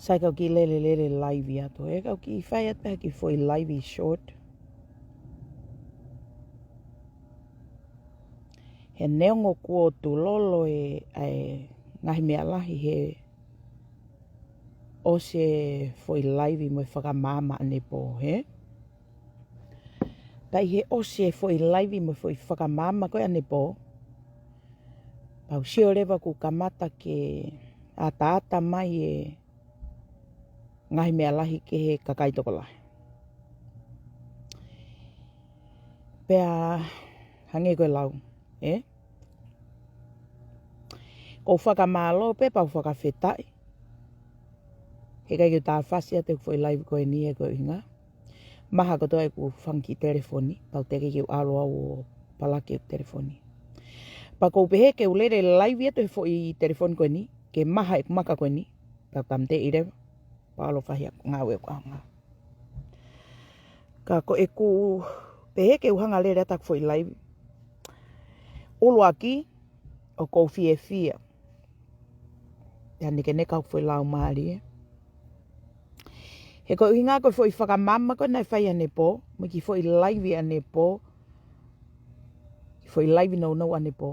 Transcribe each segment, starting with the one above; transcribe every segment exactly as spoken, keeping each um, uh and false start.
Sai kau kiʻi lele lele laivi atu, ē, kau kiʻi fai atu pē ha kiʻi foʻi laivi short. He neongo kuo tulolo e, ʻa e ngaahi meʻa lahi he ʻosi e foʻi laivi mo e fakamaama ʻanepō, hē? Pea ʻi he ʻosi e foʻi laivi mo e foʻi fakamaama ko ē ʻanepō, pea u sio leva kuo kamata ke ataata mai e ngaahi meʻa lahi ki he kakai tokolahi. Pea hangē ko e lau, ē? ʻOku ou fakamālō pē pea u fakafetaʻi. He ʻikai ke u tāfasi atu ʻeku foʻi laivi ko eni he ko e ʻuhinga maha kotoa ʻeku fanga kiʻi telefoni, pea ʻoku teʻeki ke u ʻalu au ʻo palaki ʻeku telefoni. Pea ʻoku ou pehē ke u lele laivi atu he foʻi telefoni ko eni, ke maha ʻeku maka ko eni, pea u tāmateʻi leva, pea u ʻalu ʻo fai ʻeku ngāue ʻoku ʻaonga. Ka ko ʻeku pehē ke u hanga lele atu ʻeku foʻi laivi. ʻUluaki, ʻoku ou fiefia. Pea nekeneka hoku foʻi laumālie. He ko e ʻuhinga ko e foʻi fakamaama ko ē naʻe fai ʻanepō, mo e kiʻi foʻi laivi ʻanepō, kiʻi foʻi laivi nounou ʻanepō.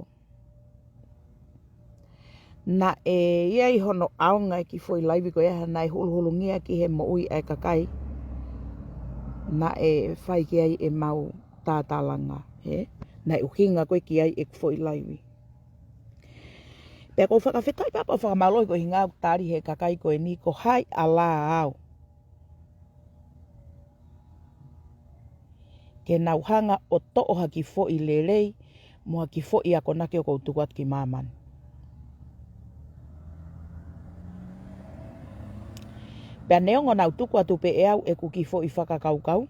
Naʻe ʻi ai hono ʻaonga e kiʻi foʻi laivi ko ia, naʻe huluhulungia ki he moʻui ʻa e kakai naʻe fai ki ai ʻemau tatalanga, hē? Naʻe ʻuhinga ko ē ki ai ʻeku foʻi laivi. Pea ʻoku ou fakafetaʻi pea ʻoku ou fakamālō he ko e ʻuhinga ʻoku tali he kakai ko eni ko hai ʻa lā au ke nau hanga ʻo toʻo ha kiʻi foʻi lelei mo ha kiʻi foʻi akonaki ʻoku ou tuku atu ki māmani. Pea neongo naʻa nau tuku atu pē ʻe au ʻeku kiʻi foʻi fakakaukau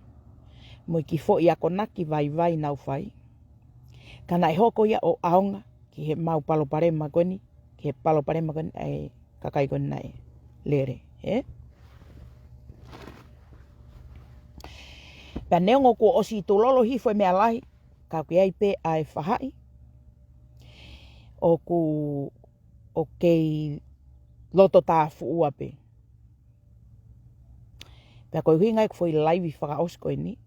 mo e kiʻi foʻi akonaki vaivai naʻa nau fai, ka naʻe hoko ia ʻo ʻaonga ki heʻemau palopalema ko eni, ki he palopalema ko eni ʻa e kakai ko eni naʻe lele, ē? Pea neongo kuo ʻosi tulolo hifo e meʻa lahi, ka ʻoku ʻi ai pē ʻa e faʻahi ʻoku, ʻoku kei loto tāfuʻua pē. Pea ko e ʻuhinga ʻeku foʻi laivi fakaʻosi ko eni,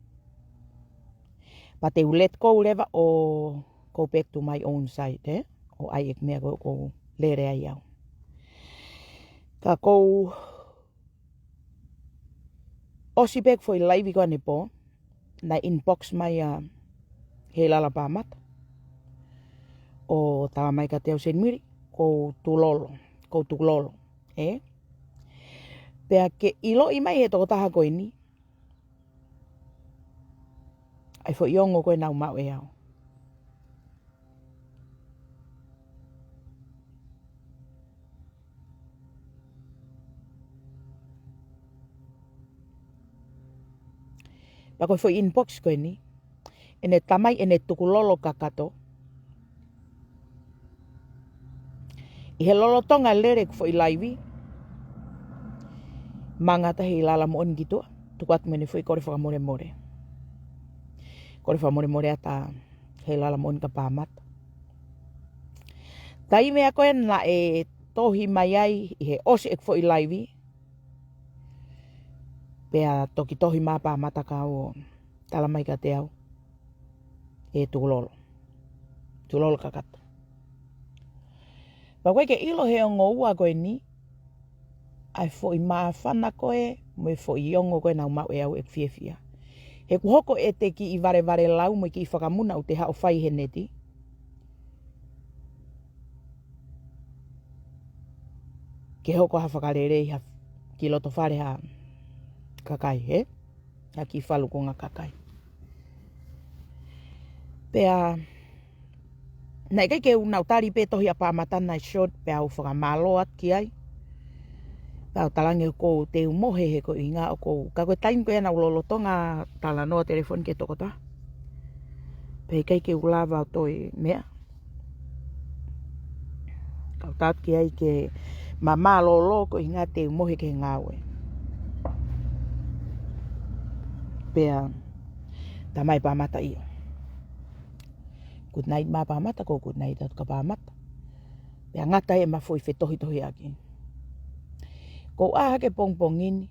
pea te u let go leva ʻo go back to my own side, ē? ʻO ʻai ʻeku meʻa ko ē ʻoku ou lele ai au. Ka ʻoku ou ʻosi pē ʻeku foʻi laivi ko ē ʻanepō, naʻe inbox mai ʻa Heilala Pāmata ʻo tala mai kiate au, Seinimili, ʻoku ou tulolo, ʻoku ou tulolo, ē? Pea ke ʻiloʻi mai he tokotaha ko eni ʻa e foʻi ongo ko ē naʻa ku maʻu ʻe au. Pea ko e foʻi inbox ko eni, ʻene tamai ʻene tukulolo kakato. ʻI he lolotonga lele ʻeku foʻi laivi, manga atu ʻa Heilala moʻoni ki tuʻa, tuku atu mo ʻene foʻi kole fakamolemole. Kole fakamolemole atu ʻa Heilala moʻoni kia Pāmata. Taimi ko ē naʻe tohi mai ai ʻi he ʻosi ʻeku foʻi laivi, pea toki tohi mai ʻa Pāmata kia au ʻo tala mai kiate au, ʻe tukulolo. Tukulolo kakato. Pea ʻoku ʻikai ke ʻilo he ongo ua ko eni ʻa e foʻi māfana ko ē mo e foʻi ongo ko ē naʻa ku maʻu ʻe au ʻeku fiefia. He ʻoku hoko ʻete kiʻi valevale lau mo e kiʻi fakamuna ʻoku te haʻu ʻo fai he neti ke hoko ha fakalelei ha kiʻi loto fale ha kakai, hē? Ha kiʻi falukunga kakai. Pea naʻe ʻikai ke u nau tali pē tohi ʻa Pāmata naʻe short, pea u fakamālō atu ki ai. Pea u talaange ʻoku ou teu mohe he ko e ʻuhinga ʻoku ou, ka ko e taimi ko ē naʻa ku lolotonga talanoa telefoni ki he tokotaha, pea ʻikai ke u lava ʻo toe meʻa. Kau tatu ki ai ke ma mālōlō ko e ʻuhinga te u mohe ki he ngāue. Pea talamai ʻe Pāmata ʻio. Good night mai ʻa Pāmata, ʻoku ou good night atu kia Pāmata. Pea ngata ai ʻema foʻi fetohitohiʻaki. Ko u ʻā hake pongipongi ni,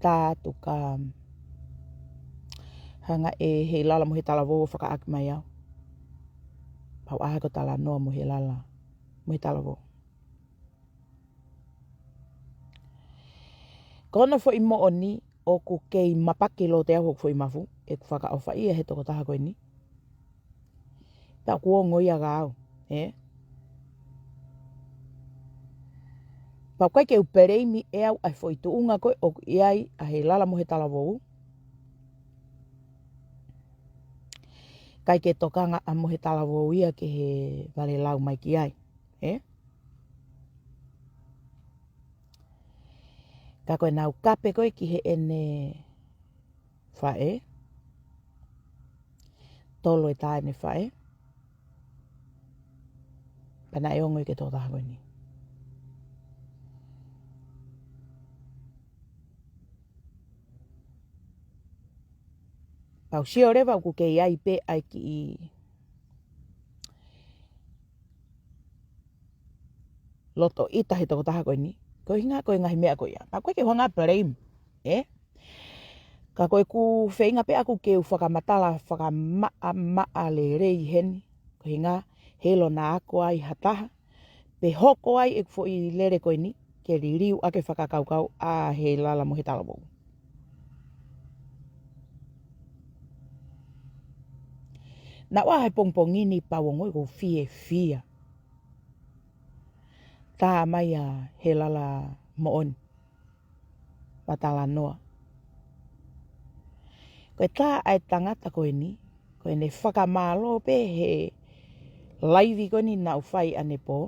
tā atu ka hanga ʻe Heilala mo Hetalavou ʻo fakaʻaki mai au. Pea u ʻā hake ʻo talanoa mo Heilala mo Hetalavou. Ko hono foʻi moʻoni, ʻoku kei mapaki loto ʻi hoku foʻi mafu ʻeku fakaʻofaʻia he tokotaha ko eni. Pea ʻoku ongo ia kiate au, ē? Pea ʻoku ʻikai ke u peleimi ʻe au ʻa e foʻi tuʻunga ko ē ʻoku ʻi ai ʻa Heilala mo Hetalavou. ʻIkai ke tokanga ʻa mo Hetalavou ia ki he vale lau mai ki ai, ē? Ka ko ʻenau kape ko ē ki heʻene faʻē, tolo e tā ʻene faʻē, pea naʻe ongo ia ki he tokotaha ko eni. Pea u sio leva ʻoku kei ʻi ai pē ʻa e kiʻi loto ʻita he tokotaha ko eni, ko e ʻuhinga ko e ngaahi meʻa ko ia. Pea ʻoku ʻikai ke u hanga ʻo peleimi, ē? Ka ko ʻeku feinga pē ʻaʻaku ke u fakamatala fakamaʻamaʻa lelei heni, ko e ʻuhinga he ʻilo naʻa ako ai ha taha, pe hoko ai ʻeku foʻi lele ko eni ke liliu ʻaki e fakakaukau ʻa Heilala mo Hetalavou. Naʻa ku ʻā he pongipongi ni pea u ongoʻi ʻoku ou fiefia. Tā mai ʻa Heilala Moʻoni pea talanoa. Ko e tā ʻa e tangata ko eni, ko ʻene fakamālō pē he laivi ko eni naʻa ku fai ʻanepō,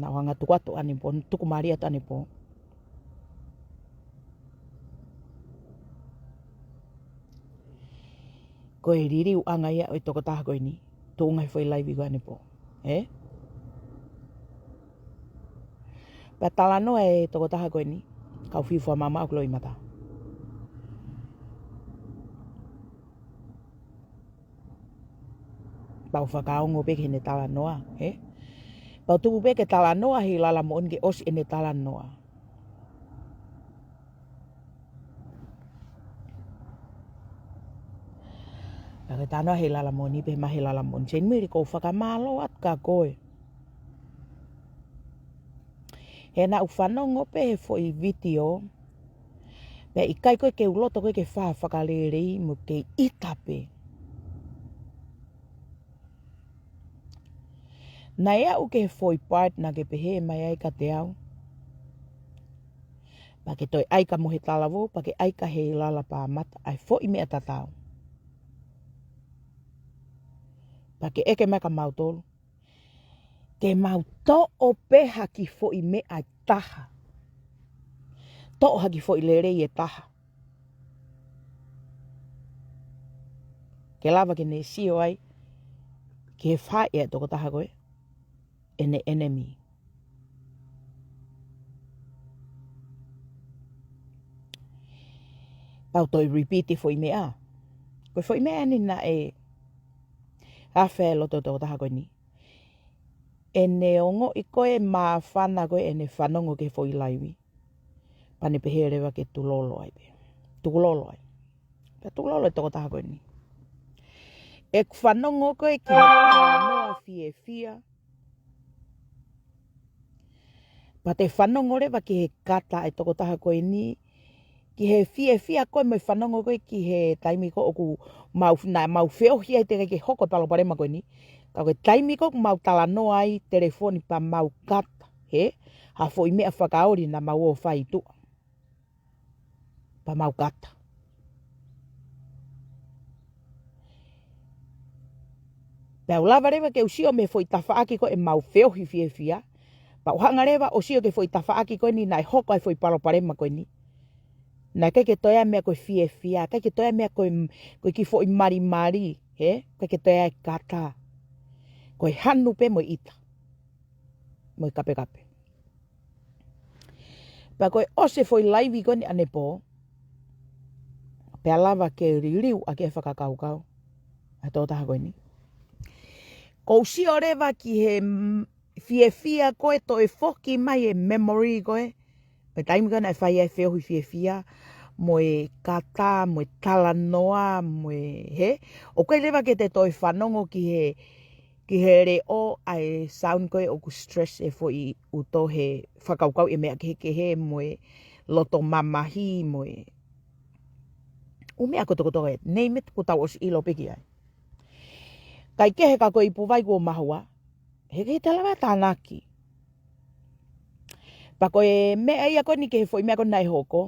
naʻa ku hanga ʻo tuku atu ʻanepō, tuku mālie atu ʻanepō. Ko e liliuʻanga ia ʻo e tokotaha ko eni, tuʻunga he foʻi laivi ko ē ʻanepō, ē? Pea talanoa e tokotaha ko eni, kau fiu fua mama ʻoku loʻimata. Pea u fakaongo pē ki heʻene talanoa, ē? Pea u tuku pē ke talanoa Heilala Moʻoni ke ʻosi ʻene talanoa. Pea ke talanoa Heilala Moʻoni pē, ma Heilala Moʻoni, Seinimili, ʻoku ou fakamālō atu kia koe. He naʻa ku fanongo pē he foʻi vitiō, pea ʻikai ko ē ke u loto ko ē ke fai ha fakalelei mo ke ʻita pē. Naʻe aʻu ki he foʻi part naʻa ke pehē mai ai kiate au, pea ke toe ʻai kia mo Hetalavou, pea ke ʻai kia Heilala Pāmata ʻa e foʻi meʻa tatau. Pea ke ʻeke mai kia mautolu ke mau toʻo pē ha kiʻi foʻi meʻa ʻe taha. Toʻo ha kiʻi foʻi lelei ʻe taha, ke lava ke ne sio ai ki he faʻē ʻa e tokotaha ko ē, ʻene enemy. Pea u toe repeat e foʻi meʻa. Ko e foʻi meʻa ni naʻe afe ai e loto ʻo e tokotaha ko eni. ʻEne ongoʻi ko ē māfana ko ē ʻene fanongo ki he foʻi laivi, pea ne pehē leva ke tulolo ai pē. Tulolo ai. Pea tulolo e tokotaha ko eni. ʻEku fanongo ko ē ki he talanoa fiefia. Pea te fanongo leva ki he kata e tokotaha ko eni, ki he fiefia ko ē mo e fanongo ko ē ki he taimi ko ē ʻoku mau, naʻa mau feohi ai teʻeki ke hoko e palopalema ko eni. Ka ko e taimi ko ē ʻoku mau talanoa ai telefoni pea mau kata, hē? Ha foʻi meʻa fakaoli naʻa mau ō fai tuʻa, pea mau kata. Pea u lava leva ke u sio mei he foʻi tafaʻaki ko ē ʻemau feohi fiefia. Pea u hanga leva ʻo sio ki he foʻi tafaʻaki ko eni naʻe hoko ai e foʻi palopalema ko eni. Naʻe ʻikai ke toe ʻi ai ha meʻa ko e fiefia, ʻikai ke toe ʻi ai ha meʻa ko e, ko e kiʻi foʻi malimali, hē? ʻIkai ke toe ʻi ai ha kata. Ko e hanu pē mo e ʻita, mo e kapekape. Pea ko e ʻosi e foʻi laivi ko eni ʻanepō, pea lava ke liliu ʻaki e fakakaukau ʻa e tokotaha ko eni. Ko u sio leva ki he, mm, fiefia ko ē toe foki mai e memory ko ē. Mo e taimi ko ē naʻe fai ai e feohi fiefia, mo e kata, mo e talanoa, mo e hē. ʻOku ʻikai leva ke te toe fanongo ki he, ki he leʻo ʻa e sound ko ē ʻoku stress e foʻi ʻuto he fakakaukau e meʻa kehekehe mo e loto mamahi mo e ʻū meʻa kotokotoa ē. Name it, kuo tau ʻosi ʻilo pē ki ai. Kae kehe ka ko e ipu vai kuo mahua, heʻikai te lava tānaki. Pea ko e meʻa ia ko eni ki he foʻi meʻa ko ē naʻe hoko,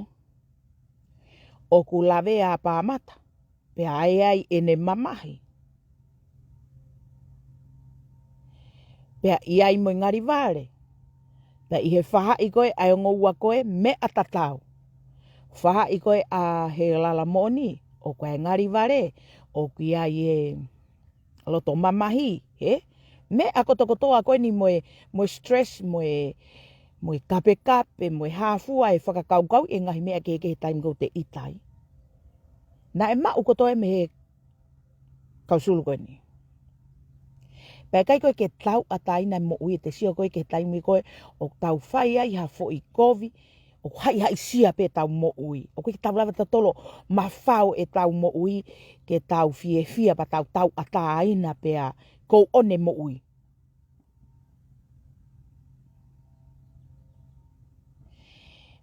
ʻoku lavea ʻa Pāmata, pea ʻai ai ʻene mamahi. Pea ʻi ai mo e ngali vale. Pea ʻi he faʻahi ko ē ʻa e ongo ua ko ē meʻa tatau. Faʻahi ko ē ʻa Helala Moʻoni, ʻoku ʻi ai e ngali vale, ʻoku ʻi ai e loto mamahi, hē? Meʻa kotokotoa ko eni mo e, mo e stress, mo e, mo e kapekape, mo e hāfua e fakakaukau e ngaahi meʻa kehekehe taimi ko ē ʻoku te ʻita ai. Naʻe maʻu kotoa mei he kau sulu ko eni. Pea ʻikai ko ē ke tauʻatāina e moʻui, ʻete sio ko ē ki he taimi ko ē ʻoku tau fai ai ha foʻi kovi, ʻoku haʻihaʻisia pē ʻetau moʻui. ʻOku ʻikai ke tau lava tautolu ʻo mafao ʻetau moʻui, ke tau fiefia pea tau tauʻatāina pea ʻoku ʻoʻona e moʻui.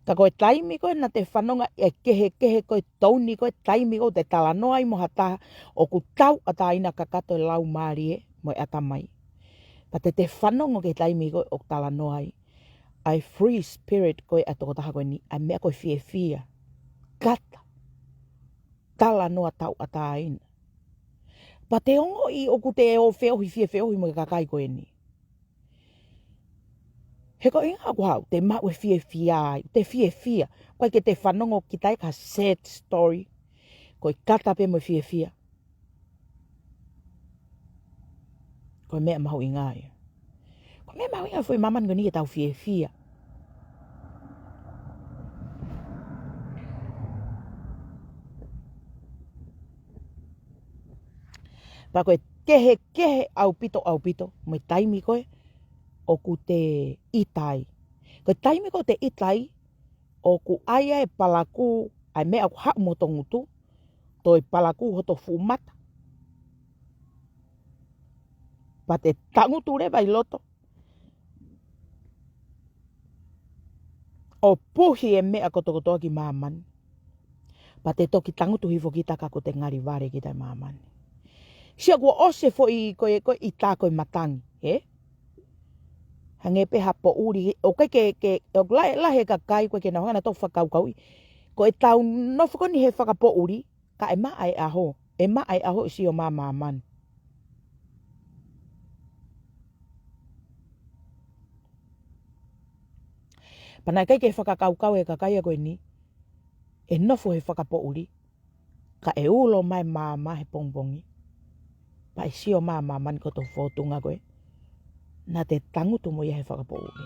Ka ko e taimi ko ē naʻa te fanongo ai e kehekehe ko ē tone ko ē taimi ko ē ʻoku te talanoa ai mo ha taha ʻoku tauʻatāina kakato e laumālie mo e ʻatamai. Pea te te fanongo ki he taimi ko ē ʻoku talanoa ai ʻa e free spirit ko ē ʻa e tokotaha ko eni, ʻa e meʻa ko ē fiefia, kata, talanoa tauʻatāina. Pea te ongoʻi ʻoku te ō feohi, fie feohi mo e kakai ko eni. He ko e ʻuhinga ʻoku haʻu, te maʻu e fiefia ai, te fiefia. ʻOku ʻikai ke te fanongo ki ha taha e sad story. Ko e kata pē mo e fiefia. Ko e meʻa mahuʻinga ia. Ko e meʻa mahuʻinga foʻi māmani ko eni ke tau fiefia. Pea ko e kehekehe ʻaupito, ʻaupito, mo e taimi ko ē ʻoku te ʻita ai. Ko e taimi ko ē ʻoku te ʻita ai, ʻoku ʻai ai e palakū, ʻa e meʻa ʻoku haʻu mei hoto ngutu, toe palakū hoto fuʻu mata. Pea te tangutu leva ʻi loto ʻo puhi e meʻa kotokotoa ki māmani. Pea te toki tangutu hifo kita ka ʻoku te ngali vale kita ʻi māmani. Sio kuo ʻosi e foʻi ko ē, ko ē ʻita ko ē matangi, ē? Hangē pē ha poʻuli, ʻoku ʻikai ke, ke, ʻoku lahi, lahi e kakai ʻoku ʻikai ke nau hanga ʻo fakakaukauʻi. Ko ʻetau nofo ko eni he fakapoʻuli, ka ʻe maʻa e ʻaho, ʻe maʻa e ʻaho ʻe sio mai ʻa māmani. Pea naʻe ʻikai ke fakakaukau e kakai ia ko eni, ʻe nofo he fakapoʻuli, ka ʻe ulo mai māmani he pongipongi. Pea ʻe sio mai ʻa māmani ko hoto fōtunga ko ē. Naʻa te tangutu mo ia he fakapoʻuli.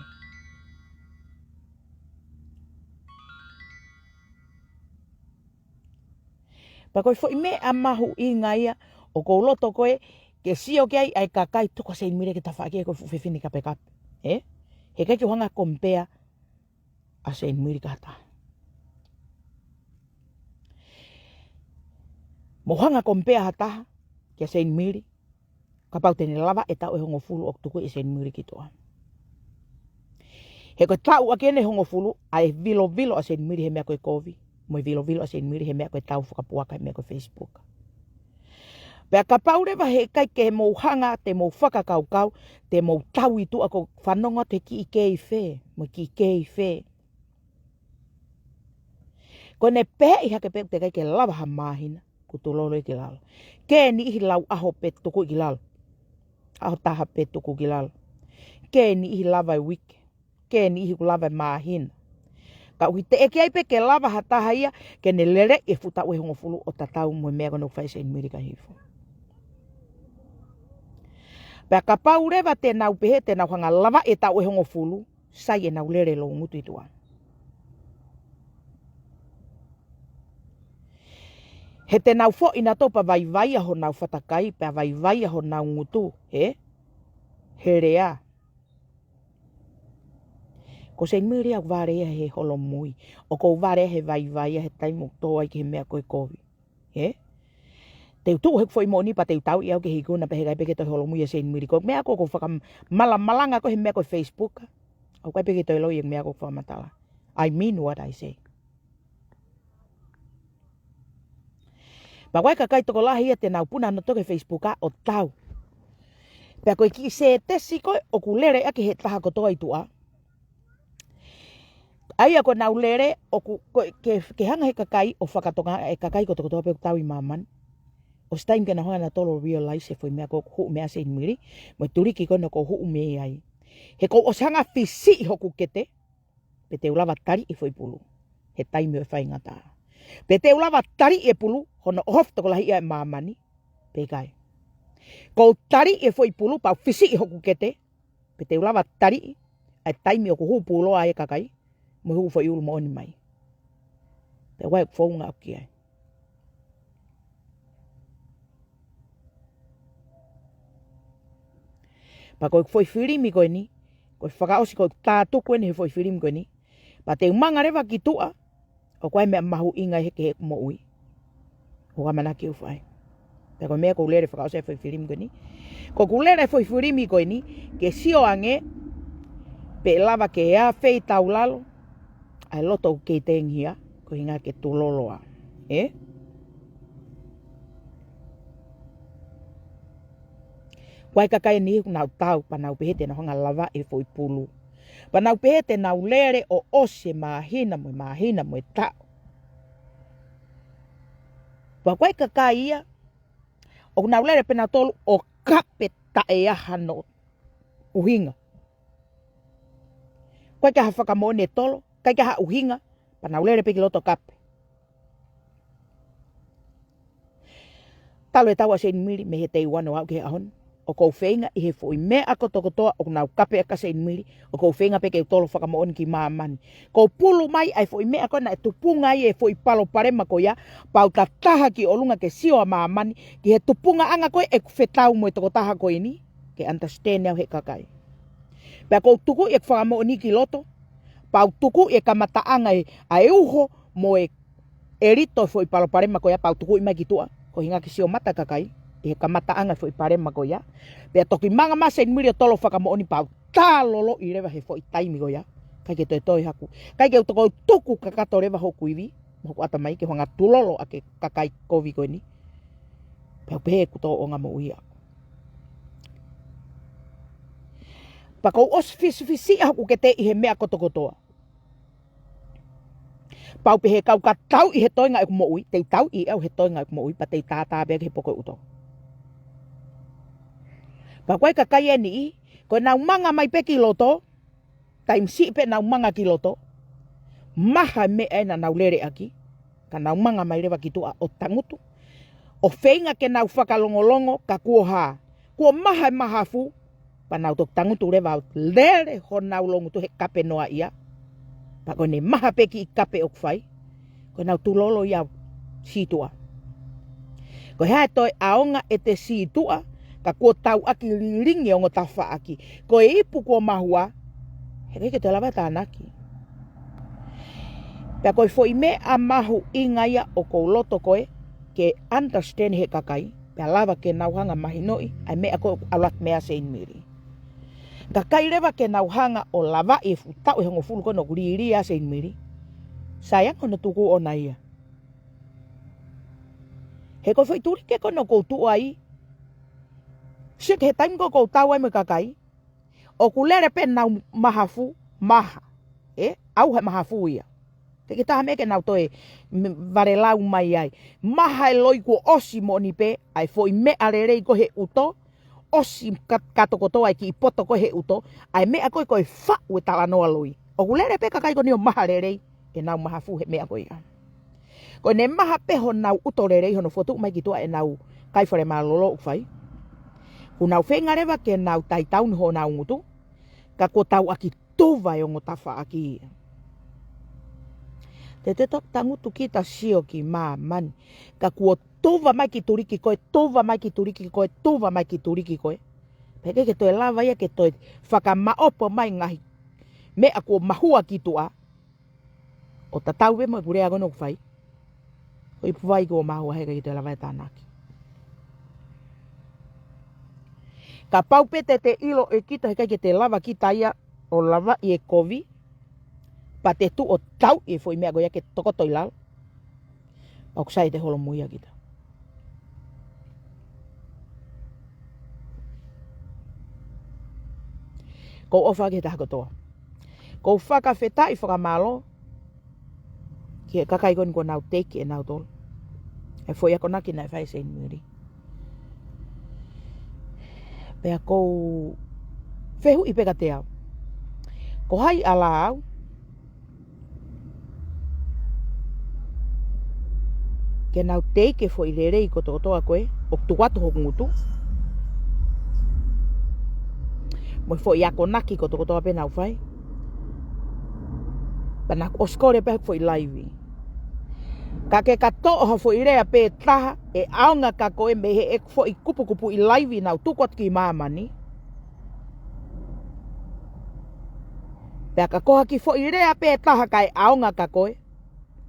Pea ko e foʻi meʻa mahuʻinga ia, ʻoku ou loto ko ē, ke sio ki ai ʻa e kakai tuku ʻa Seinimili ke tafaʻaki ia ko e fuʻu fefine kapekape. Ē? Heʻikai ke u hanga ʻo compare ʻa Seinimili ki ha taha. Mou hanga ʻo compare ha taha kia Seinimili, kapau te ne lava e taʻu ʻe hongofulu ʻoku tuku ʻe Seinimili ki tuʻa. He ko e taʻu ʻaki eni ʻe hongofulu, ʻa e vilovilo ʻa Seinimili he meʻa ko e kovi, mo e vilovilo ʻa Seinimili he meʻa ko e tau fakapuaka, he meʻa ko e Facebook. Pea kapau leva heʻikai ke mou hanga, te mou fakakaukau, te mou tau ʻi tuʻa ʻo fanongo atu he kiʻi kei fē, mo e kiʻi kei fē. Ko ʻene pehē ʻi hake pē ʻoku teʻeki ai ke lava ha māhina, kuo tulolo ia ki lalo. Ke niʻihi lau ʻaho pē tuku ki lalo. ʻAho taha pē tuku ki lalo. Ke niʻihi lava e uike. Ke niʻihi kuo lava e māhina. Ka ʻoku teʻeki ai pē ke lava ha taha ia, ke ne lele e fuʻu taʻu ʻe hongofulu ʻo tatau mo e meʻa ko ē naʻe fai ʻe Seinimili ki ai hifo. Pea kapau leva te nau pehē, te nau hanga ʻo lava e taʻu ʻe hongofulu, sai ʻenau lele loungutu ʻi tuʻa. He te nau foʻi nautolu pea vaivaia honau fatakai, pea vaivaia honau ngutu, ē? He lea. Ko Seinimili ʻoku vale ia he holomui. ʻOku ou vale he vaivai ia he taimi ʻoku tō ai ki he meʻa ko e kovi. Ē? Te u tuʻu he foʻi moʻoni pea te u tauʻi au ki he ikuna pea he ʻikai pē ke toe holomui ʻa Seinimili. Ko e meʻa ko ē ʻoku ou fakamalamalanga ko ē he meʻa ko e Facebook. ʻOku ʻikai pē ke toe loi e meʻa ko ē ʻoku ou fakamatala. I mean what I say. Pea ko e kakai tokolahi ia te nau puna ʻenau toke Facebook ʻo tau. Pea ko e kiʻi sētesi ko ē ʻoku lele ʻaki he taha kotoa ʻi tuʻa. ʻA ia ko ʻenau lele ʻoku, ko e, ke, ke hanga he kakai ʻo fakatonga e kakai kotokotoa pē ʻoku tau ʻi māmani. ʻOsi taimi ke nau hanga ʻenau tolo realize e foʻi meʻa ko ē ʻoku hū mei ai Seinimili, mo e tuliki ko ē naʻa ku hū mei ai. He ʻoku ou ʻosi hanga fisiʻi hoku kete, pe te u lava taliʻi e foʻi pulu he taimi ʻo e faingataʻa. Pe te u lava taliʻi e pulu hono ʻohofi tokolahi ʻa e māmani, pe ʻikai. ʻOku ou taliʻi e foʻi pulu pea u fisiʻi hoku kete, pe te u lava taliʻi ʻa e taimi ʻoku hū pūloa ai e kakai, mo e hū foʻi ʻulu moʻoni mai. Pea ʻoku ʻi ai e founga ʻoku ʻi ai. Pea ko e foʻi filimi ko eni, ko e fakaʻosi ko e tātuku eni he foʻi filimi ko eni. Pea te u manga leva ki tuʻa, ʻoku ʻi ai e meʻa mahuʻinga he ke he moʻui. ʻOku ʻamanaki ʻoku fai. Pea ko e meʻa ʻoku ou lele fakaʻosi e foʻi filimi ko eni. ʻOku ou lele e foʻi filimi ko eni, ke sio ange, pe ʻe lava ke ʻā fei taulalo, ʻa e loto ʻoku kei tengi ia, ko e ʻuhinga ke tulolo ā. Ē? Ko e kakai eni ʻoku nau tau, pea nau pehē te nau hanga lava e foʻi pulu. Pea nau pehē te nau lele ʻo ʻosi e māhina mo e māhina mo e taʻu. Pea ko e kakai ia, ʻoku nau lele pē nautolu ʻo kape taʻe ʻi ai hano ʻuhinga. ʻIkai ke ʻi ai ha fakamoʻoni ʻe tolo, ʻikai ke ʻi ai ha ʻuhinga, pea nau lele pē ki loto kape. Talu e tau ʻa Seinimili mei he teiuano aʻu ki he ʻaho ni. ʻOku ou feinga ʻi he foʻi meʻa kotokotoa ʻoku nau kape ʻaki ʻa Seinimili, ʻoku ou feinga pē ke u tolo fakamoʻoni ki māmani. ʻOku ou pulu mai ʻa e foʻi meʻa ko ē naʻe tupunga ai e foʻi palopalema ko ia, pea u tataha ki ʻolunga ke sio ʻa māmani, ki he tupungaʻanga ko ē ʻeku fetau mo e tokotaha ko eni, ke understand au he kakai. Pea ʻoku ou tukuʻi ʻeku fakamoʻoni ki loto, pea u tukuʻi e kamataʻanga ʻe, ʻa e uho mo e ʻelito e foʻi palopalema ko ia pea u tukuʻi mai ki tuʻa. Ko e ʻuhinga ke sio mata kakai, ʻi he kamataʻanga e foʻi palema ko ia. Pea toki manga mai ʻa Seinimili ʻo tolo fakamoʻoni pea u taloloʻi leva he foʻi taimi ko ia. ʻIkai ke toe toe haku. ʻIkai ke u toko tuku kakato leva hoku ivi, mo hoku ʻatamai ke u hanga tulolo ʻaki e kakai kovi ko eni. Pea u pehē ʻoku tōʻonga moʻui ʻaʻaku. Pea ʻoku ou ʻosi fisifisiʻi ʻa hoku kete ʻi he meʻa kotokotoa. Pea u pehē ka u ka tauʻi he toenga ʻeku moʻui, te u tauʻi au he toenga ʻeku moʻui, pea te u tātā pē ki he poko ʻuto. Pea ko e kakai eni, ko ʻenau manga mai pē ki loto, taimi siʻi pē ʻenau manga ki loto, maha e meʻa ē naʻa nau lele ʻaki, ka nau manga mai leva ki tuʻa ʻo tangutu, ʻo feinga ke nau fakalongolongo, ka kuo hā, kuo maha e mahafu, pea nau toki tangutu leva ʻo lele honau loungutu he kape noaʻia. Pea ko ʻene maha pē kiʻi kape ʻoku fai, ko ʻenau tulolo ia ʻo sītuʻa. Ko e hā e toe ʻaonga ʻete sītuʻa, ka kuo tauʻaki lilingi e ongo tafaʻaki. Ko e ipu kuo mahua, he ʻikai ke toe lava e tānaki. Pea ko e foʻi meʻa mahuʻinga ia ʻoku ou loto ko ē, ke understand he kakai, pea lava ke nau hanga mahinoʻi, ʻa e meʻa ko ē ʻoku ʻalu atu mei ai ʻa Seinimili. Kakai leva ke nau hanga ʻo lavaʻi e fuʻu taʻu ʻe hongofulu ko ē naʻa ku lī ai ʻa Seinimili. Sai ange hono tuku ʻona ia. He ko e foʻi tuliki ko ē naʻa ku tuʻu ai, sio ki he taimi ko ē ʻoku ou tau ai mo e kakai, ʻoku lele pē ʻenau mahafu, maha. Ē, ʻauha e mahafu ia. Teʻeki taha meʻa ke nau toe m-, valelau mai ai. Maha e loi kuo ʻosi moʻoni pē, ʻa e foʻi meʻa lelei ko ē he ʻuto, ʻosi ka-, kātoa kotoa e kiʻi poto ko ē he ʻuto, ʻa e meʻa ko ē ko e faʻu e talanoa loi. ʻOku lele pē kakai ko eni ʻo maha lelei, ʻenau mahafu he meʻa ko ia. Ko ʻene maha pē honau ʻuto lelei hono fotu mai ki tuʻa ʻenau kai fale mālōlō ʻoku fai. Kuo nau feinga leva ke nau taitauni honau ngutu, ka kuo tauʻaki tuva e ongo tafaʻaki ia. Te te toki tangutu kita sio ki māmani, ka kuo tuva mai kiʻi tuliki ko ē, tuva mai kiʻi tuliki ko ē, tuva mai kiʻi tuliki ko ē. Pea ʻikai ke toe lava ia ke toe fakamaʻopo mai ngaahi meʻa kuo mahua ki tuʻa, ʻo tatau pē mo ʻeku lea ko eni ʻoku fai. Ko e ipu vai kuo mahua, heʻikai ke toe lava e tānaki. Kapau pē te te ʻilo ʻe kita heʻikai ke te lava kita ia ʻo lavaʻi e kovi, pea te tuʻu ʻo tauʻi e foʻi meʻa ko ia ke tokoto ʻi lalo, ʻoku sai ʻete holomui ʻa kita. Ko u ʻofa ki he taha kotoa. Ko u fakafetaʻi fakamālō ki he kakai ko eni kuo nau teiki ʻenautolu e foʻi akonaki naʻe fai ʻe Seinimili. Pea ko u fehuʻi pē kiate au, ko hai ʻa lau ke nau teiki e foʻi lelei kotokotoa ko ē ʻoku tuku atu hoku ngutu, mo e foʻi akonaki kotokotoa pē naʻa ku fai? Pea naʻa ku ʻosi kole pē hoku foʻi laivi. Ka ke ka toʻo ha foʻi lea pē taha ʻe ʻaonga kia koe mei heʻeku foʻi kupukupuʻi laivi naʻa ku tuku atu ki māmani, pea ka ko ha kiʻi foʻi lea pē taha kae ʻaonga kia koe,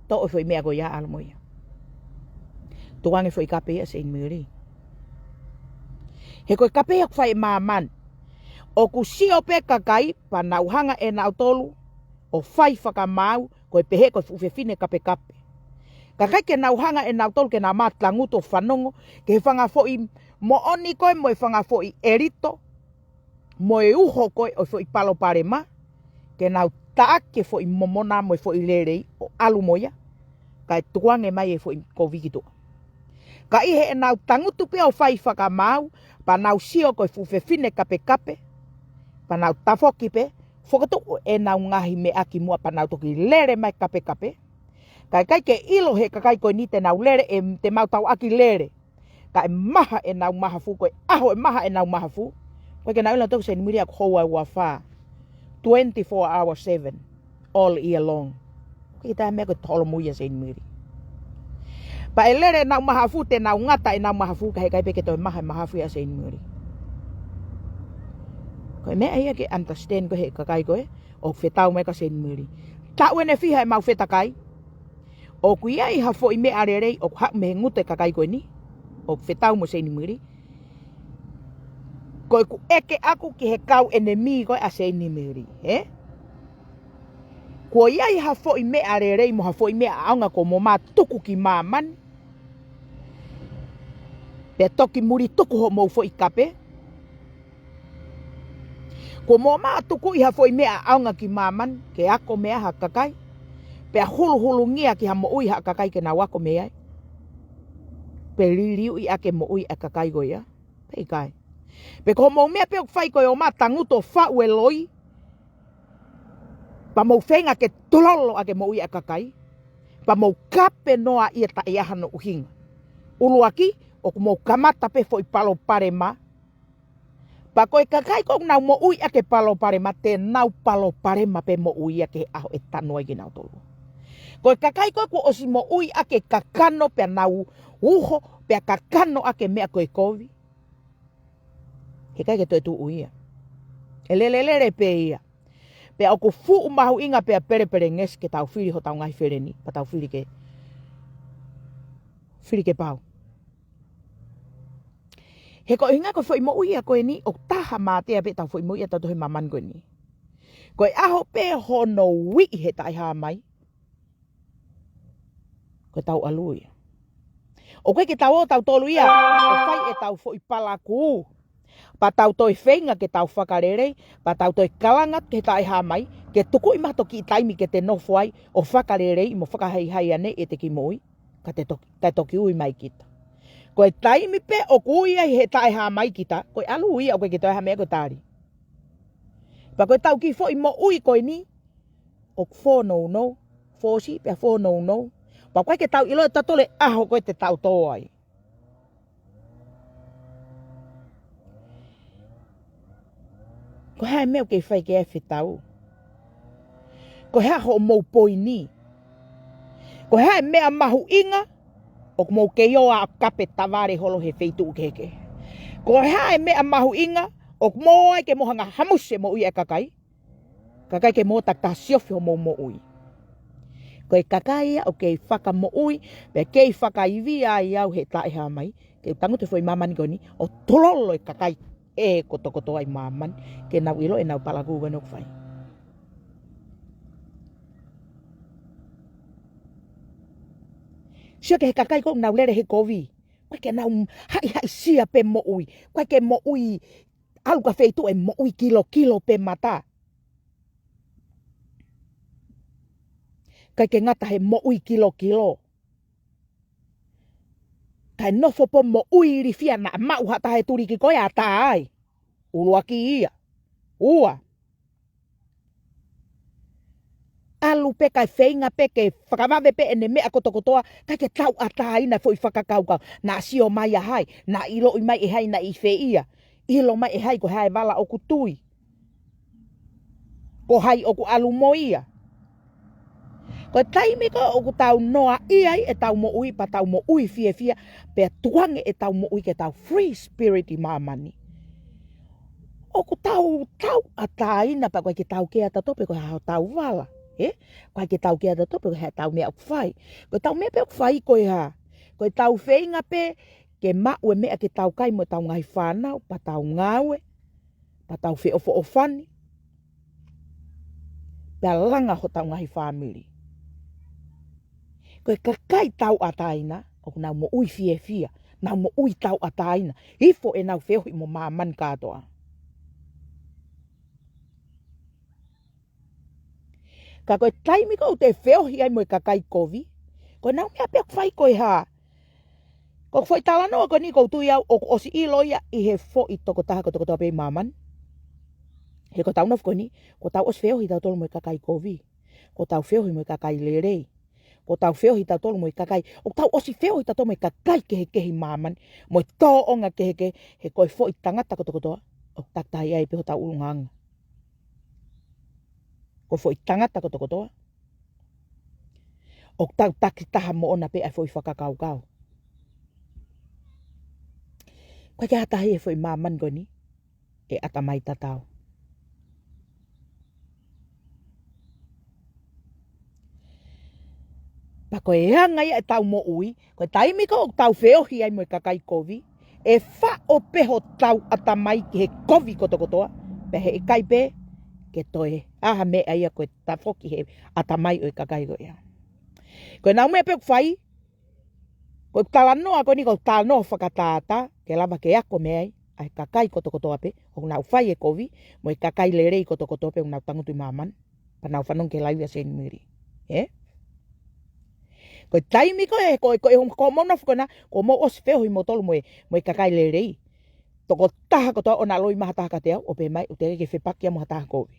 toʻo e foʻi meʻa ko ia, ʻalu mo ia. Tukuange e foʻi kape ia ʻa Seinimili. He ko e kape ia ʻoku fai ʻe māmani. ʻOku sio pē kakai pea nau hanga ʻenautolu ʻo fai fakamaau, ko e pehē ko e fuʻu fefine kapekape. Kae ʻikai ke nau hanga ʻenautolu ke nau mātangutu ʻo fanongo ki he fanga foʻi moʻoni ko ē mo e fanga foʻi ʻelito mo e uho ko ē ʻo e foʻi palopalema, ke nau taʻaki e foʻi momona mo e foʻi lelei ʻo ʻalu mo ia, kae tukuange mai e foʻi kovi ki tuʻa. Ka ʻi heʻenau tangutu pē ʻo fai fakamaau, pea nau sio ko e fuʻu fefine kapekape, pea nau tafoki pē, fokotuʻu ʻenau ngaahi meʻa ki muʻa pea nau toki lele mai kapekape. Kae ʻikai ke ʻilo he kakai ko eni te nau lele, ʻe te mau tauʻaki lele. Kae maha ʻenau mahafu, ko e ʻaho ʻe maha ʻenau mahafu, ʻoku ʻikai ke nau ʻilo nautolu ko Seinimili ʻoku houa ua fā, twenty-four hour seven, all year long. ʻOku ʻikai ke toe meʻa ko e holomui ʻa Seinimili. Pea ʻe lele ʻenau mahafu, te nau ngata ʻenau mahafu, ka heʻikai pē ke toe maha e mahafu ia ʻa Seinimili. Ko e meʻa ia ke understand ko ē he kakai ko ē ʻoku fetau mai kia Seinimili. Taʻu ʻe fiha ʻemau fetakai, ʻoku ʻi ai ha foʻi meʻa lelei ʻoku haʻu mei he ngutu e kakai ko eni ʻoku fetau mo Seinimili, ko ʻeku ʻeke ʻaku ki he kau ʻenemi ko ē ʻa Seinimili, ē? Kuo ʻi ai ha foʻi meʻa lelei mo ha foʻi meʻa ʻaonga kuo mo mā tuku ki māmani, pea toki muli tuku hoʻomou foʻi kape? Kuo mo mā tukuʻi ha foʻi meʻa ʻaonga ki māmani ke ako mei ai ha kakai, pea huluhulungia ki ha moʻui ha kakai ke nau ako mei ai, pe liliuʻi ʻaki e moʻui ʻa e kakai ko ia? Pea ʻikai. Pe ko hoʻomou meʻa pē ʻoku fai ko e ō mai tangutu ʻo faʻu e loi, pea mou feinga ke tololo ʻaki e moʻui ʻa e kakai, pea mou kape noa ia taʻe ʻi ai hano ʻuhinga. ʻUluaki, ʻoku mou kamata pē foʻi palopalema. Pea ko e kakai ko ē ʻoku nau moʻui ʻaki e palopalema, te nau palopalema pē moʻui ia ki he ʻaho ʻe tanu ai kinautolu. Ko e kakai ko ē kuo ʻosi moʻui ʻaki e kakano pea nau uho, pea kakano ʻaki e meʻa ko e kovi, heʻikai ke toe tuʻu ia. ʻE lelelele pē ia. Pea ʻoku fuʻu mahuʻinga pea pelepelengesi ke tau fili hotau ngaahi feleni, pea tau fili ke, fili ke pau. He ko e ʻuhinga ko e foʻi moʻui ia ko eni, ʻoku taha mātea pē ʻetau foʻi moʻui ia ʻatautolu he māmani ko eni. Ko e ʻaho pē hono uiʻi he taʻehāmai, ko ʻetau ʻalu ia. ʻOku ʻikai ke tau ō tautolu ia ʻo fai ʻetau foʻi palakū, pea tau toe feinga ke tau fakalelei, pea tau toe kalanga atu ki he taʻehāmai, ke tukuʻi mai ha toe kiʻi taimi ke te nofo ai ʻo fakaleleiʻi mo fakahaihai ʻaneʻi ʻete kiʻi moʻui, kae toki, kae toki ui mai kita. Ko e taimi pē ʻoku ui ai he taʻehāmai kita, ko e ʻalu ia, ʻoku ʻikai ke toe ʻi ai ha meʻa ko e tali. Pea ko ʻetau kiʻi foʻi moʻui ko eni, ʻoku fōnounou, fōsiʻi pea fōnounou. Pea ʻoku ʻikai ke tau ʻilo ʻe tautolu e ʻaho ko ē te tau tō ai. Ko e hā e meʻa ʻoku kei fai ki ai e fetau? Ko e hā hoʻomou poini? Ko e hā e meʻa mahuʻinga ʻoku mou kei ō ʻo kape tavale holo he feituʻu kehekehe? Ko e hā e meʻa mahuʻinga ʻoku mou ō ai ke mou hanga ʻo hamusi e moʻui ʻa e kakai? Ka ʻikai ke mou ō ʻo taʻaki taha siofi hoʻomou moʻui. Ko e kakai ia ʻoku kei fakamoʻui, pea kei fakaivia ai au he taʻehāmai, ke u tangutu he foʻi māmani ko eni, ʻo tololo e kakai ʻe kotokotoa ʻi māmani, ke nau ʻilo ʻenau palakū ko eni ʻoku fai. Sio ki he kakai ko ē ʻoku nau lele he kovi. ʻIkai ke nau haʻihaʻisia pe moʻui. ʻIkai ke moʻui ʻalu ki ha feituʻu ʻe moʻui kilokilo pe mata. ʻIkai ke ngata he moʻui kilokilo. Kae nofo pē ʻo moʻui ilifia naʻa maʻu ha taha ʻe tuliki ko ē ʻatā ai. ʻUluaki ia. Ua. ʻAlu pē kae feinga pē ke fakavave pē ʻene meʻa kotokotoa, ʻikai ke tauʻatāina e foʻi fakakaukau. Naʻa sio mai ʻa hai, naʻa ʻiloʻi mai ʻe hai naʻe ʻi fē ia. ʻIlo mai ʻe hai ko e hā e vala ʻoku tui. Ko hai ʻoku ʻalu mo ia. Ko e taimi ko ē ʻoku tau noaʻia ai ʻetau moʻui pea tau moʻui fiefia, pea tukuange ʻetau moʻui ke tau free spirit ʻi māmani. ʻOku tau tauʻatāina pea ʻoku ʻikai ke tau kea tautolu pe ko e hā hotau vala, ē? ʻOku ʻikai ke tau kea tautolu pe ko e hā ʻetau meʻa ʻoku fai. Ko ʻetau meʻa pē ʻoku fai ko e hā. Ko ʻetau feinga pē ke maʻu e meʻa ke tau kai mo ʻetau ngaahi fānau, pea tau ngāue, pea tau feʻofoʻofani, pea langa hotau ngaahi fāmili. Ko e kakai tauʻatāina, ʻoku nau moʻui fiefia, nau moʻui tauʻatāina, hifo ʻenau feohi mo māmani kātoa. Ka ko e taimi ko ē ʻoku te feohi ai mo e kakai kovi, ko ʻenau meʻa pē ʻoku fai ko e hā. Ko e foʻi talanoa ko eni ʻoku ou tui au ʻoku ʻosi ʻilo ia ʻe he foʻi tokotaha kotokotoa pē ʻi māmani. He ko ʻetau nofo ko eni, kuo tau ʻosi feohi tautolu mo e kakai kovi. Kuo tau feohi mo e kakai lelei. Kuo tau feohi tautolu mo e kakai. ʻOku tau ʻosi feohi tautolu mo e kakai kehekehe ʻi māmani. Mo e tōʻonga kehekehe, he ko e foʻi tangata kotokotoa ʻoku takitaha ʻi ai pē hotau ʻulungaanga. Ko e foʻi tangata kotokotoa ʻoku tau takitaha moʻona pē ʻa e foʻi fakakaukau. ʻOku ʻikai ke ʻi ai ha taha ʻi he foʻi māmani ko eni ʻe ʻatamai tatau. Pea ko e anga ia ʻetau moʻui, ko e taimi ko ē ʻoku tau feohi ai mo e kakai kovi, ʻe faʻo pē hotau ʻatamai ki he kovi kotokotoa, pea heʻikai pē ke toe ʻi ai ha meʻa ia ko e tafoki he ʻatamai ʻo e kakai ko ia. Ko ʻenau meʻa pē ʻoku fai, ko e talanoa ko eni ko e talanoa fakatātā, ke lava ke ako mei ai ʻa e kakai kotokotoa pē ʻoku nau fai e kovi, mo e kakai lelei kotokotoa pē ʻoku nau tangutu ʻi māmani, pea nau fanongo ki he laivi ʻa Seinimili. Ē? Ko e taimi ko ē, ko e, ko e, ko hoʻomou nofo ko ena, kuo mou ʻosi feohi moutolu mo e, mo e kakai lelei. Tokotaha kotoa ʻoku nau ʻiloʻi mai ha taha kiate au, ʻo pehē mai, ʻoku teʻeki ke fepaki au mo ha taha kovi.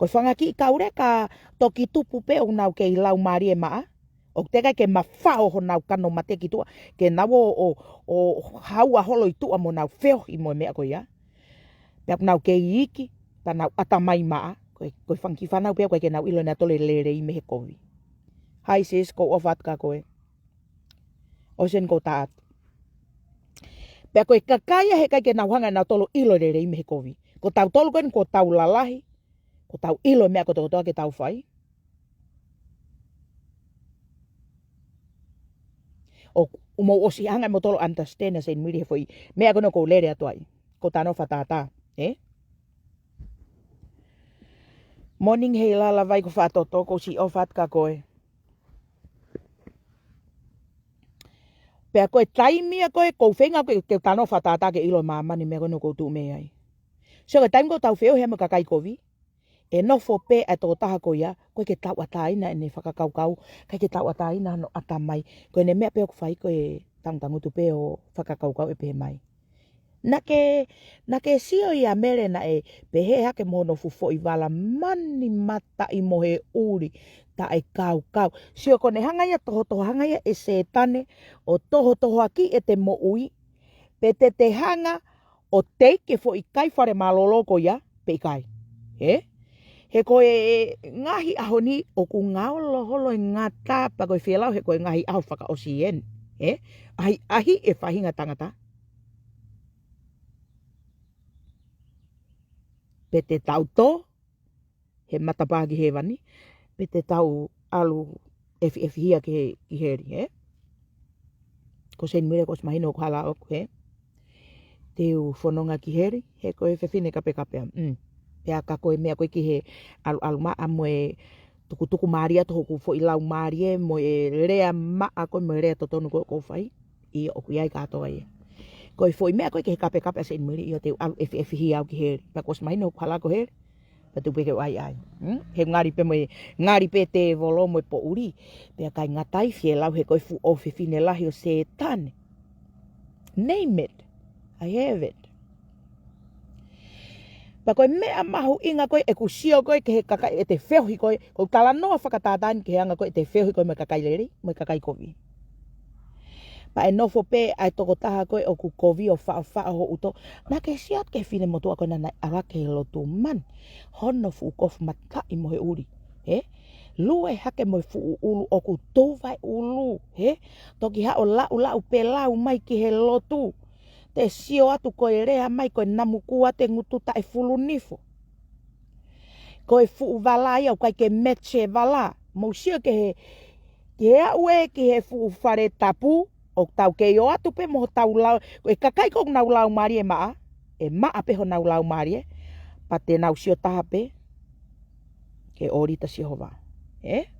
Ko e fanga kiʻi kauleka toki tupu pē ʻoku nau kei laumālie maʻa, ʻoku teʻeki ke mafaʻo honau kano mate ki tuʻa, ke nau ō, ō, ō haua holo ʻi tuʻa mo nau feohi mo e meʻa ko ia. Pea ʻoku nau kei iiki, pea nau ʻatamai maʻa, ko e, ko e fanga kiʻi fānau pē ʻoku ʻikai ke nau ʻilo nautolu e lelei mei he kovi. Hi sis, ʻoku ou ʻofa atu kia koe. ʻOsi eni ʻoku ou tā atu. Pea ko e kakai ia heʻikai ke nau hanga ʻe nautolu ʻo ʻilo e lelei mei he kovi. Ko tautolu ko eni kuo tau lalahi, kuo tau ʻilo e meʻa kotokotoa ke tau fai. ʻOku mou ʻosi hanga ʻe moutolu ʻo understand ʻa Seinimili he foʻi meʻa ko ena ʻoku ou lele atu ai. Ko e talanoa fakatātā, ē? Morning, hei lala vai ko Fatoto, ʻoku ou siʻi ʻofa atu kia koe. Pea ko e taimi ia ko ē ʻoku ou feinga ke, ke talanoa fakatātā ke ʻilo e māmani meʻa ko ena ʻoku ou tuʻu mei ai. So ko e taimi ko ē ʻoku tau feohi ai mo e kakai kovi, ʻe nofo pē ʻa e tokotaha ko ia, ʻoku ʻikai ke tauʻatāina ʻene fakakaukau, ʻikai ke tauʻatāina hono ʻatamai, ko ʻene meʻa pē ʻoku fai ko e tangutangutu pē ʻo fakakaukau ʻo pehē mai. Naʻa ke, naʻa ke sio ia Mele naʻe pehē hake mo hono fuʻu foʻi vala mani mataʻimohe ʻuli taʻe kaukau. Sio ko ʻene hanga ia ʻo tohotoho, hanga ia ʻe Sētane ʻo tohotohoakiʻi ʻete moʻui, pe te te hanga ʻo teʻeki ke foʻi kai fale mālōlō ko ia, pe ʻikai. Ē? He ko e ngaahi ʻaho ni ʻoku ngaola holo e ngata pea ko e fielau he ko e ngaahi ʻaho fakaʻosi eni. Ē? ʻAhiʻahi e faʻahinga tangata. pe te tau tō he matapā ki hēvani, pe te tau ʻalu ʻefiʻefihia ki, ki heli, ē? Ko Seinimili ko ʻosi mahino ʻoku hala ʻoku, ē? Te u fononga ki heli, he ko e fefine kapekape ʻamu. Mm. Pea ka ko e meʻa ko ē ki he ʻaluʻalu maʻa mo e tukutuku mālie atu hoku foʻi laumālie mo e lea maʻa ko ē mo e lea totonu ko ē ʻoku ou fai. ʻIo, ʻoku ʻi ai kātoa ia. Ko e foʻi meʻa ko ē ki he kapekape ʻa Seinimili, ʻio, te u ʻalu ʻefiʻefihia au ki heli. Pea ko ʻosi mahino ʻoku hala ko heli. Pea tuku pē ke u ʻaiʻai. Hmm? He ngali pē mo e, ngali pē tēvolo mo e poʻuli. Pea ʻikai ngata ai, fielau he ko e fuʻu ʻofefine lahi ʻo Sētane. Name it. I have it. Pea ko e meʻa mahuʻinga ko ē ʻeku sio ko ē ki he kakai ʻete feohi ko ē, ʻoku ou talanoa fakatātā ni ki he anga ko ē ʻete feohi ko ē mo e kakai lelei, mo e kakai kovi. Pea ʻe nofo pē ʻa e tokotaha ko ē ʻoku kovi ʻo faʻofaʻo hoʻo ʻuto. Naʻa ke sio atu ki he finemotuʻa ko ē naʻa ne ʻalu ki he lotu mani. Hono fuʻu kofu mataʻi mo e ʻuli. Ē? Lue hake mo e fuʻu ʻulu ʻoku tuva e ʻulu. Ē? Toki haʻu ʻo laʻulaʻu pē lau mai ki he lotu. Te sio atu ko e lea mai ko e namu kuate ngutu taʻefulu nifo. Ko e fuʻu vala ia ʻoku ʻikai ke match e vala. Mou sio ki he, ki he aʻu ē ki he fuʻu fale tapu, ʻoku tau kei ō atu pē mo hotau lau, ko e kakai ko ē ʻoku nau laumālie maʻa, ʻe maʻa pē honau laumālie, pea te nau sio taha pē ki he ʻōlita Sihova. Ē?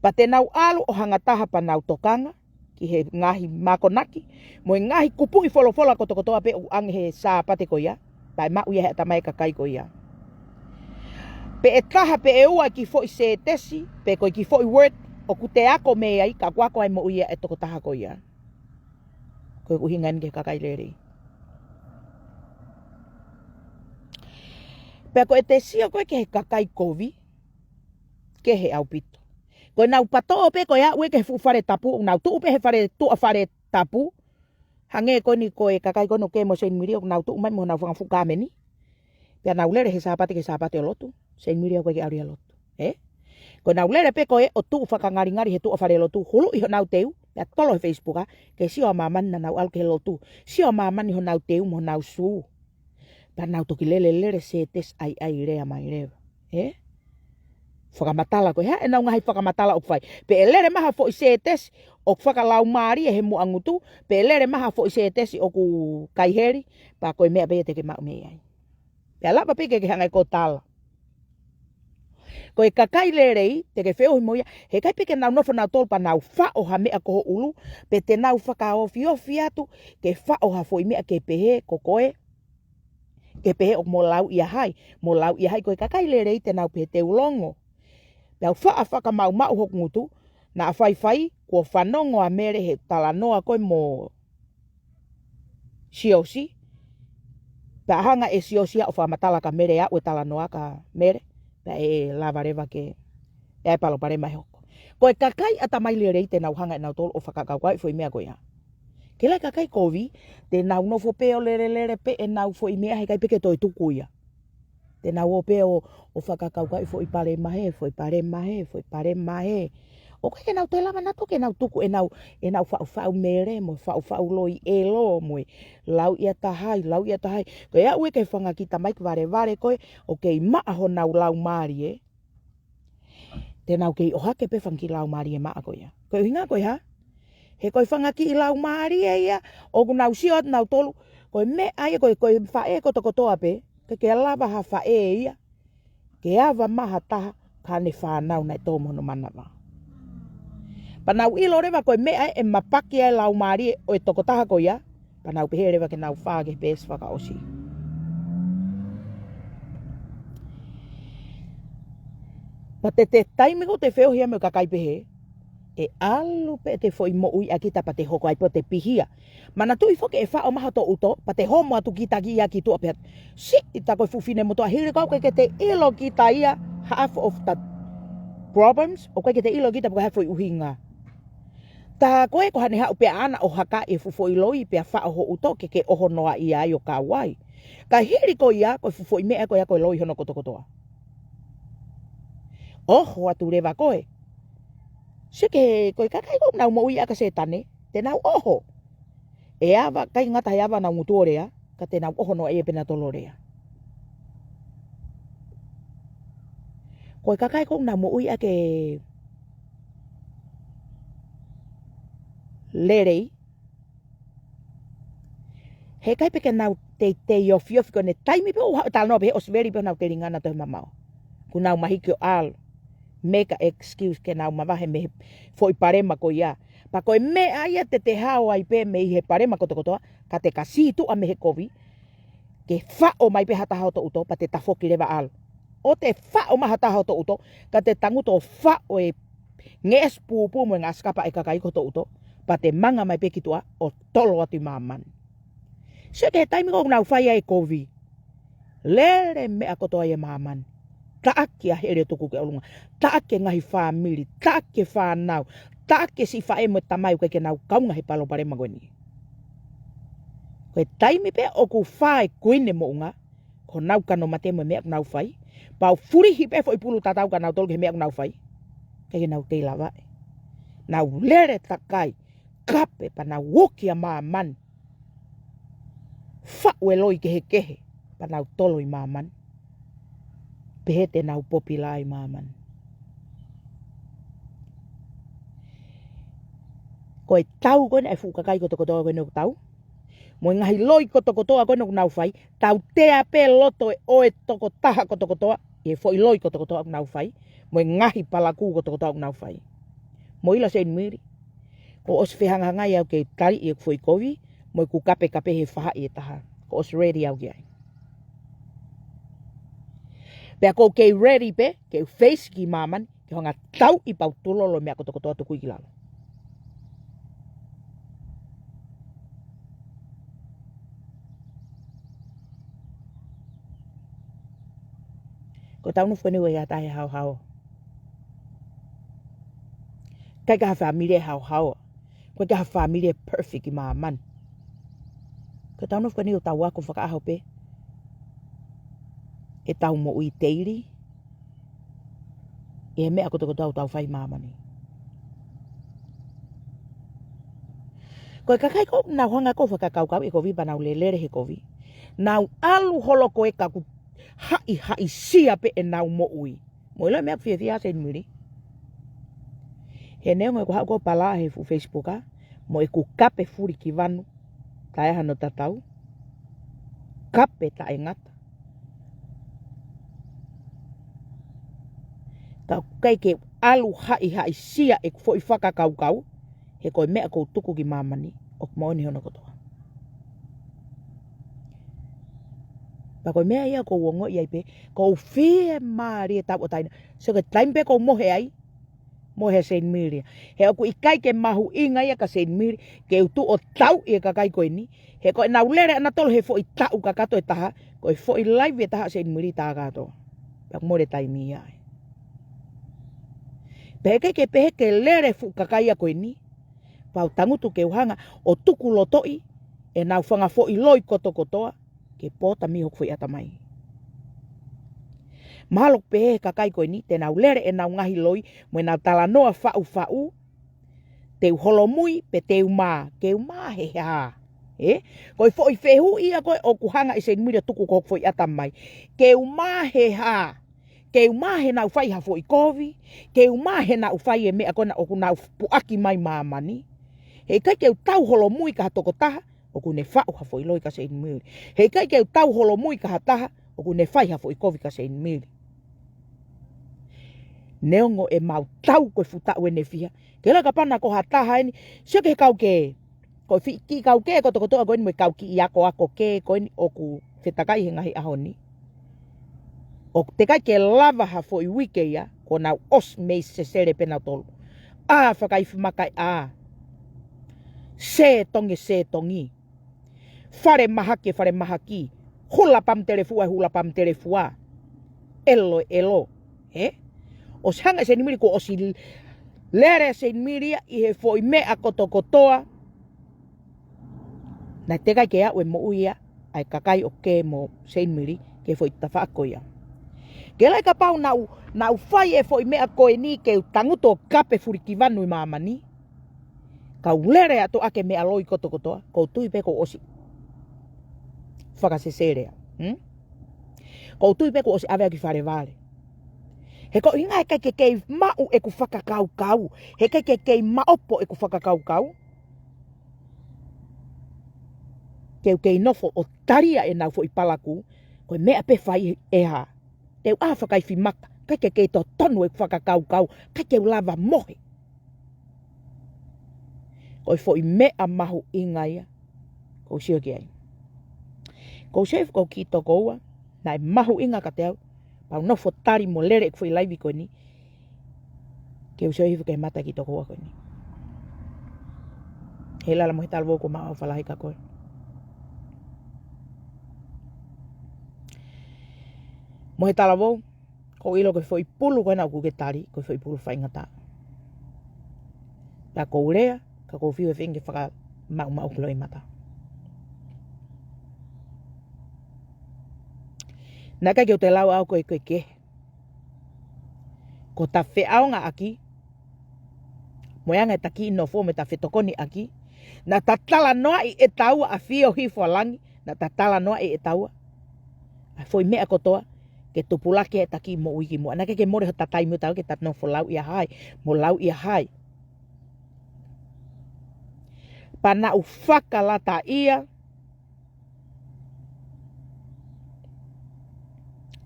Pea te nau ʻalu ʻo hanga taha pea nau tokanga ki he ngaahi mākonaki, mo e ngaahi kupuʻi folofola kotokotoa pē ʻoku ʻange he Sāpate ko ia, pea ʻe maʻu ia he ʻatamai e kakai ko ia. Pe ʻe taha pe ʻe ua e kiʻi foʻi sētesi, pe ko e kiʻi foʻi word, ʻoku te ako mei ai, ka ʻoku ako ai moʻui ʻa e tokotaha ko ia. Ko e ʻuhinga eni ki he kakai lelei. Pea ko ʻete sio ko ē ki he kakai kovi, kehe ʻaupito. Ko ʻenau patoʻo pē ko e aʻu ē ki he fuʻu fale tapu, ʻoku nau tuʻu pē he fale, tuʻa fale tapu. Hangē ko eni ko e kakai ko eni ʻoku kei mo Seinimili ʻoku nau tuʻu mai mo honau fanga fuʻu kāmeni. Pea nau lele he Sāpate ki he Sāpate ʻo lotu. Seinimili ʻoku ʻikai ke ʻalu ia ʻo lotu. Ē? Ko ʻenau lele pē ko ē ʻo tuʻu fakangalingali he tuʻa fale lotu. Huluʻi honau teu. Pea tolo he Facebook ā. Ke sio ʻa māmani naʻa nau ʻalu ki he lotu. Sio ʻa māmani honau teu mo honau sū. Pea nau toki lele lele sētesi ʻaiʻai lea mai leva. Ē? Fakamatala ko e hā ʻenau ngaahi fakamatala ʻoku fai. Pe ʻe lele mai ha foʻi sētesi ʻoku fakalaumālie he muʻa ngutu, pe ʻe lele mai ha foʻi sētesi ʻoku kai heli, pea ko e meʻa pē ia te ke maʻu mei ai. Pea lava pē ke ke hanga ʻe koe ʻo tala. Ko e kakai lelei, te ke feohi mo ia, he ʻikai pē ke nau nofo nautolu pea nau faʻo ha meʻa ko ho ʻulu, pe te nau fakaofiofi atu, ke faʻo ha foʻi meʻa ke pehē, ko koe, ke pehē ʻoku mo lauʻi ʻa hai, mo lauʻi ʻa hai ko e kakai lelei te nau pehē te u longo. Pea u faʻa fakamaʻumaʻu hoku ngutu, naʻa faifai, kuo fanongo ʻa Mele he talanoa ko ē mo Siosi, pea hanga ʻe Siosi ia ʻo fakamatala kia Mele ʻa e talanoa kia Mele, pea ʻe lava leva ke ʻi ai e palopalema ʻe hoko. Ko e kakai ʻatamai lelei te nau hanga ʻe nautolu ʻo fakakaukauʻi foʻi meʻa ko ia. Ke lai kakai kovi, te nau nofo pē ʻo lelelele pē ʻenau foʻi meʻa he ʻikai pē ke toe tuku ia. Te nau ō pē ʻo, ʻo fakakaukauʻi foʻi palema hē, foʻi palema hē, foʻi palema hē. ʻOku ʻikai ke nau toe lava nautolu ke nau tuku ʻenau, ʻenau faʻufaʻu mele mo faʻufaʻu loi ʻelo mo e lauʻi ʻa hai, lauʻi ʻa hai. Ko e aʻu ē ki he fanga kiʻi tamaiki valevale ko ē, ʻoku kei maʻa honau laumālie. Te nau kei ʻohake pē fanga kiʻi laumālie maʻa ko ia. Ko e ʻuhinga ko e hā? He ko e fanga kiʻi laumālie ia, ʻoku nau sio atu nautolu, ko e meʻa ia, ko e, ko e faʻē kotokotoa pē, ke ke lava ha faʻē ia, ke ava mai ha taha, ka ne fānau naʻe tō mo hono manava. Pea nau ʻilo leva ko e meʻa ē ʻe mapaki ai e laumālie ʻo e tokotaha ko ia, pea nau pehē leva ke nau fā ki he peesi fakaʻosi. Pea te te taimi ko ē ʻoku te feohi ai mo e kakai pehē, ʻe ʻalu pē ʻete foʻi moʻui ʻa kita pea te hoko ai pē ʻo te pihia. Manatuʻi foki ʻe faʻo mai hoto ʻuto, pea te homo atu kita ki ia ki tuʻa pē atu. Siʻi tā ko e fuʻu finemotuʻa hili ko ē ʻoku ʻikai ke te ʻilo kita ia, half of the problems, ʻoku ʻikai ke te ʻilo kita pe ko e hā e foʻi ʻuhinga. Tā ko ē ko haʻane haʻu pē ʻaʻana ʻo hakaʻi e fuʻu foʻi loi pea faʻo ho ʻuto ke ke ʻoho noaʻia ai ʻo kau ai. Ka hili ko ia, ko e fuʻu foʻi meʻa ko ia ko e loi hono kotokotoa. ʻOho atu leva koe. Sio ki he, ko e kakai ko ē ʻoku nau moʻui ʻaki ʻa Sētane, te nau ʻoho. ʻE ava, ʻikai ngata he ava honau ngutu ʻo lea, ka te nau ʻoho noaʻia pē nautolu ʻo lea. Ko e kakai ʻoku nau moʻui ʻaki e lelei, heʻikai pē ke nau teitei ofiofi ko ʻene taimi pē ʻoku haʻu e talanoa pē he ʻosi veli pē ʻenau telinga ʻanautolu he mamaʻo. Kuo nau mahiki ʻo ʻalu. Make a excuse ke nau mavahe mei he foʻi palema ko ia. Pea ko e meʻa ia te te hao ai pē mei he palema kotokotoa, ka te ka sītuʻa mei he kovi, ke faʻo mai pē ha taha hoto ʻuto, pea te tafoki leva ʻalu. ʻO te faʻo mai ha taha hoto ʻuto, ka te tangutu ʻo faʻo e ngeʻesi pūpū mo e ngaahi sikapa ʻa e kakai ko hoto ʻuto, pea te manga mai pē ki tuʻa ʻo tolo atu ʻi māmani. Sio ki he taimi ko ē ʻoku nau fai ai e kovi. Lele meʻa kotoa ʻi māmani. Taʻaki ʻa e heli ʻo tuku ki ʻolunga. Taʻaki e ngaahi fāmili. Taʻaki e fānau. Taʻaki e siʻi faʻē mo e tamai ʻoku ʻikai ke nau kaunga he palopalema ko eni. Ko e taimi pē ʻoku fai e kuini moʻunga, ko honau kano mate mo e meʻa ʻoku nau fai, pea fulihi pē foʻi pulu tatau kia nautolu ki he meʻa ʻoku nau fai. ʻIkai ke nau kei lavaʻi. Nau lele takai, kape pea nau uki ʻa māmani. Faʻu e loi kehekehe, pea nau tolo ʻi māmani. Pehē te nau popilā ʻi māmani. Ko e tau ko ena e fuʻu kakai kotokotoa ko ena ʻoku tau. Mo e ngaahi loi kotokotoa ko ena ʻoku nau fai. Tautea pē loto ʻo e tokotaha kotokotoa ʻi he foʻi loi kotokotoa ʻoku nau fai. Mo e ngaahi palakū kotokotoa ʻoku nau fai. Mo ʻilo Seinimili, kuo ʻosi fehangahangai au ke tali ʻeku foʻi kovi, mo ʻeku kapekape he faʻahi ʻe taha. Kuo ʻosi ready au ki ai. Pea ʻoku ou kei ready pē, ke u face ki māmani, ke u hanga ʻo tauʻi pea u tulolo e meʻa kotokotoa tuku ki lalo. Ko ʻetau nofo ko eni ʻoku ʻikai ha taha ʻe haohaoa. ʻIkai ke ha fāmili ʻe haohaoa. ʻIkai ke ha fāmili ʻe perfect ʻi māmani. Ko ʻetau nofo ko eni ʻoku tau ako fakaʻaho pē ʻetau moʻui daily ʻi he meʻa kotokotoa ʻoku tau fai ʻi māmani. Ko e kakai ko ē ʻoku nau hanga ʻo fakakaukau e kovi pea nau lelele he kovi, nau ʻalu holo ko ē ka ʻoku haʻihaʻisia pē ʻenau moʻui. Mo ʻilo e meʻa ʻoku fiefia ai Seinimili. He neongo ʻeku haʻu ko ē ʻo palā he fuʻu Facebook ʻa, mo ʻeku kape fulikivanu, taʻe ʻi ai hano tatau. Kape taʻengata. Ka ʻoku ʻikai ke ʻalu haʻihaʻisia ʻeku foʻi fakakaukau, he ko e meʻa ʻoku ou tuku ki māmani, ʻoku moʻoni hono kotoa. Pea ko e meʻa ia ʻoku ou ongoʻi ai pē, ʻoku ou fiemālie tauʻatāina. Sio ki he taimi pē ʻoku ou mohe ai, mohe Seinimili. He ʻoku ʻikai ke mahuʻinga ia kia Seinimili, ke u tuʻu ʻo tauʻi e kakai ko eni. He ko ʻenau lele ʻanautolu he foʻi taʻu kakato ʻe taha, ko e foʻi live ʻe taha Seinimili tā kātoa. Pea ʻoku mole taimi ia ai. Pea heʻikai ke pehē ke lele fuʻu kakai ia ko eni, pea u tangutu ke u hanga ʻo tukulotoʻi ʻenau fanga foʻi loi kotokotoa, ke pō atu mei hoku foʻi ʻatamai. Mahalo pē he kakai ko eni, te nau lele ʻenau ngaahi loi, mo ʻenau talanoa faʻufaʻu, te u holomui, pe te u mā, ke u mā he hā. Ē? Ko e foʻi fehuʻi ia ko ē ʻoku hanga ʻe Seinimili ʻo tuku ki hoku foʻi ʻatamai. Ke u mā he hā. Ke u mā he naʻa ku fai ha foʻi kovi, ke u mā he naʻa ku fai e meʻa ko ena ʻoku nau puʻaki mai māmani. Heʻikai ke u tau holomui ki ha tokotaha, ʻoku ne faʻu ha foʻi loi kia Seinimili. Heʻikai ke u tau holomui ki ha taha, ʻoku ne fai ha foʻi kovi kia Seinimili. Neongo ʻemau tau ko e fuʻu taʻu ʻe fiha. Ke ʻilo kapau naʻa ko ha taha eni, sio ki he kau kē. Ko e kiʻi kau kē kotokotoa ko eni mo e kau kiʻi akoako kē ko eni ʻoku fetakai he ngaahi ʻaho ni. ʻOku teʻeki ai ke lava ha foʻi uike ia, kuo nau ʻosi mei sesele pē nautolu. ʻĀ fakaifimakai ʻā. Sētongi sētongi. Fale mahaki e fale mahaki. Hula pamu telefua e hula pamu telefua. ʻElo e ʻelo. Ē? ʻOsi hanga ʻe Seinimili kuo ʻosi lele Seinimili ia ʻi he foʻi meʻa kotokotoa. Naʻe teʻeki ai ke aʻu e moʻui ia ʻa e kakai ʻoku kē mo Seinimili ki he foʻi tafaʻaki ko ia. Ke ʻilo kapau naʻa ku, naʻa ku fai e foʻi meʻa ko eni ke u tangutu ʻo kape fulikivanu ʻi māmani. Ka u lele atu ʻaki e meʻa loi kotokotoa, ʻoku ou tui pē kuo ʻosi fakasesele au. Hmm? ʻOku ou tui pē kuo ʻosi ʻave au ki fale vale. He ko e ʻuhinga he ʻikai ke kei maʻu ʻeku fakakaukau, he ʻikai ke kei maʻopo ʻeku fakakaukau, ke u kei nofo ʻo talia ʻenau foʻi palakū, ko e meʻa pē fai ʻe hā. Te u ʻā fakaifimaka, ʻikai ke kei totonu ʻeku fakakaukau, ʻikai ke u lava mohe. Ko e foʻi meʻa mahuʻinga ia ʻoku ou sio ki ai. ʻOku ou sio ʻi he foʻi kiʻi tokoua naʻe mahuʻinga kiate au, pea u nofo tali mo lele ʻeku foʻi laivi ko eni, ke u sio hifo ki he mata kiʻi tokoua ko eni. He lala mo e talavou, ko Maʻu Haʻofalahi ka ko e. Mo e talavou, ʻoku ou ʻilo ko e foʻi pulu ko ena ʻoku ke tali, ko e foʻi pulu faingataʻa. Pea ʻoku ou lea, ka ʻoku ou fiu ʻe feinga ke fakamaʻumaʻu ki loʻimata. Naʻe ʻikai ke u toe lau au ko e, ko e kehe. Ko ʻeta feʻaongaʻaki, mo e anga ʻeta kiʻi nofo mo ʻeta fetokoniʻaki, naʻa ta talanoaʻi ʻe taua ʻa Fio Hifoalangi, naʻa ta talanoaʻi ʻe taua ʻa e foʻi meʻa kotoa ke tupulaki ʻeta kiʻi moʻui ki muʻa. Naʻe ʻikai ke mole hota taimi ʻo taua ke ta nofo lauʻi ʻa hai, mo lauʻi ʻa hai. Pea naʻa ku fakalataʻia,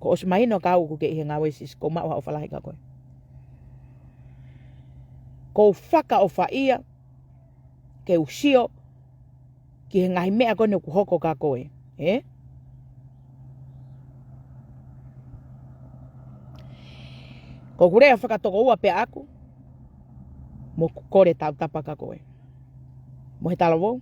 kuo ʻosi mahino ka ʻoku ke ʻi he ngāue, Sisi, ko Maʻu Haʻofalahi ka ko e. ʻOku ou fakaʻofaʻia ke u sio ki he ngaahi meʻa ko eni ʻoku hoko ka ko e, ē? ʻOku ou lea fakatokoua pē ʻaʻaku, mo ʻeku kole tautapa ka ko e. Mo e talavou.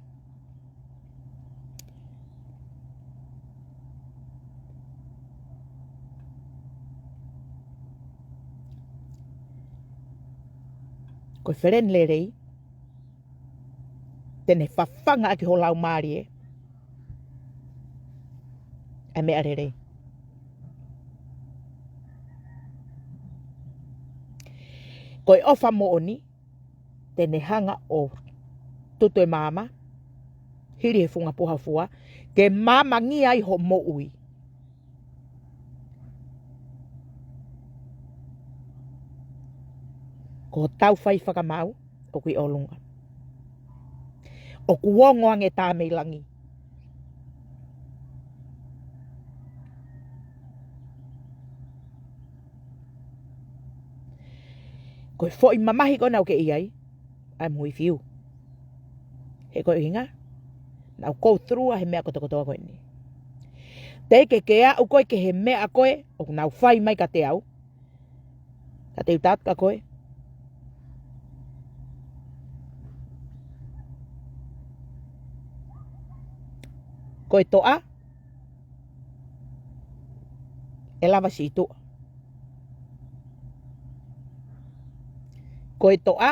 Ko e feleni lelei, te ne fafanga ʻaki ho laumālie ʻa e meʻa lelei. Ko e ʻofa moʻoni, te ne hanga ʻo tutu e maama, hili he funga puha fua, ke maamangia ai ho moʻui. Ko hotau fai fakamaau ʻoku ʻi ʻolunga. ʻOku ongo ange tā mei langi. Ko e foʻi mamahi ko ena ʻoku ke ʻi ai, I'm with you. He ko e ʻuhinga, naʻa ku go through ʻa e meʻa kotokotoa ko eni. Teʻeki ke aʻu koe ki he meʻa ko ē ʻoku nau fai mai kiate au, ka te u tala atu kia koe. Ko e toʻa ʻe lava sītuʻa. Ko e toʻa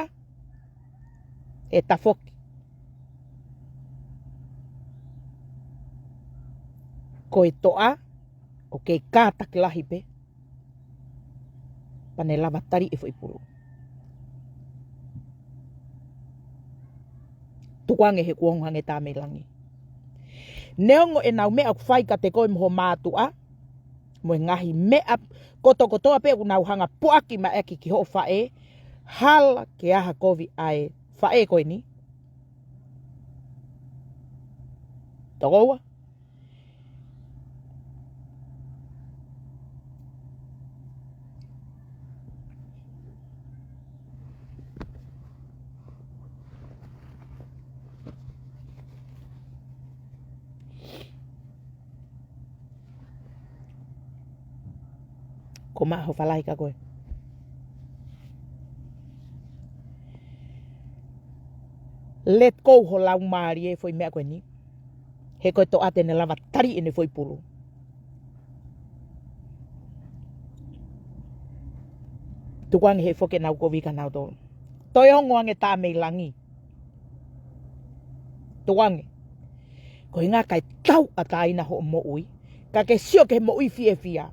ʻe tafoki. Ko e toʻa ʻoku kei kātaki lahi pē, pea ne lava tali e foʻi pulu. Tukuange he kuo ongo ange tā mei langi. Neongo ʻenau meʻa ʻoku fai kiate koe mo ho mātuʻa, mo e ngaahi meʻa kotokotoa pē ʻoku nau hanga puʻaki mai ʻaki ki hoʻo faʻē, hala ke ʻaha kovi ʻa e faʻē ko eni. Tokoua. Ko Maʻu Haʻofalahi ka ko e. Let go ho laumālie he foʻi meʻa ko eni. He ko e toʻa te ne lava tali ʻene foʻi pulu. Tukuange he foki ʻenau kovi kia nautolu. Toe ongo ange tā mei langi. Tukuange. Ko e ʻuhinga ʻikai tauʻatāina hoʻo moʻui, ka ke sio ki he moʻui fiefia.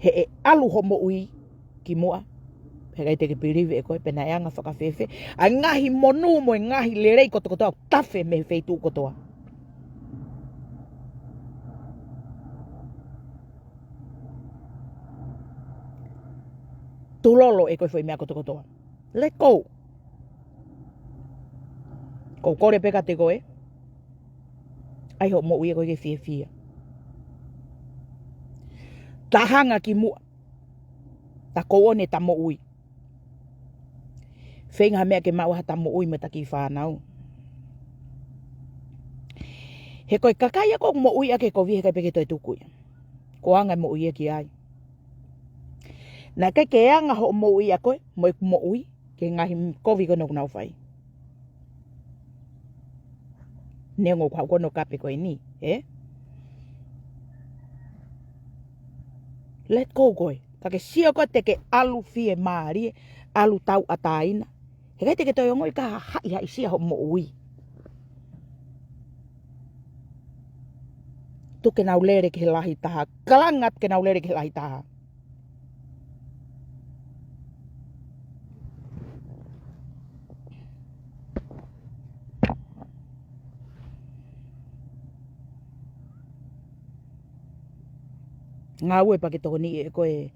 He ʻe ʻalu hoʻo moʻui ki muʻa, he ʻikai te ke believe ʻe koe pe naʻe anga fakafēfē ʻa e ngaahi monū mo e ngaahi lelei kotokotoa ʻoku tafe mei he feituʻu kotoa. tulolo ʻe koe foʻi meʻa kotokotoa. Let go. Ko u kole pē kiate koe, ʻai hoʻo moʻui ʻa koe ke fiefia. Ta hanga ki muʻa. Ta ko one ta moʻui. Feinga ha meʻa ke maʻu ha ta moʻui mo ta kiʻi fānau. He ko e kakai ia ʻoku moʻui ʻaki e kovi he ʻikai pē ke toe tuku ia. Ko e anga e moʻui ia ki ai. Naʻe ʻikai ke anga hoʻo moʻui ʻa koe, mo ʻeku moʻui, ki he ngaahi kovi ko ena ʻoku nau fai. Neongo ʻoku haʻu ko ena ʻo kape ko eni, ē? Let go koe. Ka ke sio koe te ke ʻalu fiemālie, ʻalu tauʻatāina. He ʻikai te ke toe ongoʻi ka haʻihaʻisia hoʻo moʻui. Tuku ke nau lele ki he lahi taha. Kalanga atu ke nau lele ki he lahi taha. Ngāue pea ke tokoniʻi ʻe koe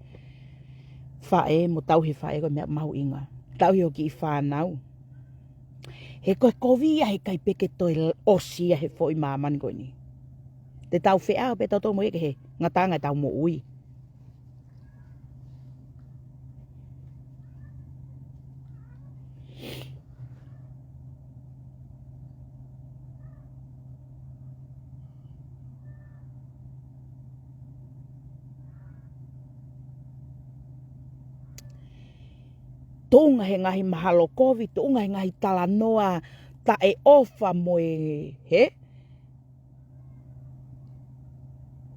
faʻē mo tauhi e faʻē ko e meʻa mahuʻinga. Tauhi hoʻo kiʻi fānau. He ko e kovi ia he ʻikai pē ke toe ʻosi ia he foʻi māmani ko eni. Te tau feʻao pē tautolu mo ia ki he ngataʻanga ʻetau moʻui. Tuʻunga he ngaahi mahalo kovi, tuʻunga he ngaahi talanoa taʻeʻofa mo e hē.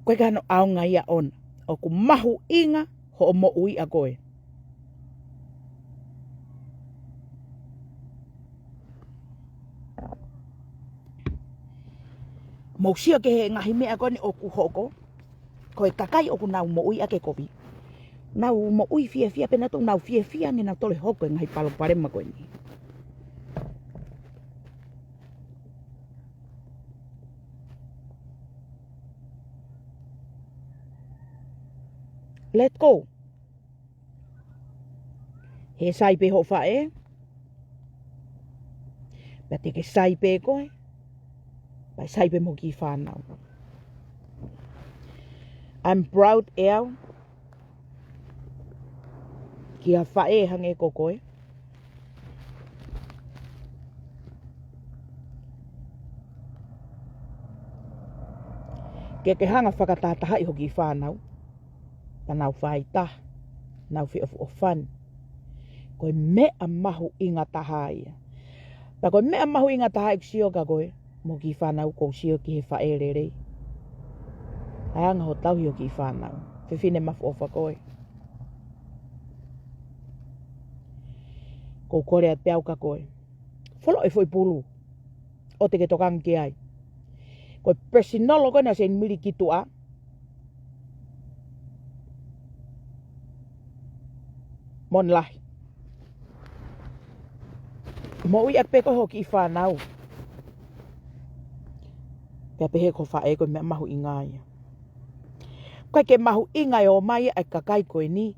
Ko e kano ʻaonga ia ʻona. ʻOku mahuʻinga hoʻo moʻui ʻa koe. Mou sio ki he ngaahi meʻa ko eni ʻoku hoko. Ko e kakai ʻoku nau moʻui ʻaki e kovi. Nau moʻui fiefia pē nautolu, nau fiefia ange nautolu he hoko e ngaahi palopalema ko eni. Let go. He sai pē hoʻo faʻē. Pea te ke sai pē koe. Pea sai pē mo e kiʻi fānau. I'm proud ʻe au ki ha faʻē hangē ko koe. Ke ke hanga fakatahatahaʻi hoʻo kiʻi fānau. Pea nau fai taha, nau feʻofoʻofani. Ko e meʻa mahuʻinga taha ia. Pea ko e meʻa mahuʻinga taha ʻeku sio kia koe, mo e kiʻi fānau ʻoku ou sio ki he faʻē lelei. ʻAi ange hoʻo tauhi hoʻo kiʻi fānau. Fefine mafu ʻofa koe. ʻOku ou kole atu pē au kia koe. Foloʻi e foʻi pulu. ʻO te ke tokanga ki ai. Ko e pesinolo ko ena ʻa Seinimili ki tuʻa. Moʻoni lahi. Moʻui ʻaki pē koe hoʻo kiʻi fānau. Pea pehē ko e faʻē ko e meʻa mahuʻinga ia. ʻIkai ke mahuʻinga e ō mai ʻa e kakai ko eni.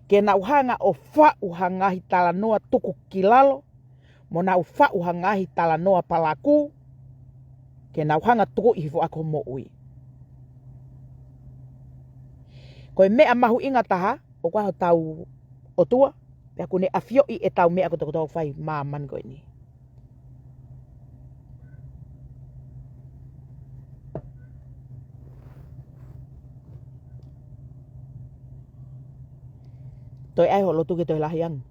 Ke nau hanga ʻo faʻu ha ngaahi talanoa tuku ki lalo. Mo nau faʻu ha ngaahi talanoa palakū, ke nau hanga tukuʻi hifo ʻaki hoʻo moʻui. Ko e meʻa mahuʻinga taha, ʻoku ʻi ai hotau ʻOtua, pea ʻoku ne ʻafioʻi ʻetau meʻa kotokotoa ʻoku fai ʻi māmani ko eni. Toe ʻai hoʻo lotu ke toe lahi ange.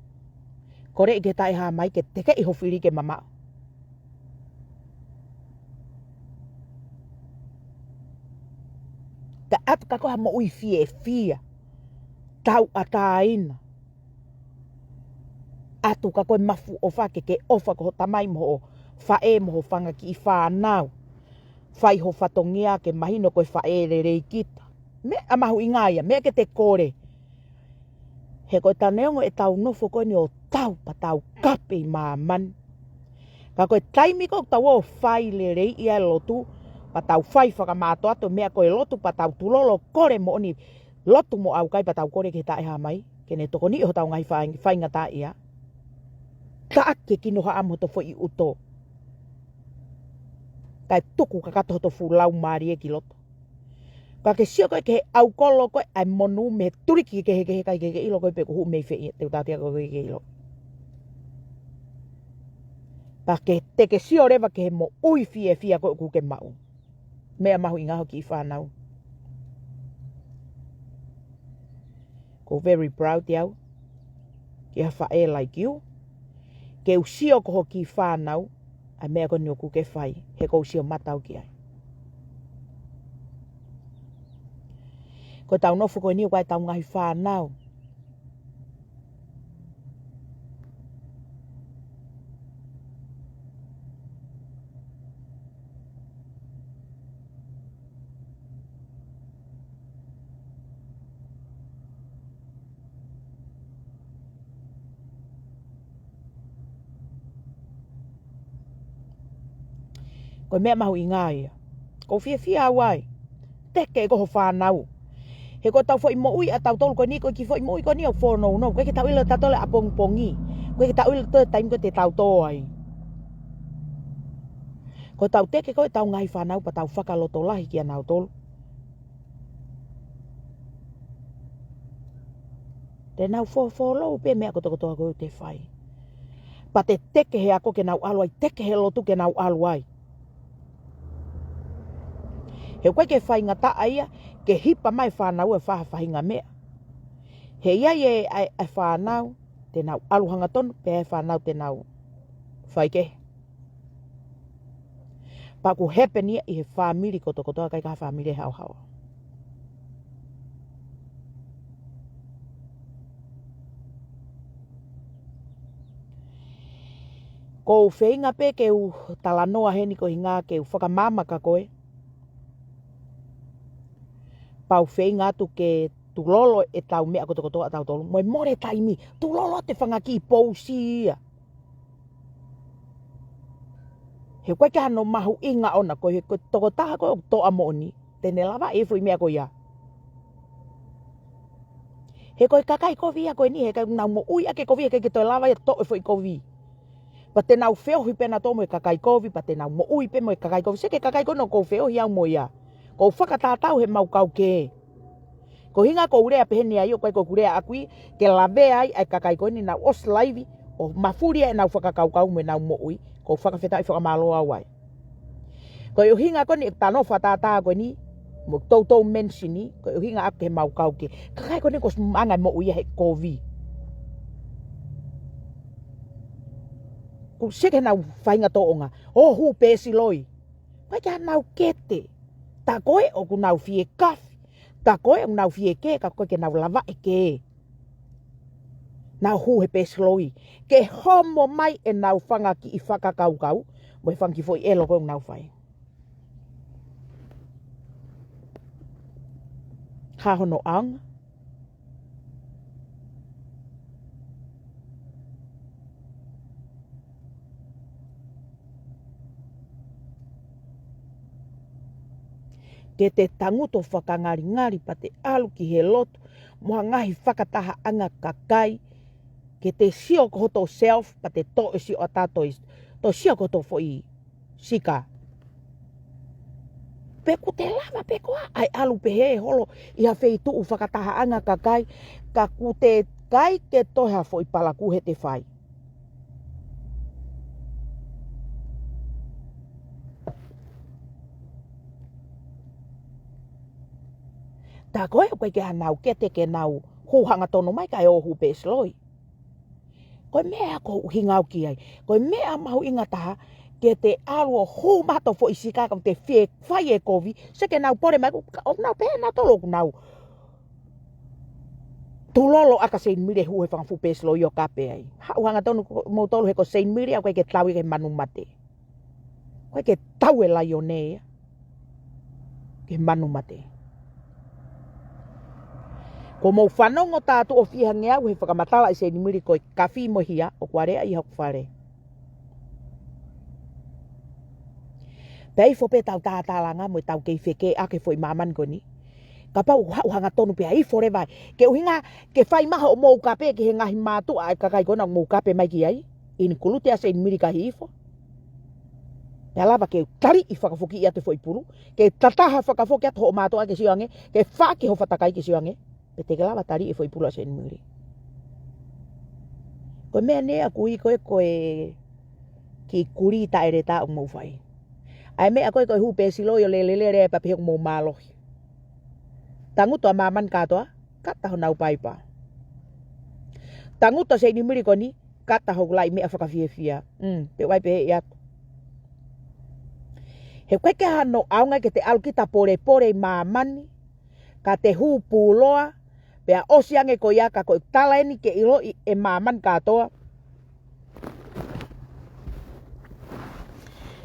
Kole ki he Taʻehāmai ke tekeʻi ho fili ke mamaʻo. Taʻatu kia koe ha moʻui fiefia. Tauʻatāina. ʻAtu kia koe mafu ʻofa ke ke ʻofa ko ho tamai mo ho faʻē mo ho fanga kiʻi fānau. Fai ho fatongia ke mahino ko e faʻē lelei kita. Meʻa mahuʻinga ia, meʻa ke te kole. He ko e taneongo ʻetau nofo ko eni ʻo tau pea tau kape ʻi māmani. Ka ko e taimi ko ē ʻoku tau ō ʻo fai lelei ʻa e lotu, pea tau fai fakamātoato meʻa ko e lotu pea tau tulolo kole moʻoni lotu mo ʻaukai pea tau kole ki he Taʻehāmai. ke ne tokoniʻi hotau ngaahi fai-, faingataʻaʻia. Taʻaki e kinohaʻa mo hoto foʻi ʻuto. Kae tuku kakato hoto fuʻu laumālie ki loto. Ka ke sio ko ē ki he ʻaukolo ko ē ʻa e monū mei he tuliki kehekehe, ʻikai ke ke ʻilo ko ē pe ʻoku hū mei fē ia, te u tala atu kiate koe ʻoku ʻikai ke ke ʻilo. Pea ke te ke sio leva ki he moʻui fiefia ko ē ʻoku ke maʻu. Meʻa mahuʻinga hoʻo kiʻi fānau. ʻOku ou very proud ʻe au ki ha faʻē like you. Ke u sio ko hoʻo kiʻi fānau ʻa e meʻa ko eni ʻoku ke fai, he ʻoku ou sio mata au ki ai. Ko ʻetau nofo ko eni ʻoku ʻi ai ʻetau ngaahi fānau. Ko e meʻa mahuʻinga ia. ʻOku ou fiefia au ai. Teke ko hoʻo fānau. He ko ʻetau foʻi moʻui ʻa tautolu ko eni, ko e kiʻi foʻi moʻui ko eni ʻoku fōnounou. ʻOku ʻikai ke tau ʻilo ʻe tautolu ʻapongipongi. ʻOku ʻikai ke tau ʻilo ʻe tautolu e taimi ko ē te tau tō ai. Ko ʻetau teke ko ē ʻetau ngaahi fānau pea tau fakalotolahi kia nautolu. Te nau fō-, follow pē meʻa kotokotoa ko ē ʻoku te fai. Pea te teke he ako ke nau ʻalu ai, teke he lotu ke nau ʻalu ai. He ʻoku ʻikai ke faingataʻa ia ke hipa mai e fānau ʻo fai ha faʻahinga meʻa. He ʻe ʻi ai e, e, e fānau te nau ʻalu hangatonu, pea ʻi ai e fānau te nau faikehe. Pea ʻoku happen ia ʻi he fāmili kotokotoa, ʻikai ko ha fāmili ʻe haohaoa. ʻOku ou feinga pē ke u talanoa heni ko e ʻuhinga ke u fakamaama kia koe. Pea u feinga atu ke tulolo ʻetau meʻa kotokotoa ʻa tautolu. Mo e mole taimi, tulolo atu e fanga kiʻi pousi ia. He ʻoku ʻikai ke ʻi ai hano mahuʻinga ʻona, ko e, ko e tokotaha ko ē ʻoku toʻa moʻoni, te ne lavaʻi e foʻi meʻa ko ia. He ko e kakai kovi ia ko eni, he ʻikai ke nau moʻui ʻaki e kovi, he ʻikai ke toe lava ia ʻo toʻo e foʻi kovi. Pea te nau feohi pē nautolu mo e kakai kovi, pea te nau moʻui pē mo e kakai kovi. Seke, kakai ko eni ʻoku ou feohi au mo ia. ʻOku ou fakatatau heʻemau kau kē. Ko e ʻuhinga ʻoku ou lea pehē ni ai, ʻoku ʻikai ko ʻeku lea ʻaʻaku ia, ke lavea ai ʻa e kakai ko eni naʻa nau ʻosi laivi ʻo mafuli ai ʻenau fakakaukau mo ʻenau moʻui. ʻOku ou fakafetaʻi fakamālō au ai. Ko e ʻuhinga ko eni ʻeku talanoa fakatātā ko eni, mo toutou mention ni, ko e ʻuhinga ʻaʻaku ki heʻemau kau kē. Kakai ko eni kuo ʻosi anga e moʻui ia he kovi. ʻOku seke ʻenau faʻahinga tōʻonga. ʻO hū pēsiloi. ʻIkai ke ʻi ai hanau kete. Tā ko ē ʻoku nau fiekafi. Tā ko ē ʻoku nau fiekē, ka ʻoku ʻikai ke nau lavaʻi e kē. Nau hū he pēsiloi. Ke homo mai ʻenau fanga kiʻi fakakaukau, mo e fanga kiʻi foʻi ʻelo ko ē ʻoku nau fai. Hā hono ʻaonga? Ke te tangutu ʻo fakangalingali pea te ʻalu ki he lotu mo ha ngaahi fakatahaʻanga kakai, ke te sio ko hoto self pea te toe sio ʻatā toe, toe sio ko hoto foʻi sika. Pe ʻoku te lava pē koā ʻa e ʻalu pehē holo ʻi ha feituʻu fakatahaʻanga kakai, ka ʻoku teʻeki ai ke toe ha foʻi palakū heʻete fai. Tā ko ē ʻoku ʻikai ke ʻi ai hanau kete ke nau hū hangatonu mai kae ʻoua ʻe hū pēsiloi. Ko e meʻa ʻoku ou ʻuhinga au ki ai. Ko e meʻa mahuʻinga taha, ke te ʻalu ʻo hū mai hoto foʻi sika ka te fie fai e kovi, seke nau pole mai, ka ʻoku nau pehē nautolu ʻoku nau tulolo ʻaki ʻa Seinimili ʻe hū he fanga fuʻu pēsiloi ʻo kape ai. Haʻu hangatonu kimoutolu he ko Seinimili ʻoku ʻikai ke tau ia ki he manu mate. ʻOku ʻikai ke tau e laione ia ki he manu mate. Kuo mou fanongo tātuʻo fiha ngeau he fakamatala ʻa Seinimili ko e kafi mo e hia ʻoku aleaʻi ʻi hoku fale. Pea ʻi ai foki pē ʻetau tātālanga mo ʻetau kei fekē ʻaki e foʻi māmani ko eni. Kapau ʻoku haʻu hangatonu pē ʻa e ifo leva. Ke ʻuhinga, ke fai mai hoʻomou kape ki he ngaahi mātuʻa ʻa e kakai ko ena ʻoku mou kape mai ki ai. Include ʻa Seinimili ka hifo. Pea lava ke taliʻi fakafoki atu e foʻi pulu. Ke tataha fakafoki atu hoʻo mātuʻa ke sio ange. Ke faki ho fatakai ke sio ange. Pea te ke lava taliʻi e foʻi pulu ʻa Seinimili. Ko e meʻa eni ʻaku ui ko e ko e kiʻi kulī taʻeleta ʻoku mou fai. ʻA e meʻa ko e ko e hū pē siloi ʻo lelelele pea pehē ʻoku mou mālohi. Tangutu ʻa māmani kātoa, kata honau paipa. Tangutu ʻa Seinimili ko eni, kata hoku laʻi meʻa fakafiefia. Mm, pea ʻoku ʻai pē ʻe ia atu. He ʻoku ʻikai ke ʻi ai hano ʻaonga ke te ʻalu kita polepole ʻi māmani, ka te hū pūloa, pea ʻosi ange ko ia ka ko e tala eni ke ʻiloʻi ʻe māmani kātoa.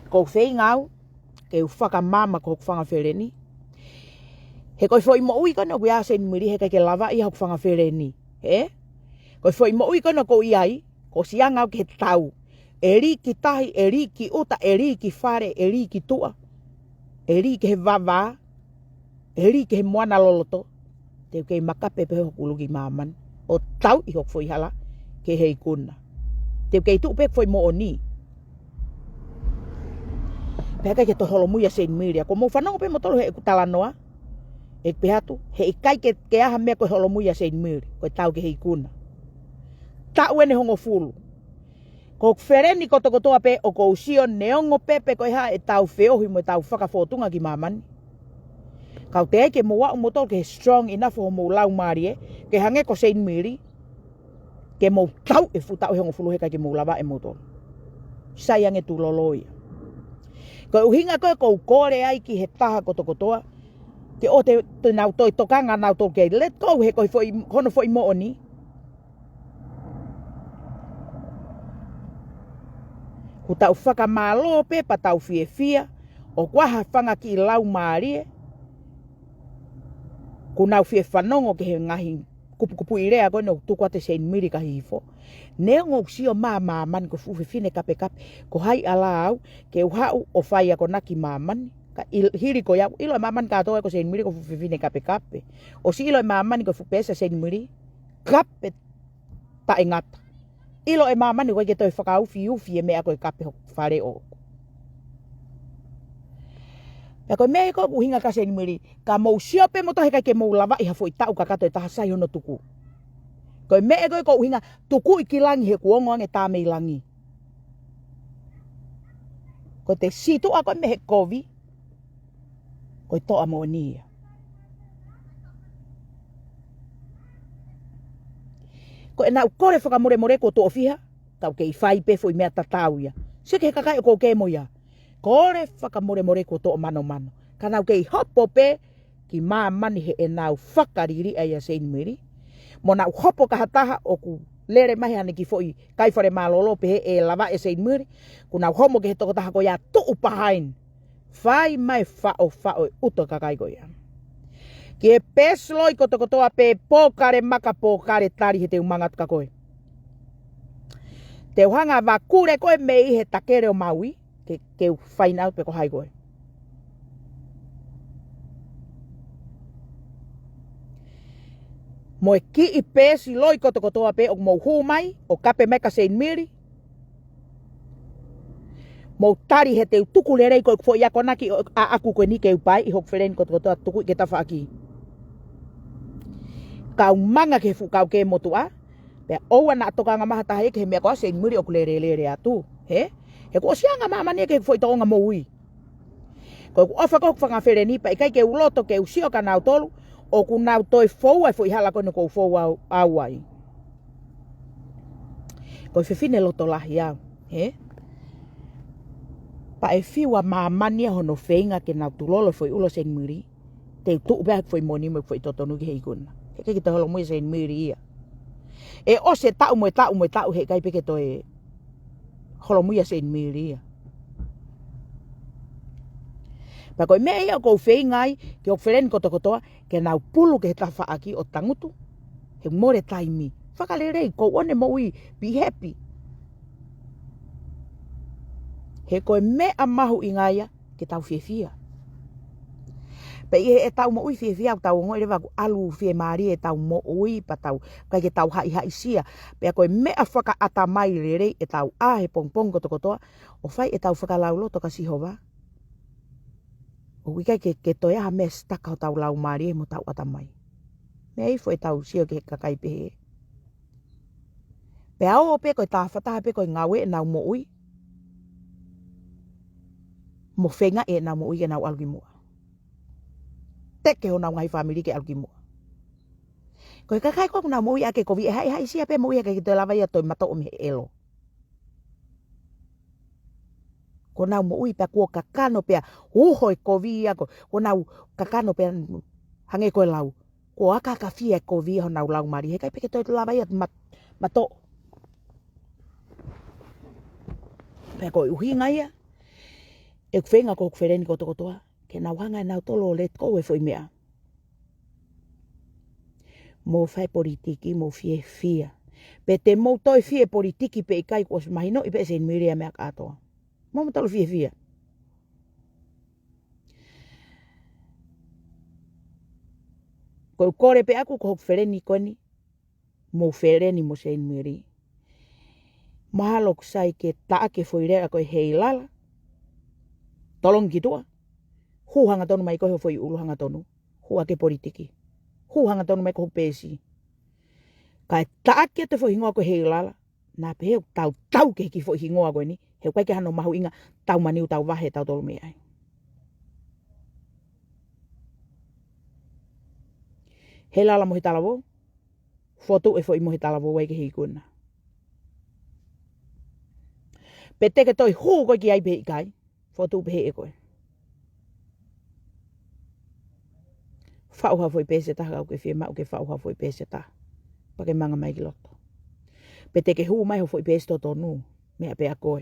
Ko u feinga au ke u fakamaama ko hoku fanga feleni. He ko e foʻi moʻui ko ena ʻoku ʻi ai ʻa Seinimili he ʻikai ke lava ia hoku fanga feleni. He? Ko e foʻi moʻui ko ena ʻoku ou ʻi ai, ko sianga au ke tau. ʻE lī ki tahi, ʻe lī ki ʻuta, ʻe lī ki fale, ʻe lī ki tuʻa, ʻe lī ki he vavā, ʻe lī ki he moana loloto. Te u kei makape pē hoku ʻulu ki māmani ʻo tauʻi hoku foʻi hala ki he ikuna. Te u kei tuʻu pē foʻi moʻoni. Pea ʻikai ke toe holomui ʻa Seinimili ia. Ko mou fanongo pē moutolu heʻeku talanoa, ʻeku pehē atu, he ʻikai ke, ke ʻi ai ha meʻa ko e holomui ʻa Seinimili, ko e tau ki he ikuna. Taʻu eni ʻe hongofulu. Ko hoku feleni kotokotoa pē ʻoku ou sio neongo pē pe ko e hā ʻetau feohi mo ʻetau fakafōtunga ki māmani. Ka ʻoku teʻeki ai ke mou aʻu moutolu ke strong enough hoʻomou laumālie, ke hangē ko Seinimili, ke mou tau e fuʻu taʻu ʻe hongofulu he ʻikai ke mou lava ʻe moutolu. Sai ange tulolo ia. Ko e ʻuhinga ko e ʻoku ou kole ai ki he taha kotokotoa, ke ʻoua te, te nau toe tokanga nautolu ke let go he ko e foʻi, hono foʻi moʻoni. Ko ʻetau fakamālō pē pea tau fiefia, ʻoku ʻi ai ha fanga kiʻi laumālie, kuo nau fie fanongo ki he ngaahi kupukupuʻi lea ko ena ʻoku tuku atu ʻe Seinimili ka hifo. Neongo ʻoku sio mai ʻa māmani ko e fuʻu fefine kapekape, ko hai ʻalā au ke u haʻu ʻo fai akonaki ʻi māmani. Ka ʻil-, hili ko ia, ʻilo ʻe māmani kātoa ko Seinimili ko e fuʻu fefine kapekape. ʻOsi ʻilo ʻe māmani ko e fuʻu peesi ʻa Seinimili, kape taʻengata. ʻIlo ʻe māmani ʻoku ʻikai ke toe fakaufiufi e meʻa ko e kape hoku fale ʻoʻoku. Pea ko e meʻa ia ko e ʻuhinga kia Seinimili, ka mou sio pē moutolu he ʻikai ke mou lavaʻi ha foʻi taʻu kakato ʻe taha, sai hono tuku. Ko e meʻa ko e ko e ʻuhinga, tukuʻi ki langi he kuo ongo ange tā mei langi. Ko e te situʻa ko e mei he kovi, ko e toʻa moʻoni ia. Ko ʻenau kole fakamolemole kuo tuʻo fiha, ka ʻoku kei fai pē foʻi meʻa tatau ia. Sio ki he kakai ʻoku ou kemo ia. Kole fakamolemole kuo toʻo manomano. Ka nau kei hopo pē ki māmani heʻenau fakaliliʻa ʻia Seinimili. Mo nau hopo ki ha taha ʻoku lele mai haʻane kiʻi foʻi kai fale mālōlō pehē ʻe lavaʻi ʻe Seinimili. Kuo nau homo ki he tokotaha ko ia tuʻu behind. Fai mai faʻofaʻo e ʻuto kakai ko ia. Ki he peesi loi kotokotoa pē pōkale maka pōkale tali he te u mangatu ka ko e. Te u hanga vakule ko e mei he takele ʻo Maui, ke, ke u find out pe ko hai ko e. Mo e kiʻi peesi loi kotokotoa pē ʻoku mou hū mai, ʻo kape mai kia Seinimili. Mou tali he te u tuku lelei ko e foʻi akonaki ʻo, ʻaʻaku ko eni ke u paiʻi hoku feleni kotokotoa tuku ʻi ke tafaʻaki. Kau manga ke fuʻu kau ke motuʻa, pea ʻoua naʻa tokanga mai ha taha ia ki he meʻa ko ʻa Seinimili ʻoku lelelele atu. He? He kuo ʻosi anga māmani ia ki he foʻi toʻonga moʻui. Ko ʻeku ʻofa ko hoku fanga feleni pea ʻikai ke u loto ke u sio kia nautolu, ʻoku nau toe foua e foʻi hala ko ena ʻoku ou foua au ai. Ko e fefine loto lahi au, he? Pea ʻe fiu ʻa māmani ia hono feinga ke nau tulolo e foʻi ʻulu ʻa Seinimili, te u tuʻu pē ʻa e foʻi moʻoni mo e foʻi totonu ki he ikuna. He ʻikai ke toe holomui ʻa Seinimili ia. ʻE ʻosi e taʻu mo e taʻu mo e taʻu he ʻikai pē ke toe holomui ʻa Seinimili ia. Pea ko e meʻa ia ʻoku ou feinga ai ki hoku feleni kotokotoa, ke nau pulu ki he tafaʻaki ʻo tangutu. He mole taimi. Fakalelei, ko ʻene moʻui, be happy. He ko e meʻa mahuʻinga ia ke tau fiefia. Pea ʻi heʻetau moʻui fiefia ʻoku tau ongoʻi leva ʻoku ʻalu fiemālie ʻetau moʻui pea tau, ʻikai ke tau haʻihaʻisia. Pea ko e meʻa fakaʻatamai lelei ʻetau ʻā he pongipongi kotokotoa ʻo fai ʻetau fakalauloto kia Sihova. ʻOku ʻikai ke, ke toe ʻi ai ha meʻa sitaka hotau laumālie mo hotau ʻatamai. Meʻa ifo ʻetau sio ki he kakai pehē. Pea ō pē ko e tāfataha pē ko e ngāue ʻenau moʻui. Mo feinga ʻenau moʻui ke nau ʻalu ki muʻa. Teke honau ngaahi fāmili ke ʻalu ki muʻa. Ko e kakai ko ē ʻoku nau moʻui ʻaki e kovi ʻe haʻihaʻisia pē moʻui ʻaki ke toe lava ia toe matoʻo mei he ʻelo. Ko ʻenau moʻui pea kuo kakano pea uho e kovi ia ko, ko ʻenau kakano pea hangē ko e lau. Kuo akakafia e kovi ia honau laumālie. He ʻikai pē ke toe lava ia mat-, matoʻo. Pea ko e ʻuhinga ia, ʻeku feinga ko hoku feleni kotokotoa ke nau hanga ʻe nautolu ʻo let go e foʻi meʻa. Mou fai politiki, mou fiefia. Pe te mou toe fie politiki pe ʻikai kuo ʻosi mahinoʻi pē ʻe Seinimili ʻa e meʻa kātoa. Mou mautolu fiefia. Ko e kole pē ʻaku ko hoku feleni ko eni, mo feleni mo Seinimili. Mahalo ʻoku sai ke taʻaki e foʻi lea ko e heilala. Tolongi ki tuʻa. Hū hangatonu mai ko e ho foʻi ʻulu hangatonu. Hū ʻaki e politiki. Hū hangatonu mai ko hoku peesi. Kae taʻaki atu e foʻi hingoa ko e heilala. Naʻa pehē ʻoku tau tau ki he kiʻi foʻi hingoa ko eni. He ʻoku ʻikai ke hano mahuʻinga tau mani ʻo tau vahe tautolu mei ai. Heilala mo he talavou. Fotu e foʻi mo he talavou ai ke he ikuna. Pe te ke toe hū koe ki ai pe ʻikai. Fotu pehē ʻe koe. Faʻu ha foʻi peesi ʻe taha ka ʻoku ke fiemaʻu ke faʻu ha foʻi peesi ʻe taha. Pea ke manga mai ki loto. Pe te ke hū mai ho foʻi peesi totonu. Meʻa pē ʻa koe.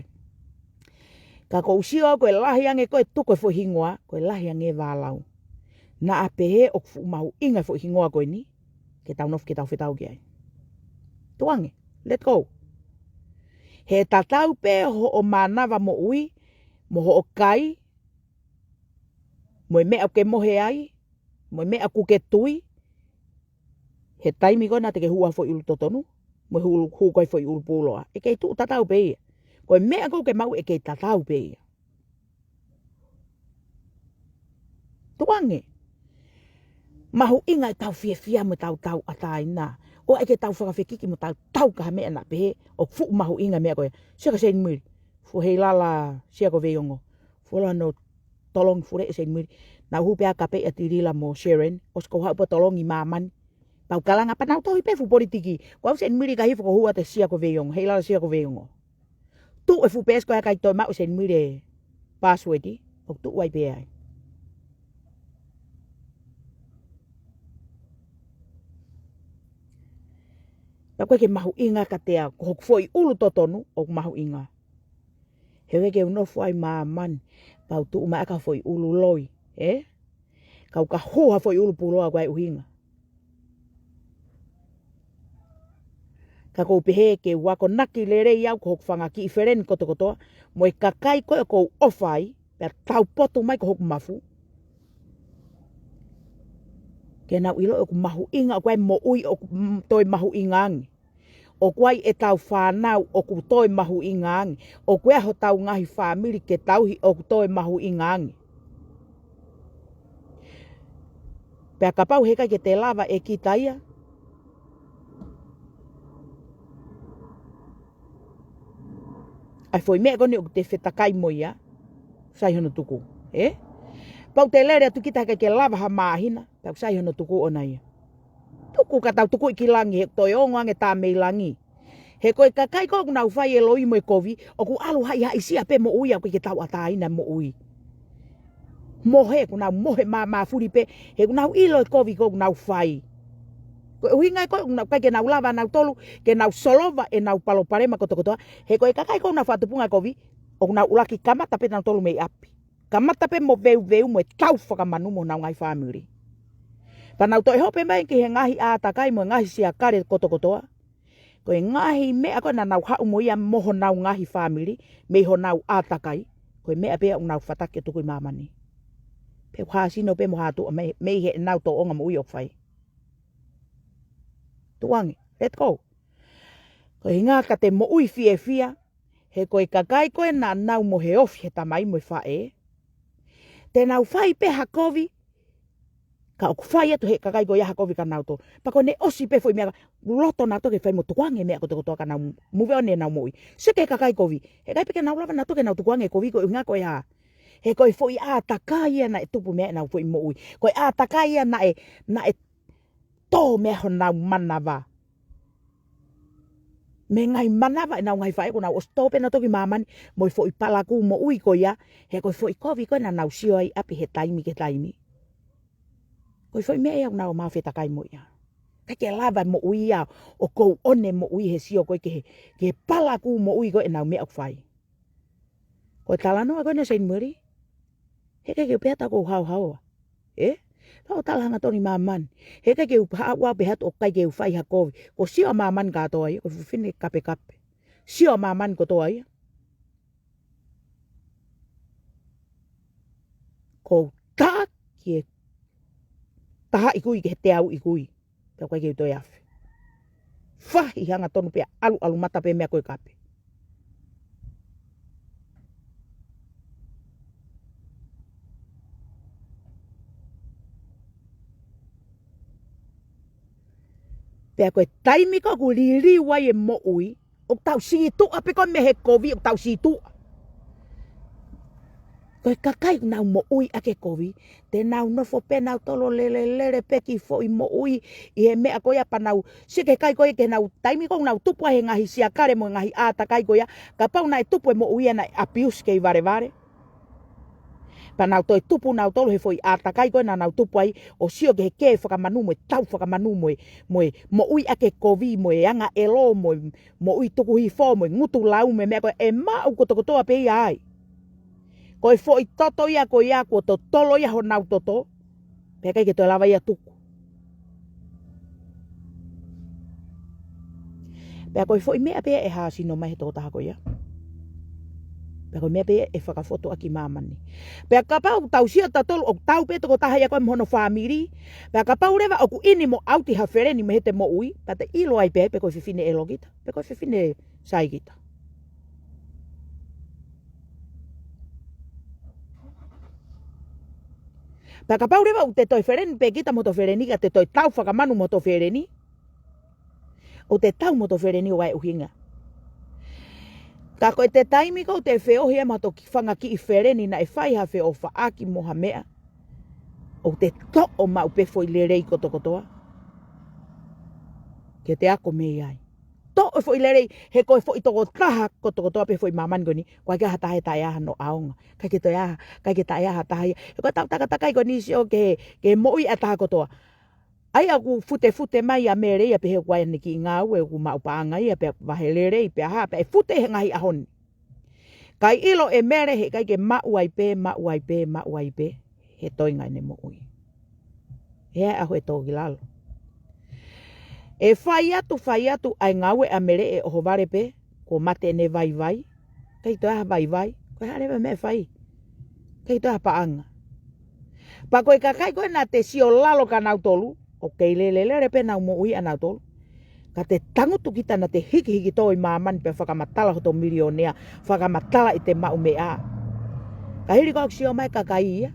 Ka ʻoku ou sio au ko e lahi ange ko e tuku e foʻi hingoa, ko e lahi ange e vālau. Naʻa pehē ʻoku fuʻu mahuʻinga e foʻi hingoa ko eni, ke tau nofo ke tau fetau ki ai. Tuʻu ange, let go. He tatau pē hoʻo mānava moʻui, mo hoʻo kai, mo e meʻa ʻoku ke mohe ai, mo e meʻa ʻoku ke tui, he taimi ko ē naʻa te ke hū ai foʻi ʻulu totonu, mo e hū, hū ko ē foʻi ʻulu pūloa. ʻE kei tuʻu tatau pē ia. Ko e meʻa ko ē ʻoku ke maʻu ʻe kei tatau pē ia. Tuʻu ange. Mahuʻinga ʻetau fiefia mo ʻetau tauʻatāina. ʻOua ʻe ke tau fakafekiki mo tau tau ki ha meʻa naʻa pehē ʻoku fuʻu mahuʻinga e meʻa ko ē. Sio kia Seinimili. Fuʻu heilala, sio kia Veiongo. Fuoloa no tolongi fule ʻe Seinimili. Naʻa ku hū pē ʻo kapei ʻa Tilila mo Sharon. ʻOsi ko haʻu pē ʻo tolongi māmani. Pea u kalanga pea nau tohi pē fuʻu politiki. Ko au Seinimili ka hifo ko hua te sio kia Veiongo. Heilala sio kia Veiongo. Tuʻu e fuʻu peesi ko ē ʻikai toe maʻu ʻe Seinimili e password. ʻOku tuʻu ai pē ai. Pea ʻoku ʻikai ke mahuʻinga kiate au, ko hoku foʻi ʻulu totonu, ʻoku mahuʻinga. He ʻoku ʻikai ke u nofo ai ʻi māmani, pea u tuʻu mai ʻaki ha foʻi ʻulu loi, ē? Ka u ka hū ha foʻi ʻulu pūloa ʻoku ʻi ai e ʻuhinga. Ka ʻoku ou pehē ke u akonaki lelei au ko hoku fanga kiʻi feleni kotokotoa, mo e kakai ko ē ʻoku ou ʻofa ai, pea taupotu mai ko hoku mafu. Ke nau ʻilo ʻoku mahuʻinga, ʻoku ʻi ai e moʻui ʻoku, mm, toe mahuʻinga ange. ʻOku ʻi ai ʻetau fānau ʻoku toe mahuʻinga ange. ʻOku ʻi ai hotau ngaahi fāmili ke tauhi ʻoku toe mahuʻinga ange. Pea kapau he ʻikai ke te lava ʻe kita ia. ʻA e foʻi meʻa ko eni ʻoku te fetakai mo ia. Sai hono tuku. Ē? Pau te lele atu kita he ʻikai ke lava ha māhina. Pea sai hono tuku ʻona ia. Tuku ka tau tukuʻi ki langi he toe ongo ange tā mei langi. He ko e kakai ko ē ʻoku nau fai e loi mo e kovi, ʻoku ʻalu haʻihaʻisia pē moʻui ʻoku ʻikai ke tauʻatāina moʻui. Mohe, ʻoku nau mohe māmāfuli pē, he ʻoku nau ʻilo e kovi ko ē ʻoku nau fai. Ko e ʻuhinga ko ē ʻoku nau ʻikai ke nau lava nautolu, ke nau solova ʻenau palopalema kotokotoa, he ko e kakai ko ē ʻoku nau fakatupunga kovi, ʻoku nau ʻuluaki kamata pē nautolu mei ʻapi. Kamata pē mo veuveu mo e tau fakamanu mo honau ngaahi fāmili. Pea nau toe hopo mai ki he ngaahi ʻātakai mo e ngaahi siakale kotokotoa. Ko e ngaahi meʻa ko ē naʻa nau haʻu mo ia mo honau ngaahi fāmili, mei honau ʻātakai, ko e meʻa pē ia ʻoku nau fataki ʻo tuku ʻi māmani. Pe hāsino pē mo hātuʻa mei, mei heʻenau tōʻonga moʻui ʻoku fai. Tukuange, let go. Ko e ʻuhinga ka te moʻui fiefia, he ko e kakai ko ē naʻa nau mohe ofi he tamai mo e faʻē, te nau fai pē ha kovi, ka ʻoku fai atu he kakai ko ia ha kovi kia nautolu. Pea ko ʻene ʻosi pē foʻi meʻa ka loto nautolu ke fai mo tukuange meʻa kotokotoa ka nau move on ʻenau moʻui. Sio ki he kakai kovi. He ʻikai pē ke nau lava nautolu ke nau tukuange kovi ko e ʻuhinga ko e hā. He ko e foʻi ʻātakai ia naʻe tupu mei ai ʻenau foʻi moʻui. Ko e ʻātakai ia naʻe, naʻe tō mei ai honau manava. Mei he ngaahi manava ʻenau ngaahi faʻē kuo nau ʻosi tō pē nautolu ki māmani, mo e foʻi palakū moʻui ko ia, he ko e foʻi kovi ko ē naʻa nau sio ai ʻapi he taimi ki he taimi. Ko e foʻi meʻa ia ʻoku nau mafetakai mo ia. ʻIkai ke lava moʻui ia, ʻo go on e moʻui he sio ko ē ki he, ki he palakū moʻui ko ē ʻenau meʻa ʻoku fai. Ko e talanoa ko ena Seinimeli. He ʻikai ke u pehē atu ʻoku ou haohaoa. Ē? Pea ʻoku tala hangatonu ʻi māmani. He ʻikai ke u pehē atu ʻoku ʻikai ke u fai ha kovi. Ko e sio ʻa māmani kātoa ia, ko e fefine kapekape. Sio ʻa māmani kotoa ia. Ko u tā ki he taha ʻi kui, ki he teau ʻi kui. Pea ʻoku ʻikai ke u toe afe. Fahi hangatonu pea ʻalu ʻalu mata pē meʻa ko ē kape. Pea ko e taimi ko ē ʻoku liliu ai e moʻui, ʻoku tau sītuʻa pē ko ē mei he kovi, ʻoku tau sītuʻa. Ko e kakai ʻoku nau moʻui ʻaki e kovi, te nau nofo pē nautolu ʻo lele, lele pē ki he foʻi moʻui ʻi he meʻa ko ia pea nau, sio ki he kakai ko ia ki heʻenau taimi ko ē ʻoku nau tupu ai he ngaahi siakale mo e ngaahi ʻātakai ko ia, kapau naʻe tupu e moʻui ia naʻe abuse kei valevale. Pea nau toe tupu nautolu he foʻi ʻātakai ko ē naʻa nau tupu ai ʻo sio ki he kē fakamanu mo e tau fakamanu mo e, mo e moʻui ʻaki e kovi mo e angaʻelo mo e moʻui tukuhifo mo e ngutu lau mo e meʻa ko ē ʻe maʻu kotokotoa pē ia ai. Ko e foʻi toto ia ko ia kuo totolo ia honau toto. Pea ʻikai ke toe lava ia tuku. Pea ko e foʻi meʻa pē ʻe hāsino mai he tokotaha ko ia. Pea ko e meʻa pē ʻe fakafotu ʻaki māmani. Pea kapau ʻoku tau sio tautolu ʻoku tau pē tokotaha ia ko ē mo hono fāmili. Pea kapau leva ʻoku ʻi ai mo ʻauti ha feleni mei heʻete moʻui. Pea te ʻilo ai pē pe ko e fefine ʻelo kita. Pe ko e fefine sai kita. Pea kapau leva ʻoku te toe feleni pē kita mo hoto feleni, ka te toe tau fakamanu mo hoto feleni, ʻoku te tau mo hoto feleni ʻo ʻai ʻuhinga. Ka ko ʻete taimi ko ē ʻoku te feohi ai mo hoto fanga kiʻi feleni naʻe fai ha feʻofaʻaki mo ha meʻa, ʻoku te toʻo maʻu pē foʻi lelei kotokotoa ke te ako mei ai. Toʻo e foʻi lelei, he ko e foʻi tokotaha kotokotoa pē foʻi māmani ko eni, ʻoku ʻikai ke ʻi ai ha taha ʻe taʻe ʻi ai hano ʻaonga. ʻIkai ke toe ʻi ai, ʻikai ke taʻe ʻi ai ha taha ia. He ko e tau takatakai ko eni sio ki he, ki he moʻui ʻa e taha kotoa. ʻA ia ʻoku futefutemai ʻa Mele ia pea he ʻoku ʻi ai ʻene kiʻi ngāue ʻoku maʻu paʻanga ia pea vahe lelei pea hā pea ʻe fute he ngaahi ʻaho ni. Kae ʻilo ʻe Mele he ʻikai ke maʻu ai pē, maʻu ai pē, maʻu ai pē he toenga ʻene moʻui. He ʻa e ʻaho ʻe tō ki lalo. ʻE fai atu, fai atu ʻa e ngāue ʻa Mele ʻe ʻohovale pē, kuo mate ʻene vaivai. ʻIkai toe ʻi ai ha vaivai, ko e hā leva e meʻa ʻe fai. ʻIkai toe ʻi ai ha paʻanga. Pea ko e kakai ko ē naʻa te sio lalo kia nautolu, ʻoku kei lelelele pē ʻenau moʻui ʻanautolu. Ka te tangutu kita naʻa te hikihiki tō ʻi māmani pea fakamatala hoto milionea, fakamatala ʻete maʻu meʻa. Ka hili ko ē ʻoku sio mai e kakai ia,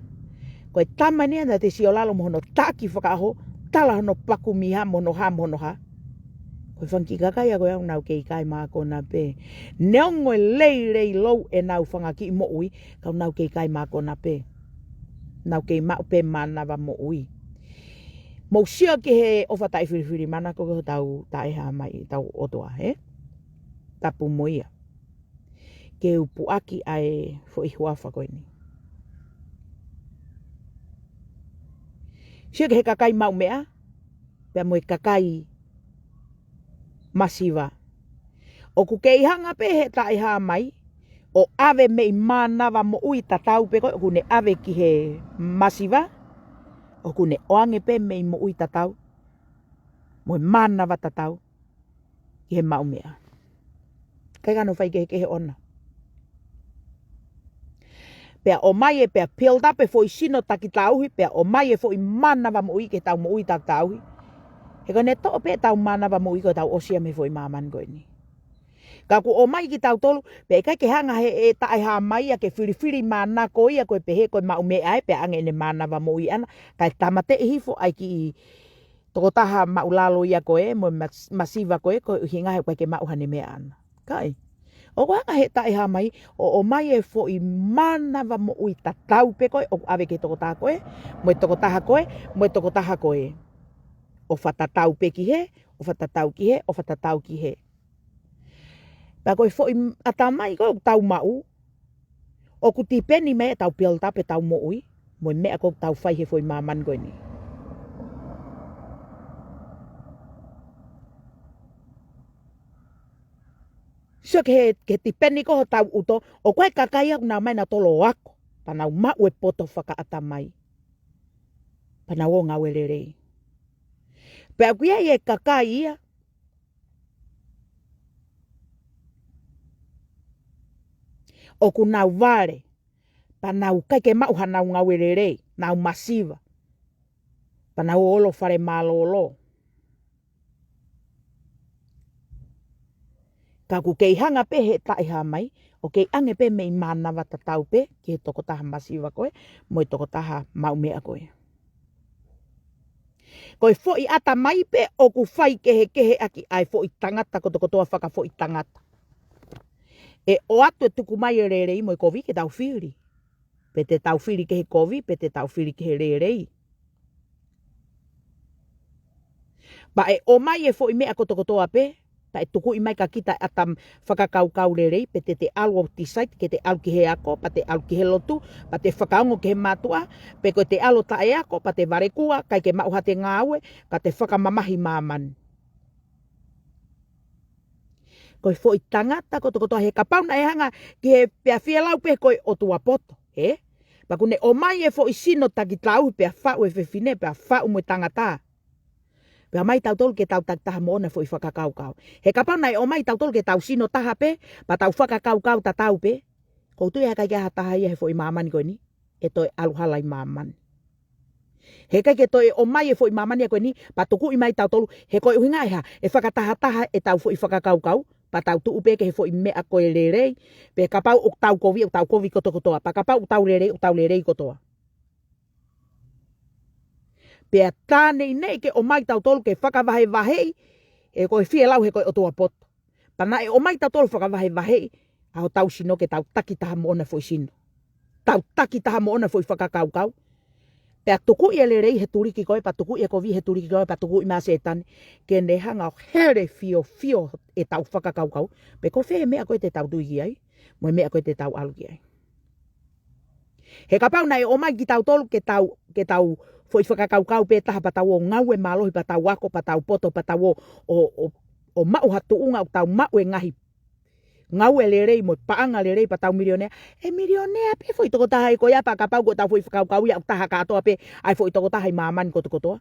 ko e tama ni ia naʻa te sio lalo mo hono taki fakaʻaho, tala hono paku mīha mo hono hā mo hono hā. Ko e fanga kiʻi kakai ia ko ē ʻoku nau kei kai mākona pē. Neongo e lelei lou ʻenau fanga kiʻi moʻui, ka ʻoku nau kei kai mākona pē. Nau kei maʻu pē mānava moʻui. Mou sio ki he ʻOfa Taʻefilifilimana ko ē hotau taʻehāmai, tau ʻOtua, ē? Tapu mo ia. Ke u puʻaki ʻa e foʻi huafa ko eni. Sio ki he kakai maʻu meʻa, pea mo e kakai masiva. ʻOku kei hanga pē he taʻehāmai ʻo ʻave mei mānava moʻui tatau pē ko ē ʻoku ne ʻave ki he masiva, ʻoku ne ʻoange pē mei moʻui tatau mo e mānava tatau ki he maʻu meʻa. ʻIkai ke ʻi ai hano faikehekehe ʻona. Pea ʻomai e pea build up e foʻi sino taki tauhi, pea ʻomai e foʻi mānava moʻui ke tau moʻui taki tauhi. He ko ʻene toʻo pē ʻetau mānava moʻui ko ʻetau ʻosi ia mei he foʻi māmani ko eni. Ka ʻoku ʻomai kitautolu, pea ʻikai ke hanga he ʻe taʻehāmai ia ke filifili mānako ia ko e pehē ko e maʻu meʻa ē pea ʻange ʻene mānava moʻui ʻana, kae tāmateʻi hifo ai ki tokotaha maʻulalo ia ko ē, mo e mas-, masiva ko ē, ko e ʻuhinga he ʻoku ʻikai ke maʻu haʻane meʻa ʻana. Kai. ʻOku hanga he taʻehāmai, ʻo ʻomai e foʻi mānava moʻui tatau pē ko ē, ʻoku ʻave ki he tokotaha ko ē, mo e tokotaha ko ē, mo e tokotaha ko ē. ʻO fakatatau pē ki hē, ʻo fakatatau ki hē, ʻo fakatatau ki hē. Pea ko e foʻi ʻatamai ko ē ʻoku tau maʻu, ʻoku tipeni mai ʻetau build up ʻetau moʻui, mo e meʻa ko ē ʻoku tau fai he foʻi māmani ko eni. Sio ki he, ki he tipeni ko ē hotau ʻuto, ʻoku ʻi ai e kakai ia ʻoku nau ō mai nautolu ʻo ako, pea nau maʻu e poto fakaʻatamai. Pea nau ō ʻo ngāue lelei. Pea ʻoku ʻi ai e kakai ia, ʻoku nau vale, pea nau ʻikai ke maʻu haʻanau ngāue lelei, nau masiva, pea nau ō ʻo ʻolo fale mālōlō. Ka ʻoku kei hanga pē he taʻehāmai, ʻo kei ʻange pē mei mānava tatau pē ki he tokotaha masiva ko ē, mo e tokotaha maʻu meʻa ko ē. Ko e foʻi ʻatamai pē ʻoku fai kehekehe ʻaki ʻa e foʻi tangata kotokotoa fakafoʻi tangata. ʻE ʻoatu e tuku mai e lelei mo e kovi ke tau fili. Pe te tau fili ki he kovi, pe te tau fili ki he lelei. Pea ʻe ʻomai e foʻi meʻa kotokotoa pē, pea ʻe tukuʻi mai kia kita ʻa e ʻatamai fakakaukau lelei, pe te te ʻalu ʻo decide ke te ʻalu ki he ako, pea te ʻalu ki he lotu, pea te fakaongo ki he mātuʻa, pe ko e te ʻalu ʻo taʻeako, pea te valekua, ʻikai ke maʻu haʻate ngāue, ka te fakamamahi māmani. Ko e foʻi tangata kotokotoa he kapau naʻe hanga ki he pea fielau pē ko e ʻotua poto, hē? Pea ʻoku ne ʻomai e foʻi sino taki tauhi pea faʻu e fefine, pea faʻu mo e tangata. Pea ʻomai tautolu ke tau taki taha moʻona foʻi fakakaukau. He kapau naʻe ʻomai tautolu ke tau sino taha pē, pea tau fakakaukau tatau pē, ʻoku ou tui ʻe ʻikai ke ʻi ai ha taha ia he foʻi māmani ko eni ʻe toe ʻalu hala ʻi māmani. He ʻikai ke toe ʻomai e foʻi māmani ia ko eni, pea tukuʻi mai tautolu, he ko e ʻuhinga ʻe hā, ʻe fakatahataha ʻetau foʻi fakakaukau, pea tau tuʻu pē ki he foʻi meʻa ko e lelei, pe kapau ʻoku tau kovi, ʻoku tau kovi kotokotoa, pea kapau ʻoku tau lelei, ʻoku tau lelei kotoa. Pea tā neʻineʻi ke ʻomai tautolu ke fakavahevaheʻi, ʻe ko e fielau he ko e ʻotua poto. Pea naʻe ʻomai tautolu fakavahevaheʻi ʻa hotau sino ke tau taki taha moʻona foʻi sino. Tau taki taha moʻona foʻi fakakaukau. Pea tukuʻi e lelei he tuliki ko ē, pea tukuʻi e kovi he tuliki ko ē, pea tukuʻi mai ʻa Sētane. Ke ne hanga ʻo hele fiofio ʻetau fakakaukau. Pe ko fē meʻa ko ē te tau tui ki ai, mo e meʻa ko ē te tau ʻalu ki ai. He kapau naʻe ʻomai kitautolu ke tau, ke tau foʻi fakakaukau pē taha pea tau ō ngāue mālohi pea tau ako pea tau poto pea tau ō, ʻo, ʻo, ʻo maʻu ha tuʻunga ʻoku tau maʻu e ngaahi ngāue lelei mo e paʻanga lelei pea tau milionea. ʻE milionea pē foʻi tokotaha ē ko ia pea kapau ko ʻetau foʻi fakakaukau ia ʻoku taha kātoa pē ʻa e foʻi tokotaha ʻi māmani kotokotoa.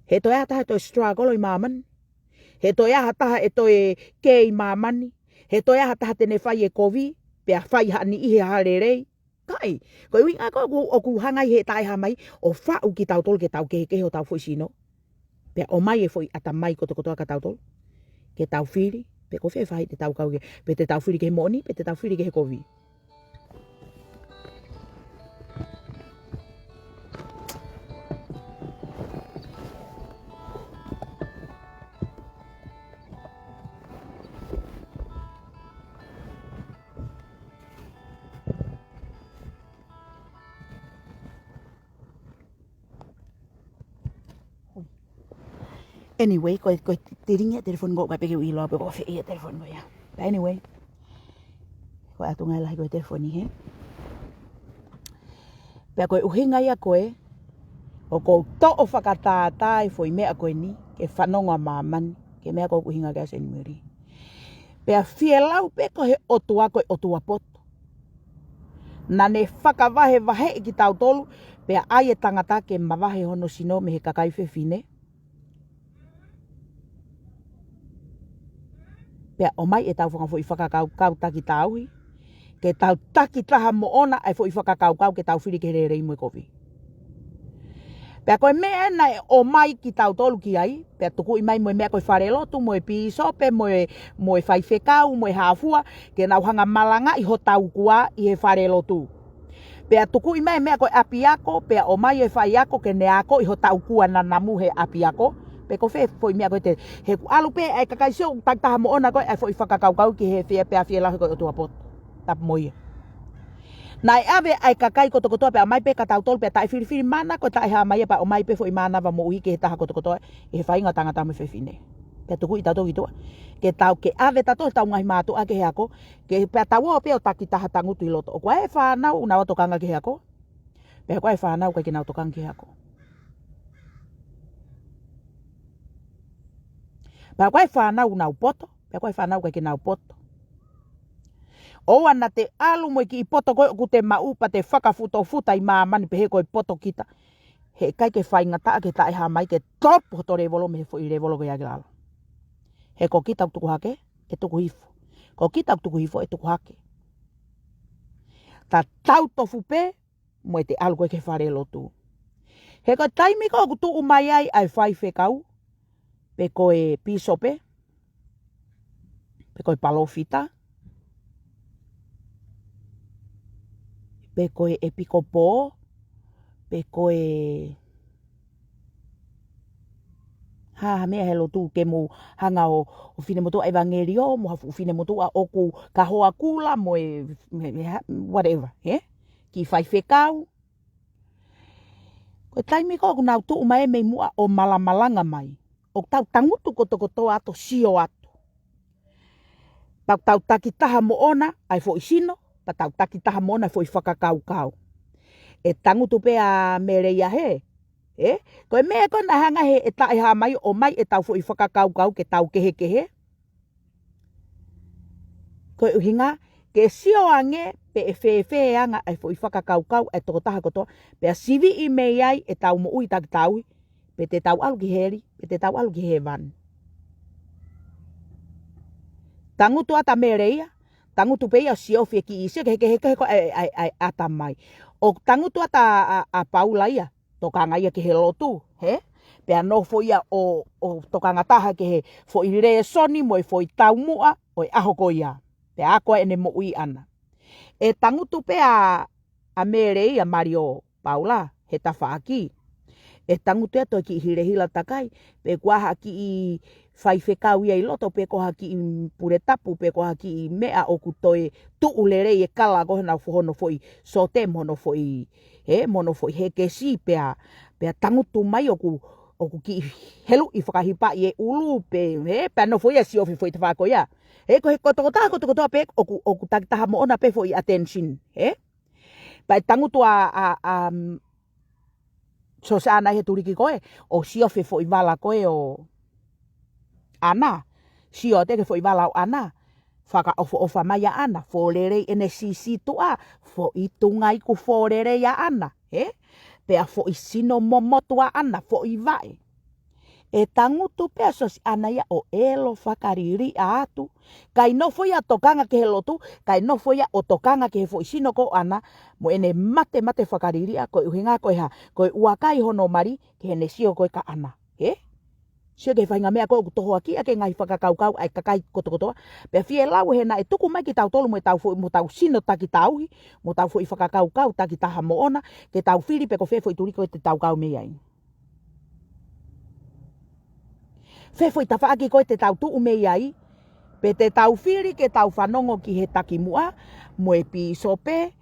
He toe ʻi ai ha taha ʻe toe struggle ʻi māmani. He toe ʻi ai ha taha ʻe toe kē ʻi māmani. He toe ʻi ai ha taha te ne fai e kovi, pea fai ha niʻihi ha lelei. Kai, ko e ʻuhinga ko ē ʻoku, ʻoku hanga ʻi he taʻehāmai ʻo faʻu kitautolu ke tau kehekehe hotau foʻi sino. Pea ʻomai e foʻi ʻatamai kotokotoa kia tautolu. Ke tau fili, pe ko fē faʻahi te tau kau ki ai, pe te tau fili ki he moʻoni, pe te tau fili ki he kovi. Anyway, ko e, ko e tiringi e telefoni ko ē, ka peke ui loa pe ko fē ia telefoni ko ia. But anyway, ko e ʻatunga lahi ko e telefoni hē. Pea ko e ʻuhinga ia ko ē, ʻoku ou toʻo fakatātā e foʻi meʻa ko eni, ke fanongo ʻa māmani, ki he meʻa ko ē ʻoku ʻuhinga ki ai ʻa Seinimeli. Pea fielau pē ko e ʻotua ko e ʻotua poto. Naʻa ne fakavahevaheʻi kitautolu, pea ʻai e tangata ke mavahe hono sino mei he kakai fefine. Pea ʻomai ʻetau fanga foʻi fakakaukau taki tauhi, ke tau takitaha moʻona ʻa e foʻi fakakaukau ke tau fili ki he lelei mo e kovi. Pea ko e meʻa naʻe ʻomai kitautolu ki ai, pea tukuʻi mai mo e meʻa ko e falelotu, mo e pīsope, mo e, mo e faifekau, mo e hāfua, ke nau hanga malangaʻi hotau kuā ʻi he falelotu. Pea tukuʻi mai e meʻa ko e ʻapiako, pea ʻomai e faiako ke ne akoʻi hotau kuā nanamu he ʻapiako, pe ko fē foʻi meʻa ko ē te, he ʻoku ʻalu pē ʻa e kakai sio, takitaha moʻona ko ē ʻa e foʻi fakakaukau ki he fie, pea fie lau he ko e ʻOtua poto. Tapu mo ia. Naʻe ʻave ʻa e kakai kotokotoa pea ʻomai pē kia tautolu pea taʻefilifili mana ko e taʻehāmai ia pea ʻomai pē foʻi mānava moʻui ki he taha kotokotoa ʻi he faʻahinga tangata mo e fefine. Pea tukuʻi tautolu ki tuʻa. Ke tau ke ʻave tautolu ʻetau ngaahi mātuʻa ki he ako, ke pea tau ō pē ʻo takitaha tangutu ʻi loto. ʻOku ʻi ai e fānau ʻoku nau tokanga ki he ako. Pea ʻoku ʻi ai e fānau ʻikai ke nau tokanga ki he ako. Pea ʻoku ʻi ai e fānau ʻoku nau poto, pea ʻoku ʻi ai e fānau ʻikai ke nau poto. ʻOua naʻa te ʻalu mo e kiʻi poto ko ē ʻoku te maʻu pea te fakafutofuta ʻi māmani pehē ko e poto kita. He ʻikai ke faingataʻa ke taʻehāmai ke top hoto levolo mei he foʻi levolo ko ia ki lalo. He ko kita ʻoku tuku hake, ʻe tuku hifo. Ko kita ʻoku tuku hifo, ʻe tuku hake. Tatau tofu pē mo ʻete ʻalu ko ē ki he falelotu. He ko e taimi ko ē ʻoku tuʻu mai ai ʻa e faifekau, pe ko e pīsope, pe ko e palōfita, pe ko e ʻepikopō, pe ko e hā ha meʻa he lotu ke mou hanga ʻo, ʻo finemotuʻa ʻevangeliō, mo ha fuʻu finemotuʻa ʻoku ka hoa kula mo e, me, me, ha, whatever, he? Kiʻi faifekau. Ko e taimi ko ē ʻoku nau tuʻu mai mei muʻa ʻo malamalanga mai, ʻoku tau tangutu kotokotoa atu ʻo sio atu. Pea ʻoku tau takitaha moʻona ʻa e foʻi sino, pea tau takitaha moʻona ʻa e foʻi fakakaukau. ʻE tangutu pē ʻa Meleia he, ē? Ko e meʻa ko ē naʻe hanga he ʻe taʻehāmai ʻo ʻomai ʻetau foʻi fakakaukau ke tau kehekehe. Ko e ʻuhinga, ke sio ange pe ʻe fēfē anga ʻa e foʻi fakakaukau ʻa e tokotaha kotoa, pea siviʻi mei ai ʻetau moʻui takitauhi, pe te tau ʻalu ki heli, pe te tau ʻalu ki hēvani. Tangutu atu ʻa Meleia, tangutu pē ia ʻo siofi e kiʻi sio, kehekehe ko ē ʻa e, ʻa e, ʻa e ʻatamai. ʻO tangutu atu ʻa, ʻa, ʻa Paula ia, tokanga ia ki he lotu, he? Pea nofo ia ʻo, ʻo tokanga taha ki he foʻi lēsoni mo e foʻi taumuʻa ʻo e ʻaho ko ia. Pea ako ʻene moʻui ʻana. ʻE tangutu pē ʻa, ʻa Meleia, Maliō, Paula, he tafaʻaki. ʻE tangutu ʻa e toe kiʻi hilahila takai, pe ko ha kiʻi faifekau ia ʻi loto, pe ko ha kiʻi pule tapu, pe ko ha kiʻi meʻa ʻoku toe tuʻu lelei e kala ko ē honau fo-, hono foʻi sote mo hono foʻi, he, mo hono foʻi hekesi pea, pea tangutu mai ʻoku, ʻoku kiʻi heluʻi fakahipaʻi e ʻulu pe, he, pea nofo ia ʻo siofi foʻi tafaʻaki ko ia. He ko e, ko e tokotaha kotokotoa pē ʻoku, ʻoku takitaha moʻona pē foʻi attention, he? Pea ʻe tangutu ʻa, ʻa, ʻa, mm, Sosiana he tuliki ko ē, ʻo siofi e foʻi vala ko ē ʻo ʻAna. Sio atu ki he foʻi vala ʻo ʻAna. Fakaʻofoʻofa mai ʻa ʻAna, fōlelei ʻene sisituʻa, foʻi tunga iku fōlelei ʻa ʻAna, he? Pea foʻi sino momotu ʻa ʻAna, foʻi vaʻe. ʻE tangutu pē ʻa Sosiana ia ʻo ʻelo fakaliliʻa atu. Kae nofo ia ʻo tokanga ki he lotu, kae nofo ia ʻo tokanga ki he foʻi sino ko ē ʻo ʻAna, mo ʻene matemate fakaliliʻa, ko e ʻuhinga ko e hā, ko e ʻuakai hono mali, ki heʻene sio ko ē kia ʻAna. He? Sio ki he faʻahinga meʻa ko ē ʻoku tohoakiʻi ʻaki e ngaahi fakakaukau ʻa e kakai kotokotoa. Pea fie lau he naʻe tuku mai kitautolu mo ʻetau foʻi, mo ʻetau sino takitauhi, mo ʻetau foʻi fakakaukau takitaha moʻona, ke tau fili pe ko fē foʻi tuliki ko ē te tau kau mei ai. Fē foʻi tafaʻaki ko ē te tau tuʻu mei ai, pe te tau fili ke tau fanongo ki he takimuʻa, mo e pīsope,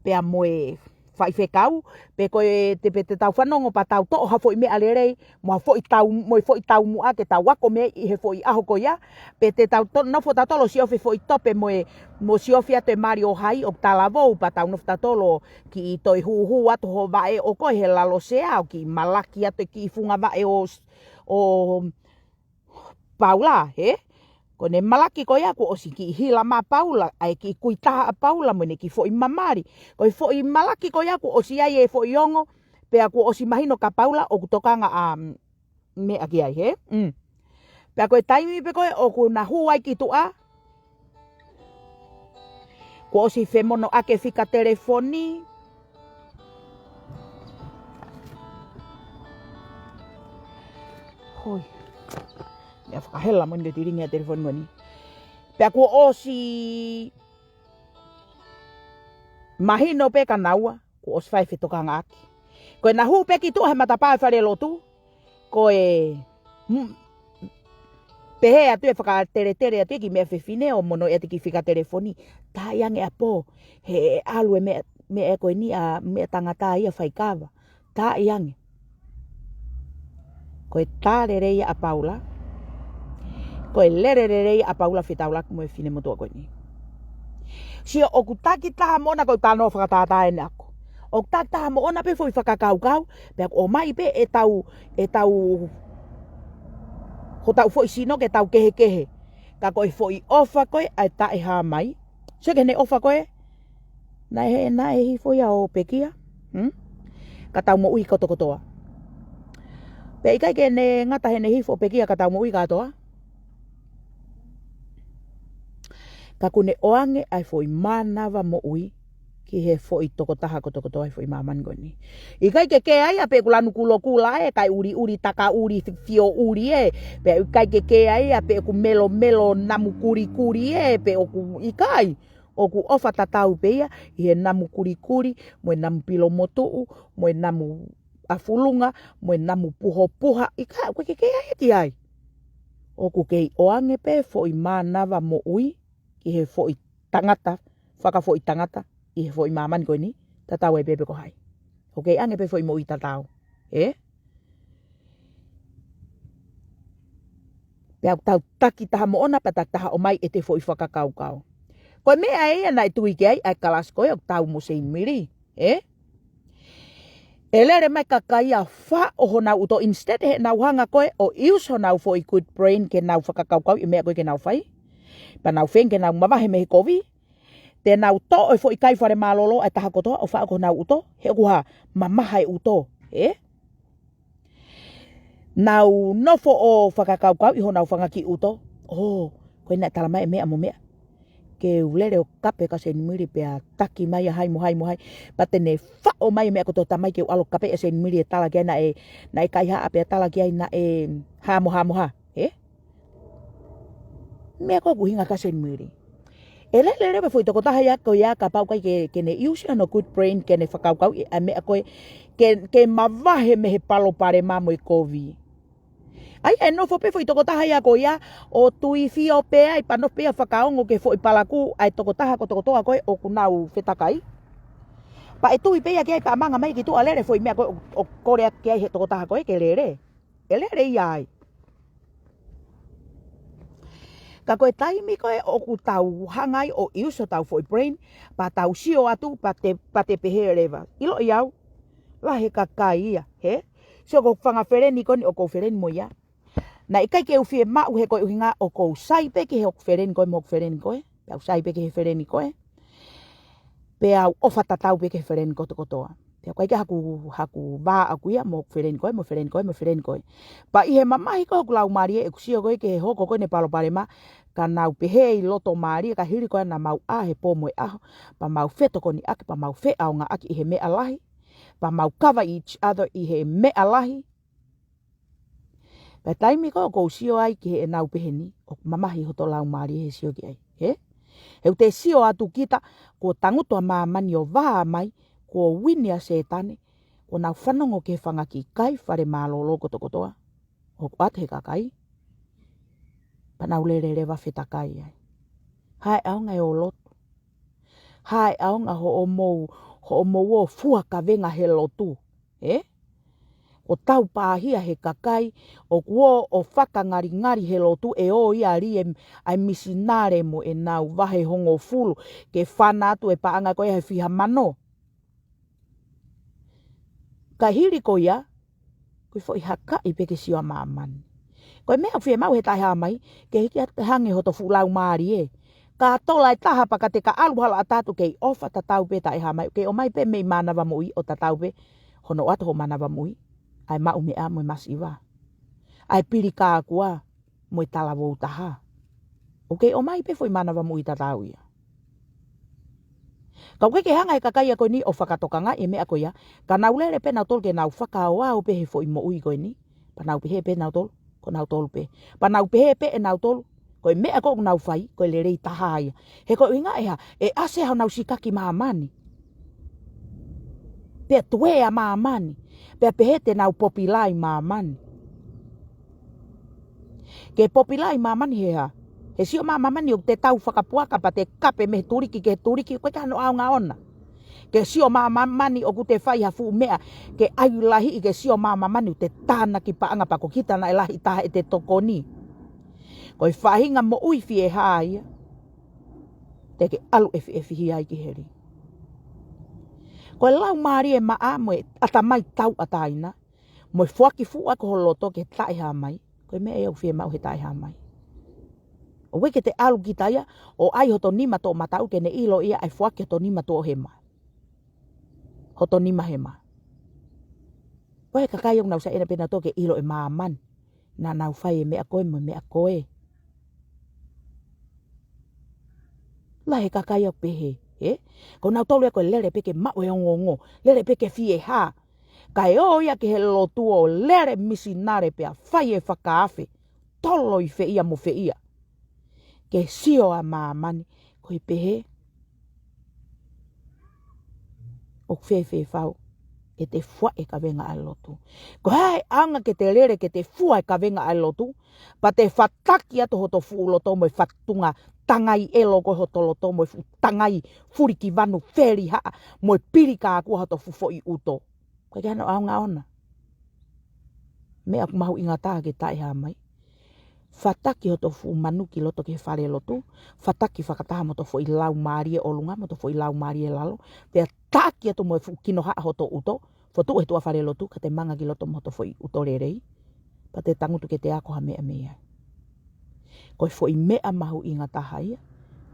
pea mo e faifekau, pe ko e te, pe te tau fanongo pea tau toʻo ha foʻi meʻa lelei, mo ha foʻi tau, mo e foʻi taumuʻa ke tau ako mei he foʻi ʻaho ko ia, pe te tau to-, nofo tautolu ʻo siofi e foʻi tope mo e, mo siofi atu e mali ʻo hai ʻoku talavou pea tau nofo tautolu ʻo kiʻi toe hūhū atu ho vaʻe ʻo ko ē he lalo sea ʻo kiʻi malaki atu e kiʻi funga vaʻe ʻo, ʻo Paula, he? Ko ʻene malaki ko ia kuo ʻosi kiʻi hila mai ʻa Paula, ʻa e kiʻi kui taha ʻa Paula mo ʻene kiʻi foʻi mamali. Ko e foʻi malaki ko ia kuo ʻosi ʻi ai e foʻi ongo, pea kuo ʻosi mahino kia Paula ʻoku tokanga ʻa, mm, meʻa ki ai, he? Mm. Pea ko e taimi pē ko ē ʻoku na hū ai ki tuʻa, Kuo ʻosi femonoʻaki e fika telefoni. Hoi. Meʻa fakahela mo ni te tiringi e telefoni ko eni. Pea kuo ʻosi mahino pē kia naua, kuo ʻosi fai fetokangaʻaki. Ko ʻena hū pē ki tuʻa he matapā e falelotu, ko e, mm, pehē atu e fakateletele atu e kiʻi meʻa fefine ʻo mono e ati ki fika telefoni. Taaʻi ange ʻapō, he ʻe ʻalu e meʻa, meʻa ko eni ʻa, meʻa tangata ia faikava. Taaʻi ange. Ko e tā lelei ʻa Paula. Ko e lele lelei ʻa Paula fetaulaki mo e finemotuʻa ko eni. Sio ʻoku takitaha moʻona ko e tano fakatātā ʻene ako. ʻOku takitaha moʻona pē foʻi fakakaukau, pea ʻoku ʻomai pē ʻetau, ʻetau, hotau foʻi sino ke tau kehekehe. Ka ko e foʻi ʻofa ko ē ʻa e taʻehāmai. Sio ki heʻene ʻofa ko ē, naʻe, naʻe hifo ia ʻo pekia, hmm? Ka tau moʻui kotokotoa. Pea ʻikai ke ne ngata heʻene hifo ʻo pekia ka tau moʻui kātoa. Ka kuo ne ʻoange ʻa e foʻi mānava moʻui ki he foʻi tokotaha kotokotoa he foʻi māmani ko eni. ʻIkai ke kē ai ʻa pe ʻoku lanu kulokula ē, kae ʻuliʻuli takaʻuli fioʻuli ē, pea ʻikai ke kē ai ʻa pe ʻoku melomelo namu kulikuli ē, pe ʻoku ʻikai, ʻoku ʻofa tatau pē ia ʻi he namu kulikuli, mo e namu pilomotuʻu, mo e namu ʻafulunga, mo e namu puhopuha, ʻikai, ʻoku ʻikai ke kē ai ʻa e ki ai. ʻOku kei ʻoange pē foʻi mānava moʻui ki he foʻi tangata, fakafoʻi tangata, ʻi he foʻi māmani ko eni, tatau ai pē pe ko hai. ʻOku kei ʻange pē foʻi moʻui tatau. Ē? Pea ʻoku tau takitaha moʻona, pea takitaha ʻomai ʻete foʻi fakakaukau. Ko e meʻa ē ia naʻe tui ki ai ʻa e kalasi ko ē ʻoku tau mo Seinimili. Ē? ʻE lele mai e kakai ia ʻo faʻo honau ʻuto, instead heʻenau hanga ko ē ʻo use honau foʻi good brain ke nau fakakaukauʻi e meʻa ko ē ke nau fai. Pea nau feinga ke nau mavahe mei he kovi. Te nau toʻo e foʻi kai fale mālōlō ʻa e taha kotoa ʻo faʻo ki honau ʻuto. He ʻoku hā, mamaha e ʻuto. Ē? Nau nofo ʻo fakakaukauʻi honau fanga kiʻi ʻuto. ʻŌ, ko ena ʻe tala mai e meʻa mo meʻa. Ke u lele ʻo kape kia Seinimili pea taki mai ʻa hai mo hai mo hai. Pea te ne faʻo mai e meʻa kotoa, tā mai ke u ʻalu ʻo kape ʻa Seinimili ʻe tala ki ai naʻe, naʻe kaihaʻa pea tala ki ai naʻe hā mo hā mo hā. Ē? Meʻa ko ē ʻoku ʻuhinga kia Seinimili. ʻE lele leva e foʻi tokotaha ia ko ia kapau ʻikai ke, ke ne use hono good brain ke ne fakakaukauʻi ʻa e meʻa ko ē ke, ke mavahe mei he palopalema mo e kovi. ʻA ia ʻe nofo pē foʻi tokotaha ia ko ia ʻo tuifio pē ai pea nofo pē ia ʻo fakaongo ki he foʻi palakū ʻa e tokotaha kotokotoa ko ē ʻoku nau fetakai. Pea ʻe tui pē ia ki ai pea manga mai ki tuʻa lele foʻi meʻa ko ē ʻo, ʻo kole atu ki ai he tokotaha ko ē ke lele. ʻE lele ia ai. Ka ko e taimi ko ē ʻoku tau hanga ai ʻo use hotau foʻi brain, pea tau sio atu, pea te, pea te pehē leva. ʻIloʻi au, lahi e kakai ia, hē? Sio ko e fanga feleni ko eni ʻoku ou feleni mo ia. Naʻe ʻikai ke u fiemaʻu he ko e ʻuhinga ʻoku ou sai pē ki he hoku feleni ko ē mo hoku feleni ko ē. Pea u sai pē ki he feleni ko ē. Pea u ʻofa tatau pē ki he feleni kotokotoa. Pea ʻoku ʻikai ke haku, haku vā ʻaku ia mo hoku feleni ko ē, mo feleni ko ē, mo feleni ko ē. Pea ʻi he mamahi ko ē hoku laumālie ʻeku sio ko ē ki he hoko ko ē ʻene palopalema, ka nau pehē ʻi loto mālie ka hili ko ē naʻa mau ʻā he pō mo e ʻaho, pea mau fetokoniʻaki, pea mau feʻaongaʻaki ʻi he meʻa lahi, pea mau cover each other ʻi he meʻa lahi. Pea taimi ko ē ʻoku ou sio ai ki heʻenau pehē ni, ʻoku mamahi hoto laumālie he sio ki ai. Hē? He ʻoku te sio atu kita, kuo tangutu ʻa māmani ʻo vā mai, kuo uini ʻa Sētane, kuo nau fanongo ki he fanga kiʻi kai fale mālōlō kotokotoa. ʻOku ʻoatu he kakai. Pea nau lele leva fetakai ai. Hā e ʻaonga ʻo e lotu. Hā e ʻaonga hoʻomou, hoʻomou ō fua kavenga he lotu. Ē? Kuo tau pāhia he kakai, ʻoku ō ʻo fakangalingali he lotu ʻe ō ia ʻo lī e, ʻa e misinale mo ʻenau vahe hongofulu, ke fana atu e paʻanga ko ia he fiha mano. Ka hili ko ia, ko e foʻi hakaʻi pē ke sio ʻa māmani. Ko e meʻa ʻoku fiemaʻu he taʻehāmai, ke hiki atu ke hangē hoto fuʻu laumālie. Ka tola e taha pea ka te ka ʻalu hala ʻatā atu kei ʻofa tatau pē taʻehāmai, kei ʻomai pē mei mānava moʻui ʻo tatau pē, hono ʻoatu ho mānava moʻui, ʻa e maʻu meʻa mo e masiva. ʻA e pili kākua, mo e talavou taha. ʻOku kei ʻomai pē foʻi mānava moʻui tatau ia. Ka ʻoku ʻikai ke hanga he kakai ko eni ʻo fakatokangaʻi e meʻa ko ia. Ka nau lele pē nautolu ke nau fakaoao pē he foʻi moʻui ko eni. Pea nau pehē pē nautolu, ko nautolu pē. Pea nau pehē pē ʻe nautolu, ko e meʻa ko ē ʻoku nau fai, ko e lelei taha ia. He ko e ʻuhinga ʻe hā, ʻe ʻasi honau sikaki māmani. Pea tuea māmani. Pea pehē te nau popilai māmani. Ke popilai māmani he hā. He sio mā māmani ʻoku te tau fakapuaka pea te kape mei he tuliki ki he tuliki, ʻoku ʻikai ke ʻi ai hano ʻaonga ʻona. Ke sio mā māmani ʻoku te fai ha fuʻu meʻa, ke ʻai lahi ke sio mā māmani ʻoku te tānaki paʻanga pea ko kita naʻe lahi taha ʻete tokoni. Ko e faʻahinga moʻui fiehā ia. Te ke ʻalu ʻefiʻefi ai ki heli. Ko e laumālie maʻa mo e ʻatamai tauʻatāina. Mo e foaki fuʻu ʻaki ho loto ke taʻehāmai. Ko e meʻa ia ʻoku fiemaʻu he taʻehāmai. ʻOku ʻikai ke te ʻalu kita ia, ʻo ʻai hoto nima toʻomataʻu ke ne ʻilo ia ʻa e foaki hoto nima toʻohema. Hoto nima hema. Ko e kakai ʻoku nau saiʻia pē nautolu ke ʻilo ʻe māmani. Naʻa nau fai e meʻa ko ē mo e meʻa ko ē. Lahi e kakai ʻoku pehē, ē? Ko nautolu ia ko e lele pē ke maʻu e ongoongo, lele pē ke fiehā. Kae ō ia ki he lotu ʻo lele misinale pea fai e fakaafe, tolo ʻi fē ia mo fē ia. Ke sio ʻa māmani, ko e pehē, ʻoku fēfē fau, ke te fua e kavenga ʻa e lotu. Ko e hā e ʻaonga ke te lele, ke te fua e kavenga ʻa e lotu, pea te fataki atu hoto fuʻu loto mo e fatunga tangai ʻelo ko ē hoto loto mo e fuʻu tangai fulikivanu felihaʻa mo e pili kākua hoto fuʻu foʻi ʻuto. ʻOku ʻikai ke ʻi ai hano ʻaonga ʻona. Meʻa ʻoku mahuʻinga taha ke taʻehāmai. Fataki hoto fuʻu manu ki loto ki he fale lotu. Fataki fakataha mo hoto foʻi laumālie ʻolunga, mo hoto foʻi laumālie lalo. Pea taki atu mo e fuʻu kinohaʻa hoto ʻuto. Fotu he tuʻa fale lotu, ka te manga ki loto mo hoto foʻi ʻuto lelei. Pea te tangutu ke te ako ha meʻa mei ai. Ko e foʻi meʻa mahuʻinga taha ia.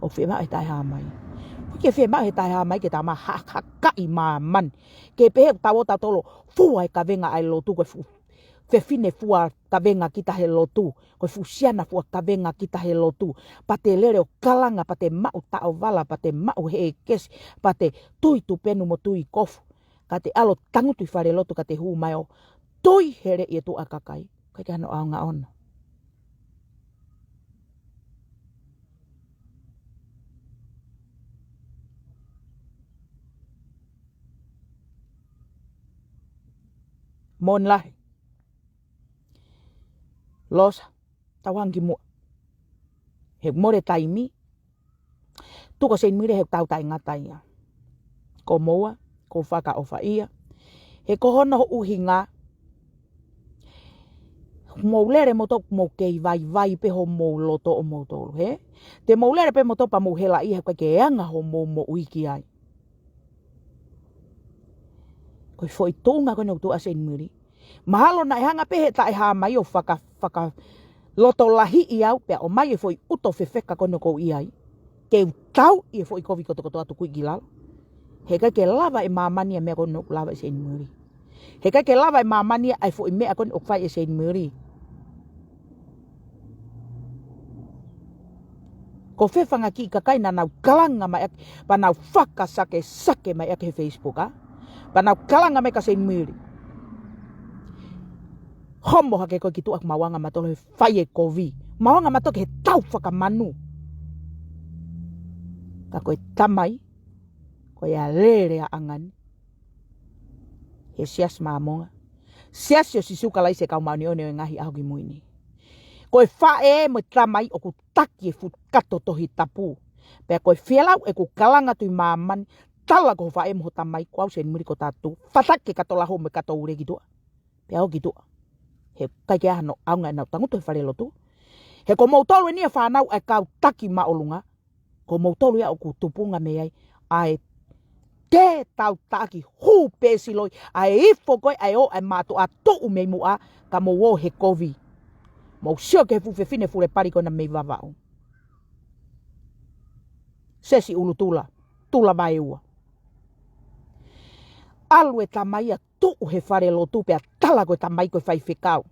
ʻOku fiemaʻu he taʻehāmai. ʻOku ʻikai ke fiemaʻu he taʻehāmai ke tau mā hakahakaʻi māmani. Ke pehē ʻoku tau ō tautolu ʻo fua e kavenga ʻa e lotu, ko e fuʻu fefine fua kavenga kita he lotu, ko e fuʻu siana fua kavenga kita he lotu. Pea te lele ʻo kalanga, pea te maʻu taʻovala, pea te maʻu hēkesi, pea te tui tupenu mo tui kofu. Ka te ʻalu ʻo tangutu ʻi fale lotu ka te hū mai ʻo tui hele ʻi e tuʻa kakai. ʻOku ʻikai ke ʻi ai hano ʻaonga ʻona. Moʻoni lahi. Losa, tau hanga ki muʻa. He ʻoku mole taimi. Tuku ʻa Seinimili he ʻoku tau taʻengata ia. Ko moua, ko fakaʻofa ia. He ko hono ʻuhinga, mou lele moutolu, mou kei vaivai pē homou loto ʻo moutolu, hē? Te mou lele pē moutolu pea mou hela ia he ʻoku ʻikai ke anga homou moʻui ki ai. Ko e foʻi tuʻunga ko eni ʻoku tuʻu ʻa Seinimili. Mahalo naʻe hanga pē he taʻehāmai ʻo faka, fakalotolahiʻi au pea ʻomai e foʻi ʻuto fefeka ko eni ʻoku ou ʻi ai. Ke u tau ʻi he foʻi kovi kotokotoa tuku ki lalo. He ʻikai ke lava ʻe māmani ʻa e meʻa ko eni ʻoku lava ʻe Seinimili. He ʻikai ke lava ʻe māmani ʻa e foʻi meʻa ko eni ʻoku fai ʻe Seinimili. Ko e fē fanga kiʻi kakai naʻa nau kalanga mai ʻaki, pea nau fakasakesake mai ʻaki he Facebook, ā? Pea nau kalanga mai kia Seinimili. Homo hake koe ki tuʻa, maʻuʻanga mautolu he fai e kovi. Maʻuʻanga mautolu he tau fakamanu. Ka ko e tamai, ko e alele ʻa ʻangani. He Siasi Māmonga. Siasi ʻo Sīsū Kalaisi ʻo e Kau Māʻoniʻoni ʻo e Ngaahi ʻAho Kimui Ni. Ko e faʻē mo e tamai ʻoku taki e fuʻu kato Tohi Tapu. Pea ko e fielau ʻeku kalanga atu ʻi māmani, tala ko ho faʻē mo ho tamai, ko au Seinimili ko tātou. Fataki e kato laho mo e kato ule ki tuʻa. Pea ō ki tuʻa. He ʻikai ke ʻi ai hano ʻaonga ʻenau tangutu he fale lotu. He ko moutolu eni ʻa e fānau ʻa e kau taki māʻolunga. Ko moutolu ia ʻoku tupunga mei ai ʻa e te tau taki hū pē siloi, ʻa e ifo ko ē ʻa e ō ʻa e mātuʻa tuʻu mei muʻa ka mou ō he kovi. Mou sio ki he fuʻu fefine fule pali ko ena mei Vavaʻu. Sesi ʻulu tula, tula vaeua. ʻAlu e tamai ia tuʻu he fale lotu pea tala ko e tamai ko e faifekau.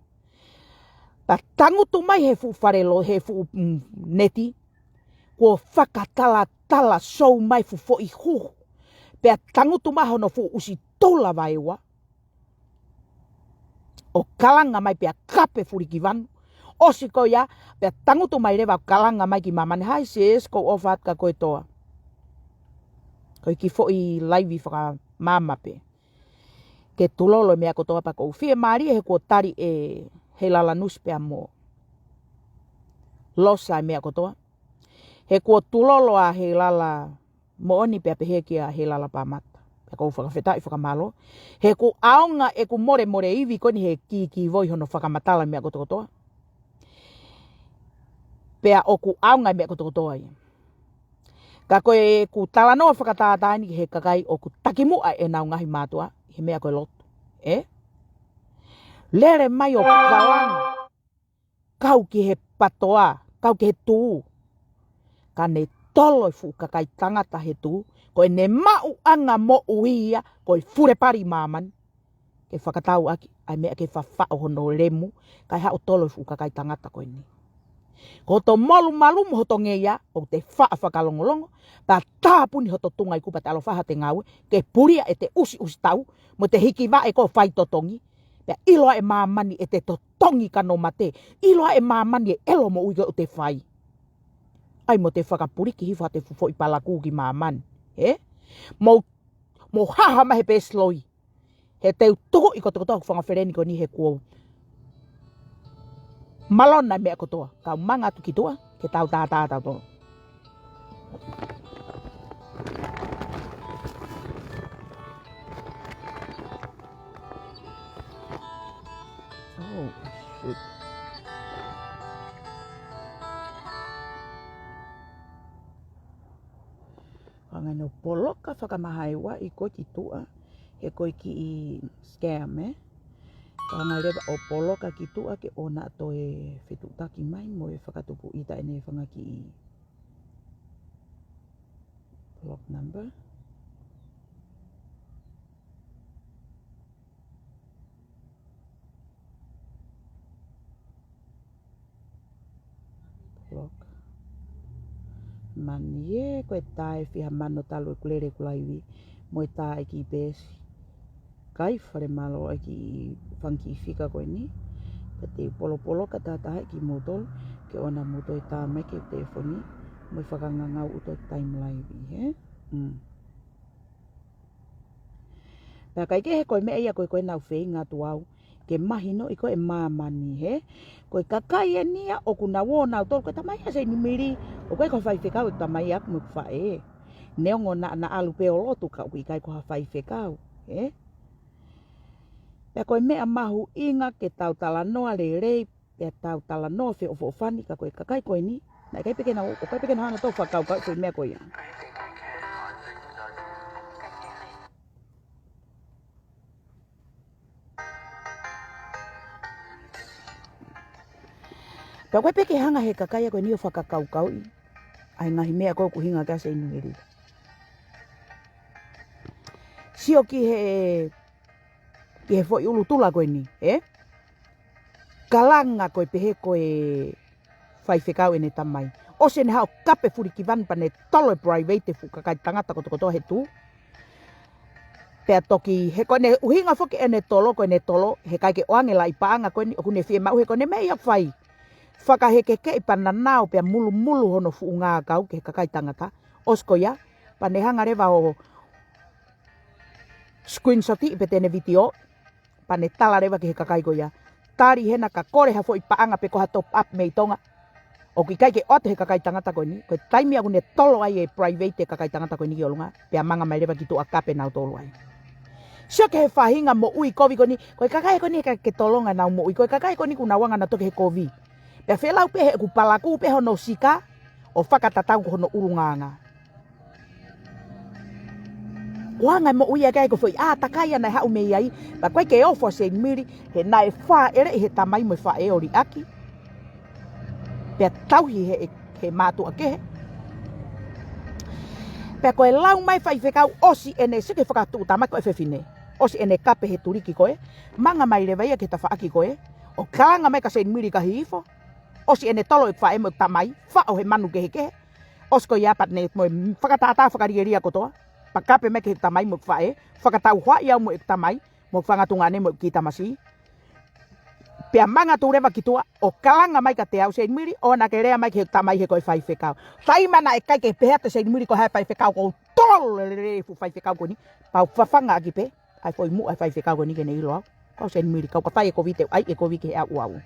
Pea tangutu mai he fuʻu fale lo-, he fuʻu, mm, neti. Kuo fakatalatala sou mai fuʻu foʻi huhu. Pea tangutu mai hono fuʻu ʻusi tula vaeua. ʻO kalanga mai pea kape fulikivanu. ʻOsi ko ia, pea tangutu mai leva ʻo kalanga mai ki māmani, "Hi sis, ʻoku ou ʻofa atu kia koe Toa. Ko e kiʻi foʻi laivi fakamāmā pē. Ke tulolo e meʻa kotoa pea ʻoku ou fiemālie he kuo tali ʻe Heilala Nusi pea mo Losa e meʻa kotoa. He kuo tulolo ʻa Heilala Moʻoni pea pehē kia Heilala Pāmata. Pea ʻoku ou fakafetaʻi fakamālō. He ʻoku ʻaonga ʻeku molemole ivi ko eni he kīkīvoi hono fakamatala meʻa kotokotoa. Pea ʻoku ʻaonga e meʻa kotokotoa ia. Ka ko ʻeku talanoa fakatātā eni he kakai ʻoku takimuʻa ʻenau ngaahi mātuʻa he meʻa ko e lotu. Ē? Lele mai ʻo kalanga. Kau ki he patoa, kau ki he tū. Ka ne tolo e fuʻu kakai tangata he tū, ko ʻene maʻuʻanga moʻui ia, ko e fulepali māmani. Ke fakatau ʻaki, ʻa e meʻa ke fafaʻo hono lemu, kae haʻu ʻo tolo e fuʻu kakai tangata ko eni. Ko hoto molumalu mo hoto ngeia, ʻoku te faʻa fakalongolongo, pea tāpuni hoto tunga ʻi kupa te ʻaloʻofa ha te ngāue, ke pulia ʻete ʻusiʻusi tau, mo ʻete hikivaʻe ko e faitotongi, pea ʻilo ʻa e māmani ʻete totongi ka nau mate. ʻIlo ʻa e māmani e ʻelo moʻui ko ē ʻoku te fai. ʻAi mo te fakapuliki hifo ha te fuʻu foʻi palakū ki māmani. Ē? Mo, mo haha mai he pēsiloi. He te u tuku ʻi kotokotoa ʻeku fanga feleni ko eni he kuo malona e meʻa kotoa. Kau manga atu ki tuʻa, ke tau tātā tautolu. Oh, shit. Hanga ʻo poloka fakamahaiwa ʻi ko ki tuʻa, he ko e kiʻi scam, ē? Hanga leva ʻo poloka ki tuʻa ke ʻoua naʻa toe fetuʻutaki mai mo e fakatupu ʻita ʻene fanga kiʻi block number. Block. Mani ē, ko e taʻu ʻe fiha mano talu ʻeku lele ʻeku laivi, mo e taʻu ʻeku pēsi. Kai fale mālō ʻeku fanga kiʻi fika ko eni. Pea te u polopolo ka tātā ʻeku moutolu, ke ʻoua naʻa mou toe tā mai ki he telefoni, mo e fakangangau ʻuto e taimi laivi, hē? Mm. Pea ʻikai ke he ko e meʻa ia ko ē ko ē naʻa ku feinga atu au ke mahinoʻi ko ē ʻe māmani, hē? Ko e kakai eni ia ʻoku nau ō nautolu, ko e tamai ʻa Seinimili, ʻoku ʻikai ko ha faifekau e tamai ʻaʻaku mo ʻeku faʻē. Neongo naʻa na ʻalu pē ʻo lotu ka ʻoku ʻikai ko ha faifekau, hē? Pea ko e meʻa mahuʻinga ke tau talanoa lelei, pea tau talanoa feʻofoʻofani ka ko e kakai ko eni, naʻe ʻikai pē ke nau, ʻoku ʻikai pē ke nau hanga ʻo toe fakakaukau ki he meʻa ko ia. Pea ʻoku ʻikai pē ke hanga he kakai ko eni ʻo fakakaukauʻi ʻa e ngaahi meʻa ko ē ʻoku ʻuhinga ki ai ʻa Seinimili. Sio ki he, ki he foʻi ʻulu tula ko eni, ē? Kalanga ko e pehē ko e faifekau ʻene tamai. ʻOsi ʻene haʻu ʻo kape fulikivanu pea ne tolo e private e fuʻu kakai tangata kotokotoa he tū. Pea toki, he ko ʻene ʻuhinga foki ʻene tolo, ko ʻene tolo, he ʻikai ke ʻoange laʻi paʻanga ko eni, ʻoku ne fiemaʻu he ko ʻene meʻa ia ʻoku fai. Fakahekehekeʻi pea nanao pea mulumulu hono fuʻu ngākau ki he kakai tangata. ʻOsi ko ia, pea ne hanga leva ʻo screenshot ʻi pē ʻene vitiō, pea ne tala leva ki he kakai ko ia. Tali hena ka kole ha foʻi paʻanga pe ko ha top up mei Tonga. ʻOku ʻikai ke ʻoatu he kakai tangata ko eni, ko e taimi ʻoku ne tolo ai e private e kakai tangata ko eni ki ʻolunga, pea manga mai leva ki tuʻa kape nautolu ai. Sio ki he faʻahinga moʻui kovi ko eni, ko e kakai ko eni he ʻikai ke tolonga ʻenau moʻui, ko e kakai ko eni ʻoku nau anga nautolu ki he kovi. Pea felau pē he ʻoku palakū pē hono sika, ʻo fakatatau ki hono ʻulungaanga. Ko e anga e moʻui ia ʻikai ko e foʻi ʻātakai ia naʻe haʻu mei ai, pea ʻoku ʻikai ke ofo ʻa Seinimili, he naʻe fāʻeleʻi he tamai mo e faʻē ʻo liʻaki. Pea tauhi he, he mātuʻa kehe. Pea ko e lau mai faifekau ʻosi ʻene sike fakatuʻutāmaki ko e fefine. ʻOsi ʻene kape he tuliki ko ē, manga mai leva ia ki he tafaʻaki ko ē, ʻo kalanga mai kia Seinimili ka hihifo. ʻOsi ʻene tolo e faʻē mo e tamai, faʻo he manu kehekehe. ʻOsi ko ia pea ne mo e fakatātā fakalielia kotoa. Pea kape mai ki heʻeku tamai mo ʻeku faʻē, fakatauhoaʻi au mo ʻeku tamai, mo e fanga tuongaʻane mo e kiʻi tamasiʻi. Pea manatu leva ki tuʻa, ʻo kalanga mai kiate au, Seinimili, ʻoua naʻá ke lea mai ki heʻeku tamai he ko e faifekau. Taimi naʻe ʻikai ke pehē atu ʻe Seinimili ko hai e faifekau, ʻoku ou tololo lelei e fuʻu faifekau ko eni. Pea u fafanga ʻaki pē ʻa e foʻi muʻa ʻo e faifekau ko eni ke ne ʻilo au. Kau Seinimili, kau ka fai e kovi te u ʻai e kovi ki he ʻauʻau.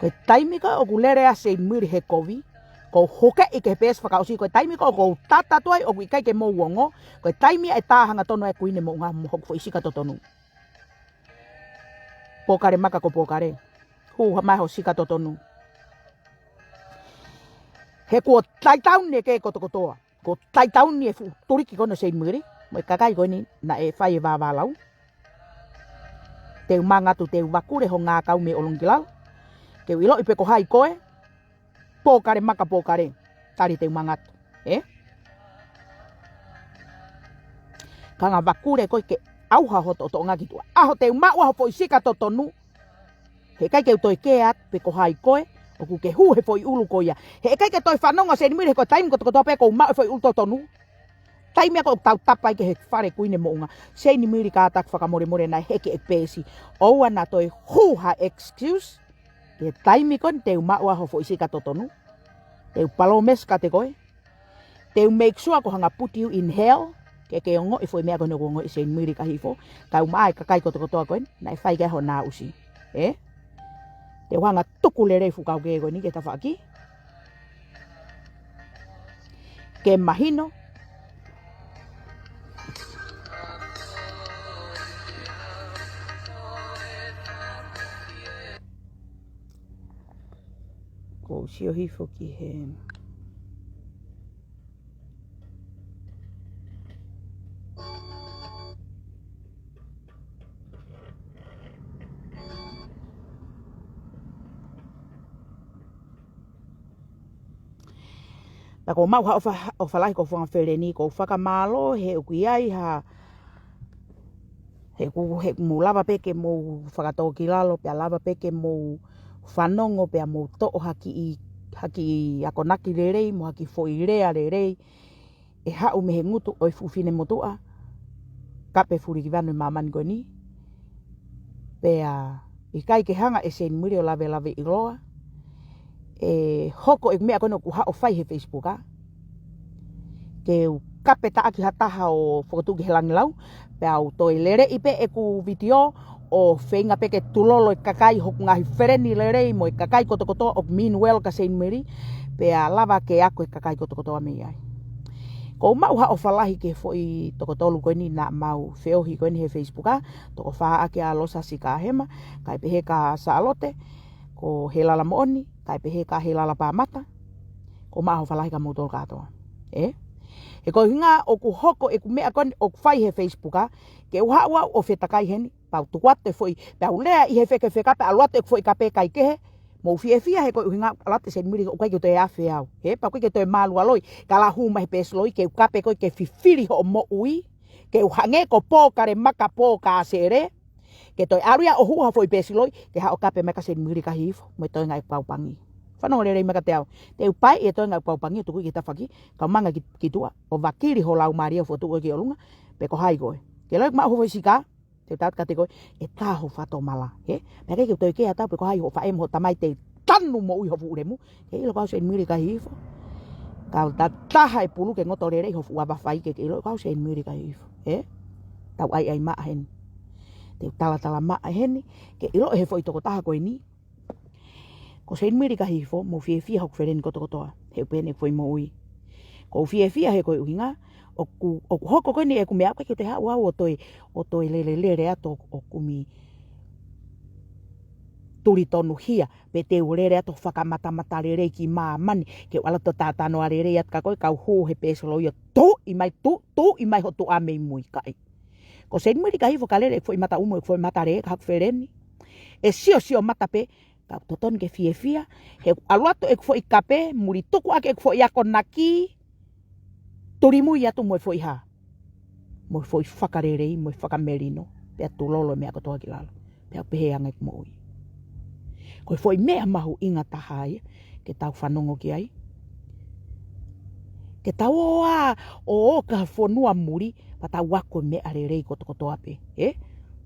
Ko e taimi ko ē ʻoku lele ai Seinimili he kovi, ʻoku ou hokeʻi ki he peesi fakaʻosi, ko e taimi ko ē ʻoku ou tata atu ai ʻoku ʻikai ke mou ongo, ko e taimi ia ʻe tā hangatonu ai e kuini moʻunga mo hoku foʻi sika totonu. Pōkale maka ko Pōkale. Hū mai ho sika totonu. He kuo taitauni e kē kotokotoa. Kuo taitauni e fuʻu tuliki ko eni ʻo Seinimili mo e kakai ko eni naʻe fai e vāvālau. Te u manatu te u vakule ho ngākau mei ʻolunga ki lalo, ke u ʻiloʻi pe ko hai koe. Pōkale maka Pōkale. Tali te u manatu. Ē? Ka ngā vakule koe ke ʻauha ho toʻotoʻonga ki tuʻa. ʻAho te u maʻu ai ho foʻi sika totonu, heʻikai ke u toe kē atu pe ko hai koe, ʻoku ke hū he foʻi ʻulu ko ia. Heʻikai ke toe fanongo Seinimili he ko e taimi kotokotoa pē ʻoku ou maʻu e foʻi ʻulu totonu. Taimi ia ʻoku ou tautapa ai ki he fale kuini moʻunga. Seinimili, kātaki fakamolemole, naʻe heke e peesi. ʻOua naʻa toe hū ha excuse. He taimi ko eni te u maʻu ai ho foʻi sika totonu. Te u palōmesi kiate koe. Te u make sure ʻoku ou hanga put you in hell, ke ke ongoʻi e foʻi meʻa ko eni ʻoku ongoʻi ʻe Seinimili Kahihifo, kae ʻumaʻā e kakai kotokotoa ko eni naʻe fai ki ai honau ʻusi. Ē? Te u hanga tuku lelei e fuʻu kau kē ko eni ki he tafaʻaki, ke mahino. Ko u sio hifo ki he Pea ʻoku ou maʻu ha ʻofa, ʻofa lahi ki ho fanga feleni, ʻoku ou fakamālō he ʻoku ʻi ai ha, he ʻoku, he ʻoku mou lava pē ke mou fakatōkilalo, pea lava pē ke mou fanongo, pea mou toʻo ha kiʻi, ha kiʻi akonaki lelei, mo ha kiʻi foʻi lea lelei, ʻe haʻu mei he ngutu ʻo e fuʻu finemotuʻa, kape fulikivanu ʻi māmani ko eni. Pea ʻikai ke hanga ʻe Seinimili ʻo lavelaveʻi loa. ʻE hoko e meʻa ko eni ʻoku haʻu ʻo fai he Facebook, ā, ke u kape taʻaki ha taha ʻo fokotuʻu ki he langilau, pea u toe leleʻi pē ʻeku vitiō, ʻo feinga pē ke tulolo e kakai, hoku ngaahi feleni lelei mo e kakai kotokotoa ʻoku mean well kia Seinimili, pea lava ke ako e kakai kotokotoa mei ai. ʻOku ou maʻu ha ʻofa lahi ki he foʻi toko tolu ko eni naʻa mau feohi ko eni he Facebook, ā, toko fā ʻaki ʻa Losa Sikahema, kae pehē kia Sālote, ko Helala Moʻoni, kae pehē kia Helala Pāmata, ʻoku ou maʻu ha ʻofa lahi kia moutolu kātoa. Ē? He ko e ʻuhinga ʻoku hoko ʻeku meʻa ko eni ʻoku fai he Facebook, ā, ke u haʻu au ʻo fetakai heni, pea u tuku atu e foʻi, pea u lea ʻi he fekefeka, pea ʻalu atu e foʻi kape kaikehe, mou fiefia he ko e ʻuhinga ʻalu atu ʻe Seinimili ʻoku ʻikai ke toe afe au. Ē, pea ʻoku ʻikai ke toe mālualoi, ka ʻalu mai he peesi loi, ke u kape koe ke fifili hoʻo moʻui, ke u hangē ko Pōkale maka Pōkale, ke toe ʻalu ia ʻo hū ha foʻi peesi loi, ke haʻu ʻo kape mai kia Seinimili Kahihifo, mo e toenga ʻeku kau pangi. Fanongo lelei mai kiate au. Te u paiʻi e toenga ʻeku kau pangi, ʻo tuku ki he tafaʻaki, kau manga ki, ki tuʻa, ʻo vakili ho laumālie ʻo fokotuʻu ki ʻolunga, pe ko hai koe. Ke ʻiloʻi ʻeku maʻu ho foʻi sika, te u tala atu kiate koe, ʻe tā ho fakatomala, ē? Pea ʻikai ke u toe kē atu au pe ko hai hoʻo faʻē mo hoʻo tamai te u tanu moʻui ho fuʻu lemu. Ke ʻilo kau Seinimili Kahihifo. Kau tataha e pulu ke ngoto lelei ho fuʻu ava fai ke ke ʻilo kau Seinimili Kahihifo, ē? Tau ʻaiʻai maʻa heni. Te u talatala maʻa heni, ke ʻilo he foʻi tokotaha ko eni. Ko Seinimili Kahihifo, mou fiefia hoku feleni kotokotoa, he ʻoku pehē ʻeku foʻi moʻui. ʻOku ou fiefia he ko e ʻuhinga, ʻoku, ʻoku hoko ko eni ʻeku meʻa, ʻikai ke u toe haʻu au ʻo toe, ʻo toe lelelele atu ʻo kumi tuli tonuhia, pe te u lele atu ʻo fakamatamata lelei ki māmani, ke u ʻalu atu ʻo talanoa lelei atu kia koe, kau hū he peesi loi ʻo tuʻi mai, tu, tuʻi mai ho tuʻa mei mui, ʻikai. Ko Seinimili Kahihifo ka lele ʻeku foʻi mata ʻumu, ʻeku foʻi mata lē, ka haku feleni. ʻE siosio mata pē, ka ʻoku totonu ke fiefia, he ʻalu atu ʻeku foʻi kape, muli tuku ʻaki ʻeku foʻi akonaki, tuli mui atu mo e foʻi hā, mo e foʻi fakalelei, mo e fakamelino, pea tulolo e meʻa kotoa ki lalo, pea pehē ange ʻeku moʻui. Ko e foʻi meʻa mahuʻinga taha ia, ke tau fanongo ki ai. Ke tau ō ā ʻo ō ki ha fonua muli, pea tau ako e meʻa lelei kotokotoa pē, ē?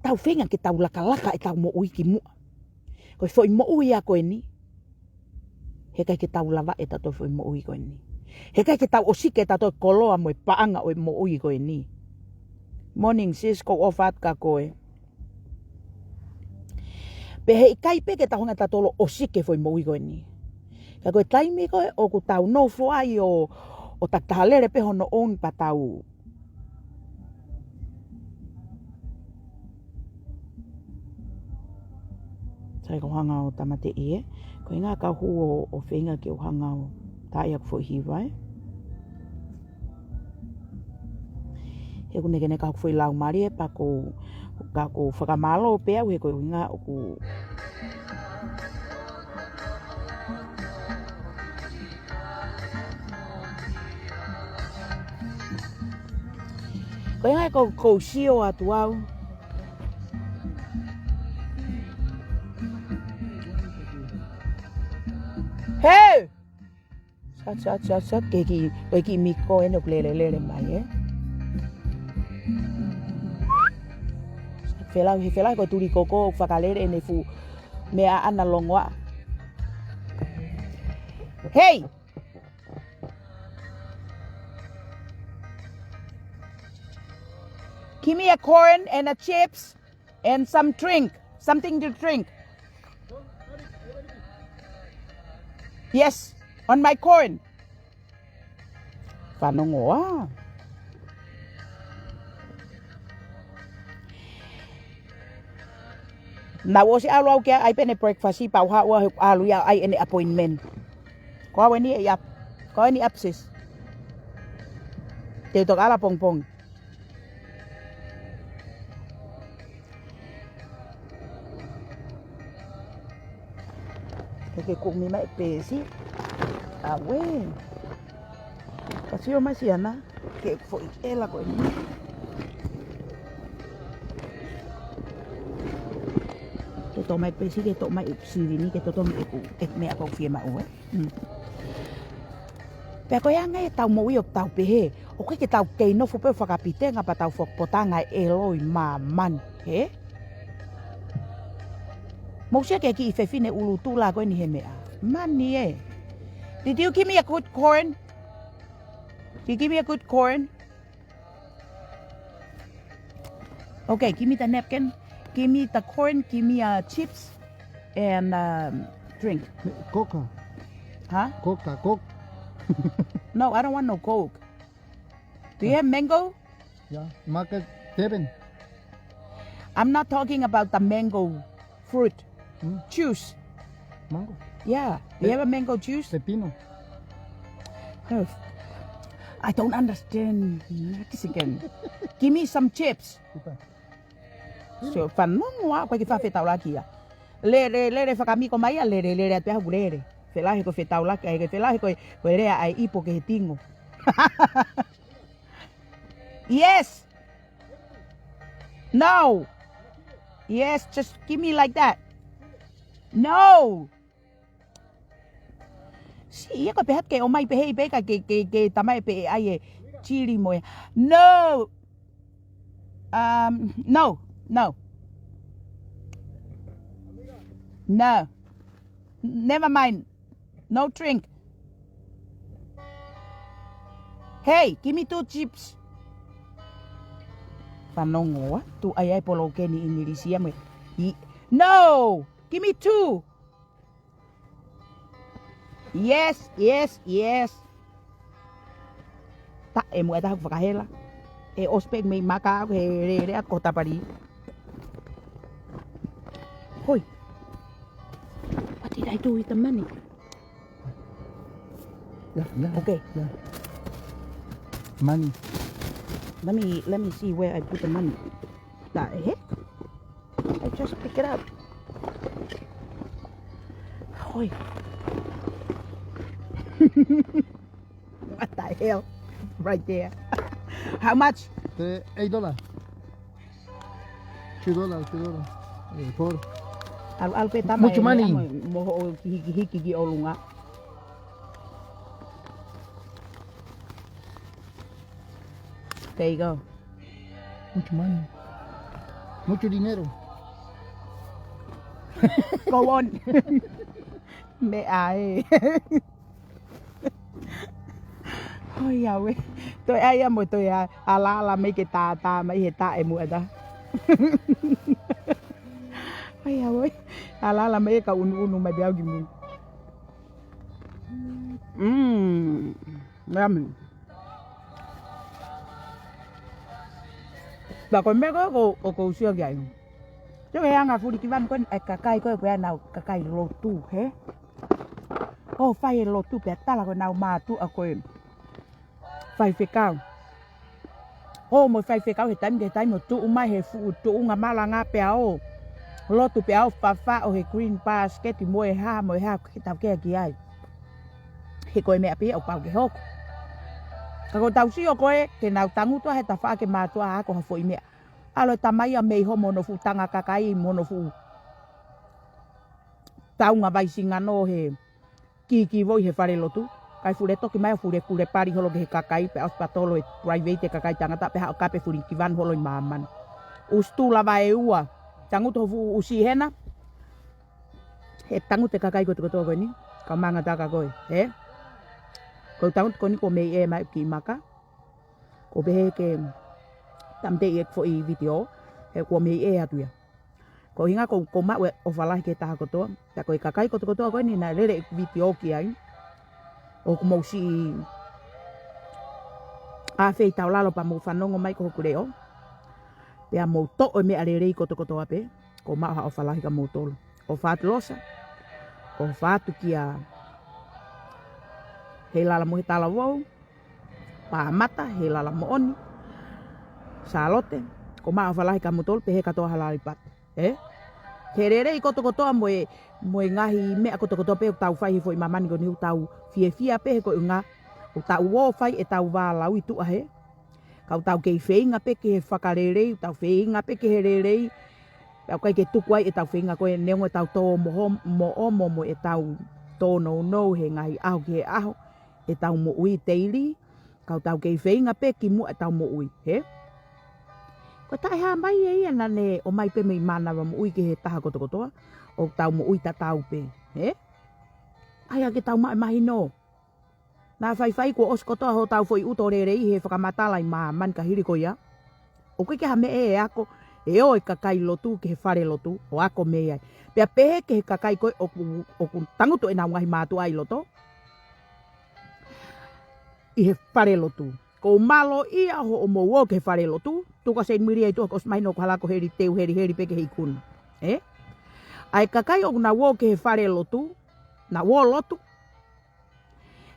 Tau feinga ke tau lakalaka ʻetau moʻui ki muʻa. Ko e foʻi moʻui ʻa ko eni, heʻikai ke tau lava ʻe tautolu e foʻi moʻui ko eni. Heʻikai ke tau ʻosiki ʻe tautolu e koloa mo e paʻanga ʻo e moʻui ko eni. Morning, sis, ko ʻofa atu kia koe. Pea heʻikai pē ke tau hanga ʻe tautolu ʻo ʻosiki e foʻi moʻui ko eni. Ka ko e taimi ko ē ʻoku tau nofo ai ʻo, ʻo takitaha lele pē hono ʻomi pea tau. Sai, ko e hanga ʻo tāmateʻi ē. Ko e ʻuhinga ka u hū ʻo, ʻo feinga ke u hanga ʻo taaʻi ʻeku foʻi hiva ē. He ʻoku nekeneka hoku foʻi laumālie pea ʻoku ou, ka ʻoku ou fakamālō pē au he ko e ʻuhinga ʻoku Ko e ʻuhinga ʻoku ou, ʻoku ou sio atu au. Hei! Sat, sat, sat, sat, ke ki, ko e kiʻi miko eni ʻoku lele, lele mai, ē? Felau, he felau, ko e tuli koko, fakalele ʻene fuʻu meʻa ʻana longoaʻa. Hei! Give me a corn and a chips and some drink, something to drink. Yes, on my corn. Fanongo ā. Naʻá ku ʻosi ʻalu au ki ai pē ʻene breakfast, pea u haʻu au he ʻalu ia ʻai ʻene appointment. Ko au eni e ap-, ko au eni ʻapisit. Te u toki ʻalu pongipongi. Ke ke kumi mai pesi. Awe. Ka sio mai siana. Ke foʻi ʻela ko eni. Ke toʻo mai pesi, ke toʻo mai ʻeku silini, ke toʻo mai ʻeku, ʻeku meʻa ʻoku ou fiemaʻu, ē. Mm. Pea ko e anga ʻetau moʻui ʻoku tau pehē, ʻoku ʻikai ke tau kei nofo pē fakapitenga pea tau fakapotanga e ʻelo ʻi māmani, hē? Mou sio ki he kiʻi fefine ʻulu tula ko eni he meʻa. Mani ē. Did you give me a good corn? Did you give me a good corn? Okay, give me the napkin. Give me the corn. Give me, uh, chips and, um, drink. Coca. Huh? Coca, Coke. No, I don't want no Coke. Do you have mango? Yeah, market seven. I'm not talking about the mango fruit. Hmm? Juice. Mango. Yeah. Do you have a mango juice? Pepino. Oh, I don't understand Mexican. Give me some chips. Chips. So, fanongo ā, ko e kiʻi fefetaulaki ia. Lele, lele fakamiko mai ia, lele, lele atu pē ʻa hoku lele. Felā he ko e fetaulaki, ʻa e felā he ko e, ko e lea ʻa e ipo ki he tingo. Yes. No. Yes, just give me like that. No. Si, ia ko e pehē ke ʻomai pehē pē ka ke, ke, ke tamai pē ʻa e chili mo e. No. Um, no, no. No. Never mind. No drink. Hey, give me two chips. Fanongo ā, tuʻu ai ʻa e polokeni ʻIngilisi ia mo e. No! Give me two. Yes, yes, yes. Taʻe muʻa ʻe taha hoku fakahela. ʻE ʻosi pē mei maka au he lele atu ko Tapali. Hoi. What did I do with the money? Yeah, yeah. Okay. Yeah. Money. Let me, let me see where I put the money. The heck? I just pick it up. Hoi. What the hell? Right there. How much? The eight dollar. Two dollar, two dollar. Eh, four. ʻAlu, ʻalu pē tama. Much money. Mo, mo hoʻo hiki, hiki ki ʻolunga. There you go. Mucho money. Mucho dinero. Go on. Meʻa ē. ʻOi, ʻauē. Toe ʻai ia mo toe ʻa, ʻalaʻala mai ke tātā mai he taʻe muʻa ta. ʻOi, ʻauē. ʻAlaʻala mai e ka unuunu mai pē au ki mui. Mm. Yummy. Pea ko e meʻa ko ē ʻoku, ʻoku ou sio ki ai. Sio ki he anga fulikivanu ko ē ʻa e kakai ko ē, ko e ʻenau kakai lotu, hē? ʻO fai e lotu pea tala ko ʻenau mātuʻa ko e faifekau. ʻO mo e faifekau he taimi ki he taimi ʻo tuʻu mai he fuʻu tuʻunga malanga pea ʻo lotu pea ʻo fafao he green basket mo e hā, mo e hā ke tau kea ki ai. He ko e meʻa pē ia ʻoku pau ke hoko. Ka ko ʻetau sio ko ē, ke nau tangutu ʻa he tafaʻaki e mātuʻa ʻo ako ha foʻi meʻa. ʻAlu e tamai ia mei homo hono fuʻu tanga kakai, mo hono fuʻu taunga vaisingano he kīkīvoi he fale lotu. Kae fule toki mai ʻo fule, fule pali holo ki he kakai, pea ʻosi patolo e private e kakai tangata, pea haʻu ʻo kape fulikivanu holo ʻi māmani. ʻUsi tū lava e ua, tangutu ho fuʻu ʻusi hena. He tangutu e kakai kotokotoa ko eni, ka manga taka ko ē, hē? Ko e tangutu ko eni kuo mei ʻē mai ki maka. Ko e pehē ke tāmateʻi e foʻi vitiō, he kuo mei ʻē atu ia. Ko e ʻuhinga ko, ko e maʻu e ʻofa lahi ki he taha kotoa, pea ko e kakai kotokotoa ko eni naʻe lele e vitiō ki ai. ʻOku mou siʻi ʻafeitaulalo pea mou fanongo mai ko hoku leʻo. Pea mou toʻo e meʻa lelei kotokotoa pē, ko e maʻu ha ʻofa lahi kia moutolu. ʻOfa atu Losa, ʻofa atu kia Heilala mo he Talavou, Pāmata, Heilala Moʻoni, Sālote, ko e maʻu ha ʻofa lahi kia moutolu, pehē kātoa ha lalipati. Ē? He lelei kotokotoa mo e, mo e ngaahi meʻa kotokotoa pē ʻoku tau fai he foʻi māmani ko eni ʻoku tau fiefia pē he ko e ʻuhinga ʻoku tau ō ʻo fai ʻetau vālauʻi tuʻa hē. Ka ʻoku tau kei feinga pē ki he fakalelei, ʻoku tau feinga pē ki he lelei. Pea ʻoku ʻikai ke tuku ai ʻetau feinga ko ē neongo ʻetau tō moho-, moʻomo mo ʻetau tōnounou he ngaahi ʻaho ki he ʻaho, ʻetau moʻui teili, ka ʻoku tau kei feinga pē ki muʻa ʻetau moʻui, hē? Ko e taʻehāmai ē ia naʻa ne ʻomai pē mei mānava moʻui ki he taha kotokotoa, ʻoku tau moʻui tatau pē, hē? ʻAi ā ke tau maʻu e mahino. Naʻa faifai kuo ʻosi kotoa hotau foʻi ʻuto lelei he fakamatala ʻi māmani ka hili ko ia. ʻOku ʻikai ke ha meʻa ʻe ako, ʻe ō e kakai lotu ki he fale lotu, ʻo ako mei ai. Pea pehē ki he kakai ko ē ʻoku, ʻoku tangutu ʻenau ngaahi mātuʻa ʻi loto. ʻI he fale lotu. Ko e mālō ia hoʻomou ō ki he fale lotu, tuku ā Saint Mary ʻi tuʻa kuo ʻosi mahino ko e hala ko heli teu heli heli pē ki he ikuna. Ē? ʻA e kakai ʻoku nau ō ki he fale lotu, nau ō lotu,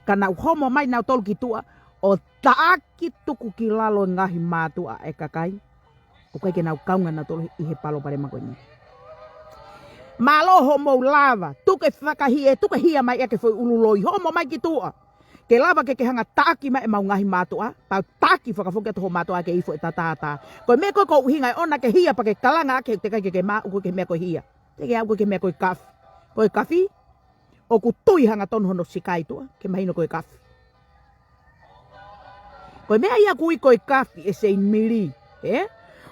ka nau homo mai nautolu ki tuʻa, ʻo taʻaki tuku ki lalo e ngaahi mātuʻa ʻa e kakai. ʻOku ʻikai ke nau kaunga nautolu ʻi he palopalema ko eni. Mālō hoʻomou lava, tuku e fakahia, tuku e hia mai ʻa e foʻi ʻulu loi, homo mai ki tuʻa. Ke lava ke ke hanga taʻaki mai ʻemau ngaahi mātuʻa, pea taʻaki fakafoki atu hoʻo mātuʻa ke ifo e tatātā. Ko e meʻa ko ē ʻoku ou ʻuhinga ʻe ʻoua ke hia pea ke kalanga ʻaki he ʻoku teʻeki ai ke ke maʻu koe ki he meʻa ko e hia. Teʻeki ai ʻalu koe ki he meʻa ko e kafi. Ko e kafi, ʻoku tui hangatonu hono sika ʻi tuʻa, ke mahino ko e kafi. Ko e meʻa ia ʻoku ui ko e kafi ʻe Saint Mary, ē?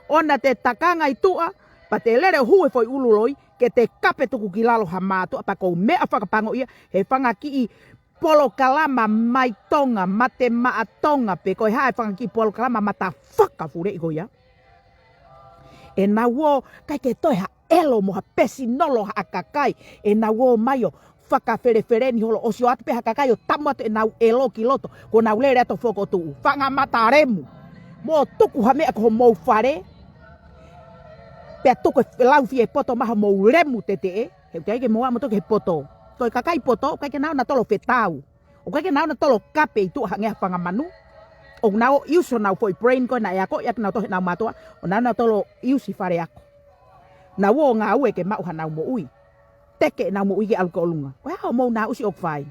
ʻOua te takanga ʻi tuʻa, pea te lele ʻo hū e foʻi ʻulu loi, ke te kape tuku ki lalo ha mātuʻa, pea ko e meʻa fakapango ia, he fanga kiʻi polokalama mai Tonga, mate maʻa Tonga, pe ko e hā e fanga kiʻi polokalama mata fakafuleʻi ko ia. ʻE nau ō, ʻikai ke toe ha ʻelo mo ha pesinolo ha kakai. ʻE nau ō mai ʻo fakafelefeleni holo ʻo sio atu pē ha kakai ʻo tamu atu ʻenau ʻelo ki loto. Kuo nau lele atu ʻo fokotuʻu. Fanga mata lemu. Mou tuku ha meʻa ki homou fale. Pea tuku e lau fie poto mai homou lemu teteʻe. He ʻoku teʻeki ai ke mou ō ʻo toki he poto. Ko e kakai poto, ʻikai ke nau ō nautolu ʻo fetau. ʻOku ʻikai ke nau ō nautolu ʻo kape ʻi tuʻa hangē ha fanga manu. ʻOku nau ō ʻo use honau foʻi brain ko ē naʻe akoʻi ʻaki nautolu heʻenau mātuʻa. ʻO nau ō nautolu ʻo use ʻi fale ako. Nau ō ʻo ngāue ke maʻu hanau moʻui. Teke ʻenau moʻui ke ʻalu ki ʻolunga. Ko e hā hoʻomou naʻusi ʻoku fai?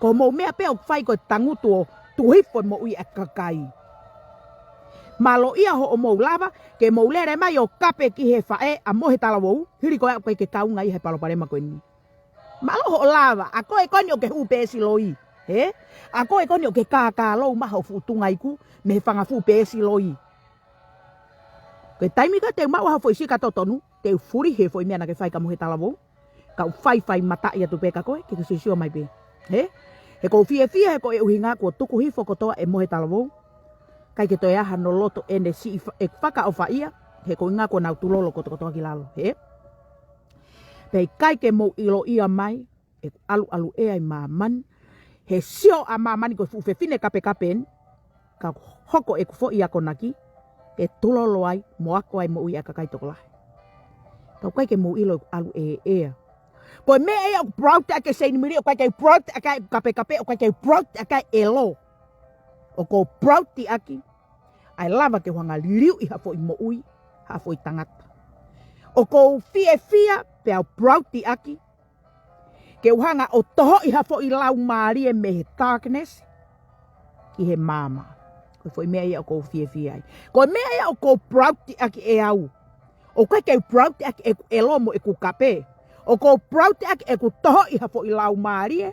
Ko hoʻomou meʻa pē ʻoku fai ko e tangutu ʻo tuku hifo e moʻui ʻa e kakai. Mālō ia hoʻomou lava, ke mou lele mai ʻo kape ki he faʻē ʻa mo he talavou, hili ko ē ʻoku ʻikai ke kaunga ia he palopalema ko eni. Mālō hoʻo lava, ʻa koe ko eni ʻoku ke hū pē ʻo ʻosi loi. Hē? ʻA koe ko eni ʻoku ke kākālou mai ho fuʻu tunga iku mei he fanga fuʻu peesi loi. Ko e taimi ko ē te u maʻu ha foʻi sika totonu, te u fulihi e foʻi meʻa naʻa ke fai kia Mohe Talavou. Ka u faifai mataʻi atu pē kia koe, ke ke sio mai pē. Hē? He ʻoku ou fiefia he ko e ʻuhinga kuo tuku hifo kotoa ʻe Mohe Talavou. ʻIkai ke toe ʻi ai hano loto ʻene siʻi fa-, ʻe fakaʻofaʻia, he ko e ʻuhinga kuo nau tulolo kotokotoa ki lalo. Hē? Pea ʻikai ke mou ʻiloʻia mai, ʻeku ʻaluʻalu ʻea ʻi māmani. He sio ʻa māmani ko e fuʻu fefine kapekape eni, ka hoko ʻeku foʻi akonaki, ke tulolo ai, mo ako ai moʻui ʻa e kakai tokolahi. Ka ʻoku ʻikai ke mou ʻilo ʻeku ʻalu ʻeʻea. Ko e meʻa ia ʻoku proud ʻaki ʻe Seinimili, ʻoku ʻikai ke proud ʻaki ʻeku kapekape, ʻoku ʻikai ke proud ʻaki ʻa e ʻelo. ʻOku ou proud ʻaki ʻa e lava ke u hanga liliuʻi ha foʻi moʻui, ha foʻi tangata. ʻOku ou fiefia, pea u proud ʻaki, ke u hanga ʻo tohoʻi ha foʻi laumālie mei he darkness ki he maama. Ko e foʻi meʻa ia ʻoku ou fiefia ai. Ko e meʻa ia ʻoku ou proud ʻaki ʻe au. ʻOku ʻikai ke u proud ʻaki ʻeku ʻelo mo ʻeku kape. ʻOku ou proud ʻaki ʻeku tohoʻi ha foʻi laumālie.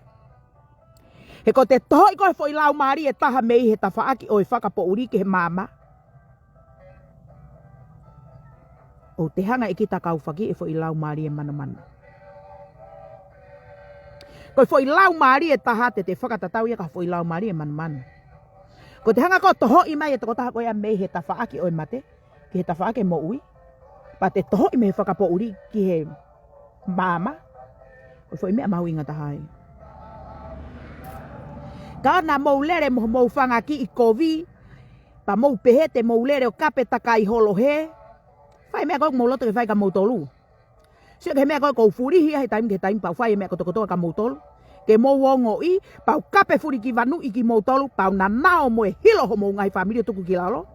He ko ʻete tohoʻi ko ē foʻi laumālie ʻe taha mei he tafaʻaki ʻo e fakapoʻuli ki he maama, ʻoku te hanga ʻe kita ʻo kaufaki e foʻi laumālie manumanu. Ko e foʻi laumālie ʻe taha te te fakatatau ia ki ha foʻi laumālie manumanu. Ko ʻete hanga ko ē ʻo tohoʻi mai e tokotaha ko ia mei he tafaʻaki ʻo e mate, ki he tafaʻaki ʻo e moʻui. Pea te tohoʻi mei he fakapoʻuli ki he maama. Ko e foʻi meʻa mahuʻinga taha ia. Ka naʻa mou lele mo homou fanga kiʻi kovi, pea mou pehē te mou lele ʻo kape takai holo hē. Fai e meʻa ko ē ʻoku mou loto ke fai kia moutolu. Sio ki he meʻa ko ē ʻoku ou fulihi ai he taimi ki he taimi pea u fai e meʻa kotokotoa kia moutolu. Ke mou ongoʻi, pea u kape fulikivanuʻi kimoutolu, pea u nanao mo e hilo homou ngaahi fāmili ʻo tuku ki lalo.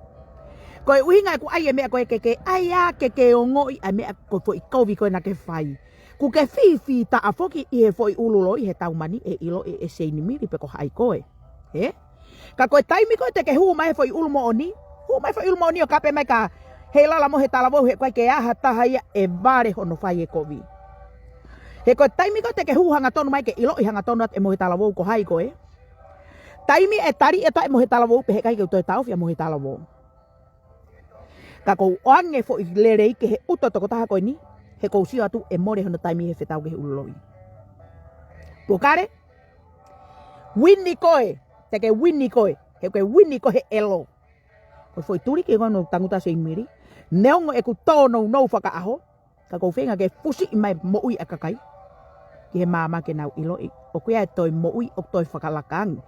Ko e ʻuhinga ʻeku ʻai e meʻa ko ē ke ke ʻai ā ke ke ongoʻi ʻa e meʻa ko e foʻi kovi ko ē naʻa ke fai. ʻOku ke fifitaʻa foki ʻi he foʻi ʻulu loi he taumani ʻe ʻiloʻi ʻe Seinimili pe ko hai koe. Hē? Ka ko e taimi ko ē te ke hū mai he foʻi ʻulu moʻoni, hū mai foʻi ʻulu moʻoni ʻo kape mai kia Heilala Mohe Talavou he ʻoku ʻikai ke ʻi ai ha taha ia ʻe vale hono fai e kovi. He ko e taimi ko ē te ke hū hangatonu mai ke ʻiloʻi hangatonu atu ʻe Mohe Talavou ko hai koe. Taimi ʻe tali ʻe taʻe Mohe Talavou pea heʻikai ke u toe taʻofi ʻa Mohe Talavou. Ka ʻoku ou ʻoange foʻi lelei ki he ʻuto tokotaha ko eni, he ʻoku ou sio atu ʻe mole hono taimi he fetau ki he ʻulu loi. Pokale, wini koe, te ke wini koe, he ʻoku ke wini koe he ʻelo. Ko e foʻi tuliki ko ē ʻoku ou tangutu ai Seinimili, neongo ʻeku tōnounou fakaʻaho, ka ʻoku ou feinga ke fusiʻi mai moʻui ʻa e kakai ki he maama ke nau ʻiloʻi ʻoku ʻi ai e toe moʻui ʻoku toe fakalaka ange.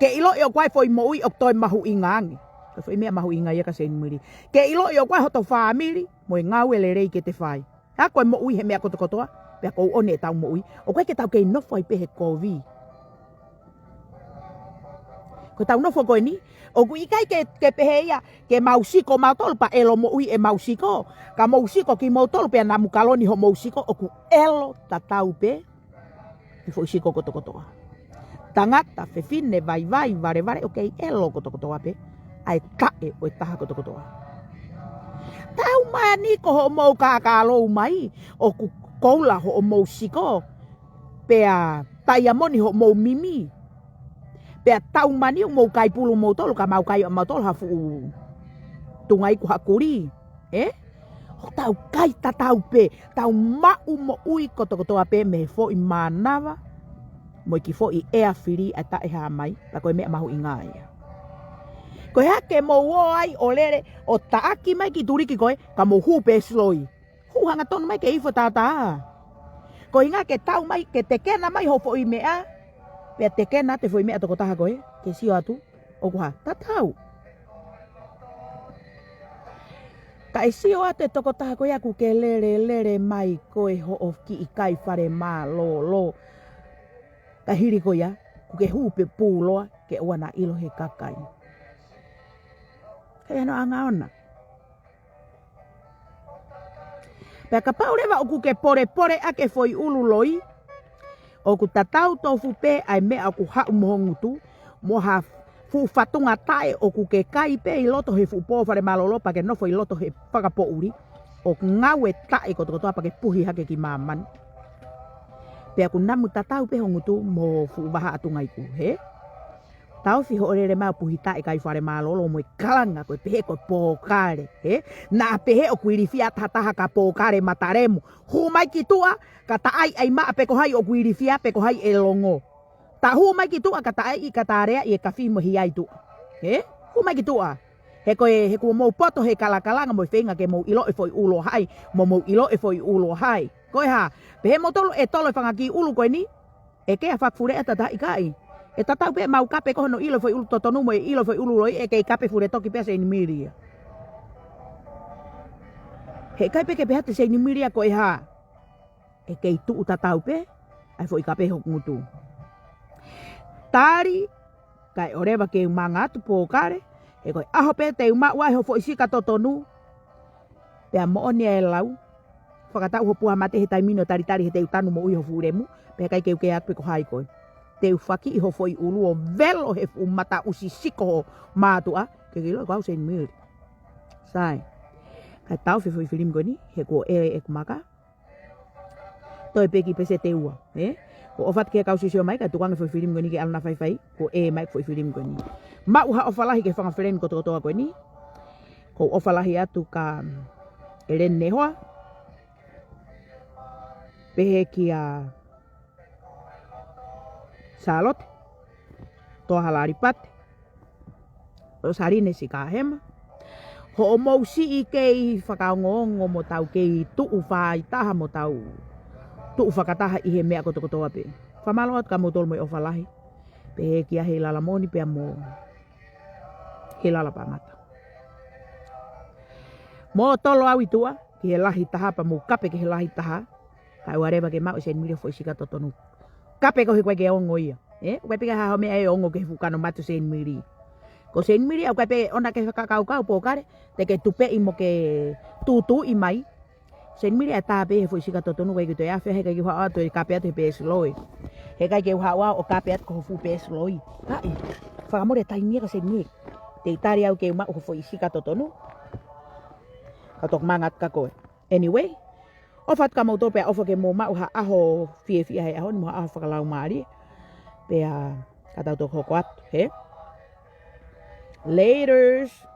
Ke ʻiloʻi ʻoku ʻi ai e foʻi moʻui ʻoku toe mahuʻinga ange. Ko e foʻi meʻa mahuʻinga ia kia Seinimili. Ke ʻiloʻi ʻoku ʻi ai hoto fāmili mo e ngāue lelei ke te fai. Ka ko e moʻui he meʻa kotokotoa, pea ʻoku ou ʻoange ʻetau moʻui. ʻOku ʻikai ke tau kei nofo ai pē he kovi. Ko ʻetau nofo ko eni, ʻoku ʻikai ke, ke pehē ia, ke mau siko mautolu pea ʻelo moʻui ʻemau siko, ka mou siko kimoutolu pea namu kaloni homou siko, ʻoku ʻelo tatau pē he foʻi siko kotokotoa. Tangata, fefine, vaivai, valevale, ʻoku kei ʻelo kotokotoa pē ʻa e taʻe ʻo e taha kotokotoa. Taumani ko hoʻomou kākālou mai, ʻoku koula hoʻomou siko, pea taiamoni hoʻomou mimi. Pea taumani ʻoku mou kai pulu moutolu, ka mau kai ʻamautolu ha fuʻu tunga iku, ha kuli. Ē? ʻOku tau kai tatau pē, tau maʻu moʻui kotokotoa pē mei he foʻi mānava, mo e kiʻi foʻi ʻea fili ʻa e taʻehāmai, pea ko e meʻa mahuʻinga ia. Ko e hā ke mou ō ai ʻo lele, ʻo taʻaki mai e kiʻi tuliki ko ē, ka mou hū pē siloi. Hū hangatonu mai ke ifo tātā. Ko e ʻuhinga ke tau mai, ke tekena mai ho foʻi meʻa, pea tekena atu e foʻi meʻa tokotaha ko ē, ke sio atu, ʻoku hā, tatau. Kae sio atu e tokotaha ko ia ʻoku ke lele, lele mai ko ē hoʻo kiʻi kai fale mālōlō. Ka hili ko ia, ʻoku ke hū pē pūloa, ke ʻoua naʻa ʻilo he kakai. He ano anga ona. Pea kapau leva ʻoku ke polepole ʻaki e foʻi ʻulu loi, ʻoku tatau tofu pē ʻa e meʻa ʻoku haʻu mo ho ngutu, mo ha fuʻu fatunga taʻe ʻoku ke kai pē ʻi loto he fuʻu pō fale mālōlō pea ke nofo ʻi loto he fakapoʻuli, ʻo ngāue taʻe kotokotoa pea ke puhi hake ki māmani. Pea ʻoku namu tatau pē ho ngutu mo ho fuʻu vahaʻa tunga iku, hē? Taofi hoʻo lele mai ʻo puhitaʻi e kai fale mālōlō mo e kalanga ko e pehē ko e pōkale, ē? Naʻa pehē ʻoku ilifia tahataha ka pōkale matalemu. Hū mai ki tuʻa, ka taʻai ʻai maʻa pe ko hai ʻoku ilifia pe ko hai ʻe longo. Ta hū mai ki tuʻa ka taʻai ʻi ka tālea ʻi e kafi mo hiai tuʻa. Ē? Hū mai ki tuʻa. He ko e, he kuo mou poto he kalakalanga mo e feinga ke mou ʻilo e foʻi ʻulu ʻo hai, mo mou ʻilo e foʻi ʻulu ʻo hai. Ko e hā, pehē moutolu ʻe tolo e fanga kiʻi ʻulu ko eni, ʻe kei a fakafule ʻa tata ʻikai. ʻE tatau pē mau kape ko hono ʻilo e foʻi ʻulu totonu mo e ʻilo e foʻi ʻulu loi ʻe kei kape fule toki pē ʻa Seinimili ia. He ʻikai pē ke pehē atu Seinimili ia ko e hā. ʻE kei tuʻu tatau pē, ʻa e foʻi kape hoku ngutu. Tali, kae ʻoleva ke u manga atu pōkale, he ko e ʻaho pē te u maʻu ai ho foʻi sika totonu, pea moʻoni e lau, fakatau ho puha mate he taimi ni ʻo talitali he te u tanu moʻui ho fuʻu lemu, pea ʻikai ke u kei atu pe ko hai koe. Te u fakiʻi ho foʻi ʻulu ʻo velo he fuʻu mata ʻusi siko ho mātuʻa, ke ke ʻilo ko au Seinimili. Sai. Kae taofi e foʻi filimi ko eni, he kuo ʻē ʻeku maka. Toe pē kiʻi pese ʻe ua, ē? Ko e ʻofa atu ki he kau sisio mai, kae tukuange foʻi filimi ko eni ke ʻalu ʻo fai fai, kuo ʻē mai foʻi filimi ko eni. Maʻu ha ʻofa lahi ki he fanga feleni kotokotoa ko eni. Ko e ʻofa lahi atu kia Elen Nehoa. Pehē kia Sālote. Toa Halalipate. ʻO Saline Sikahema. Hoʻomou siʻi kei fakaongoongo mo tau kei tuʻu fai taha mo tau tuʻu fakataha ʻi he meʻa kotokotoa pē. Fakamālō atu kia moutolu mo e ʻofa lahi. Pehē kia Heilala Moni pea mo Heilala Pangata. Mou tolo au ʻi tuʻa, ki he lahi taha pea mou kape ki he lahi taha. Kae ʻoua leva ke maʻu ʻe Seinimili ho foʻi sika totonu. Kape ko he ʻikai ke ongo ia. Ē? ʻIkai pē ke hā ho meʻa ʻe ongo ki he fuʻu kano mate ʻo Seinimili. Ko Seinimili ʻoku ʻikai pē ʻoua ke fakakaukau pōkale, te ke tupeʻi mo ke tūtuuʻi mai. Seinimili ʻe tā pē he foʻi sika totonu ʻikai ke toe afe he ʻikai ke u haʻu atu ʻo kape atu he peesi loi. He ʻikai ke u haʻu au ʻo kape atu ko ho fuʻu peesi loi. Haʻi, fakamole taimi ia kia Seinimili. Te u tali au ke u maʻu ho foʻi sika totonu. Ka toki manga atu kia koe. Anyway, ʻofa atu kia moutolu pea ʻofa ke mou maʻu ha ʻaho fiefia he ʻaho ni mo ha ʻaho fakalaumālie. Pea ka tau toki hoko atu, hē? Laters.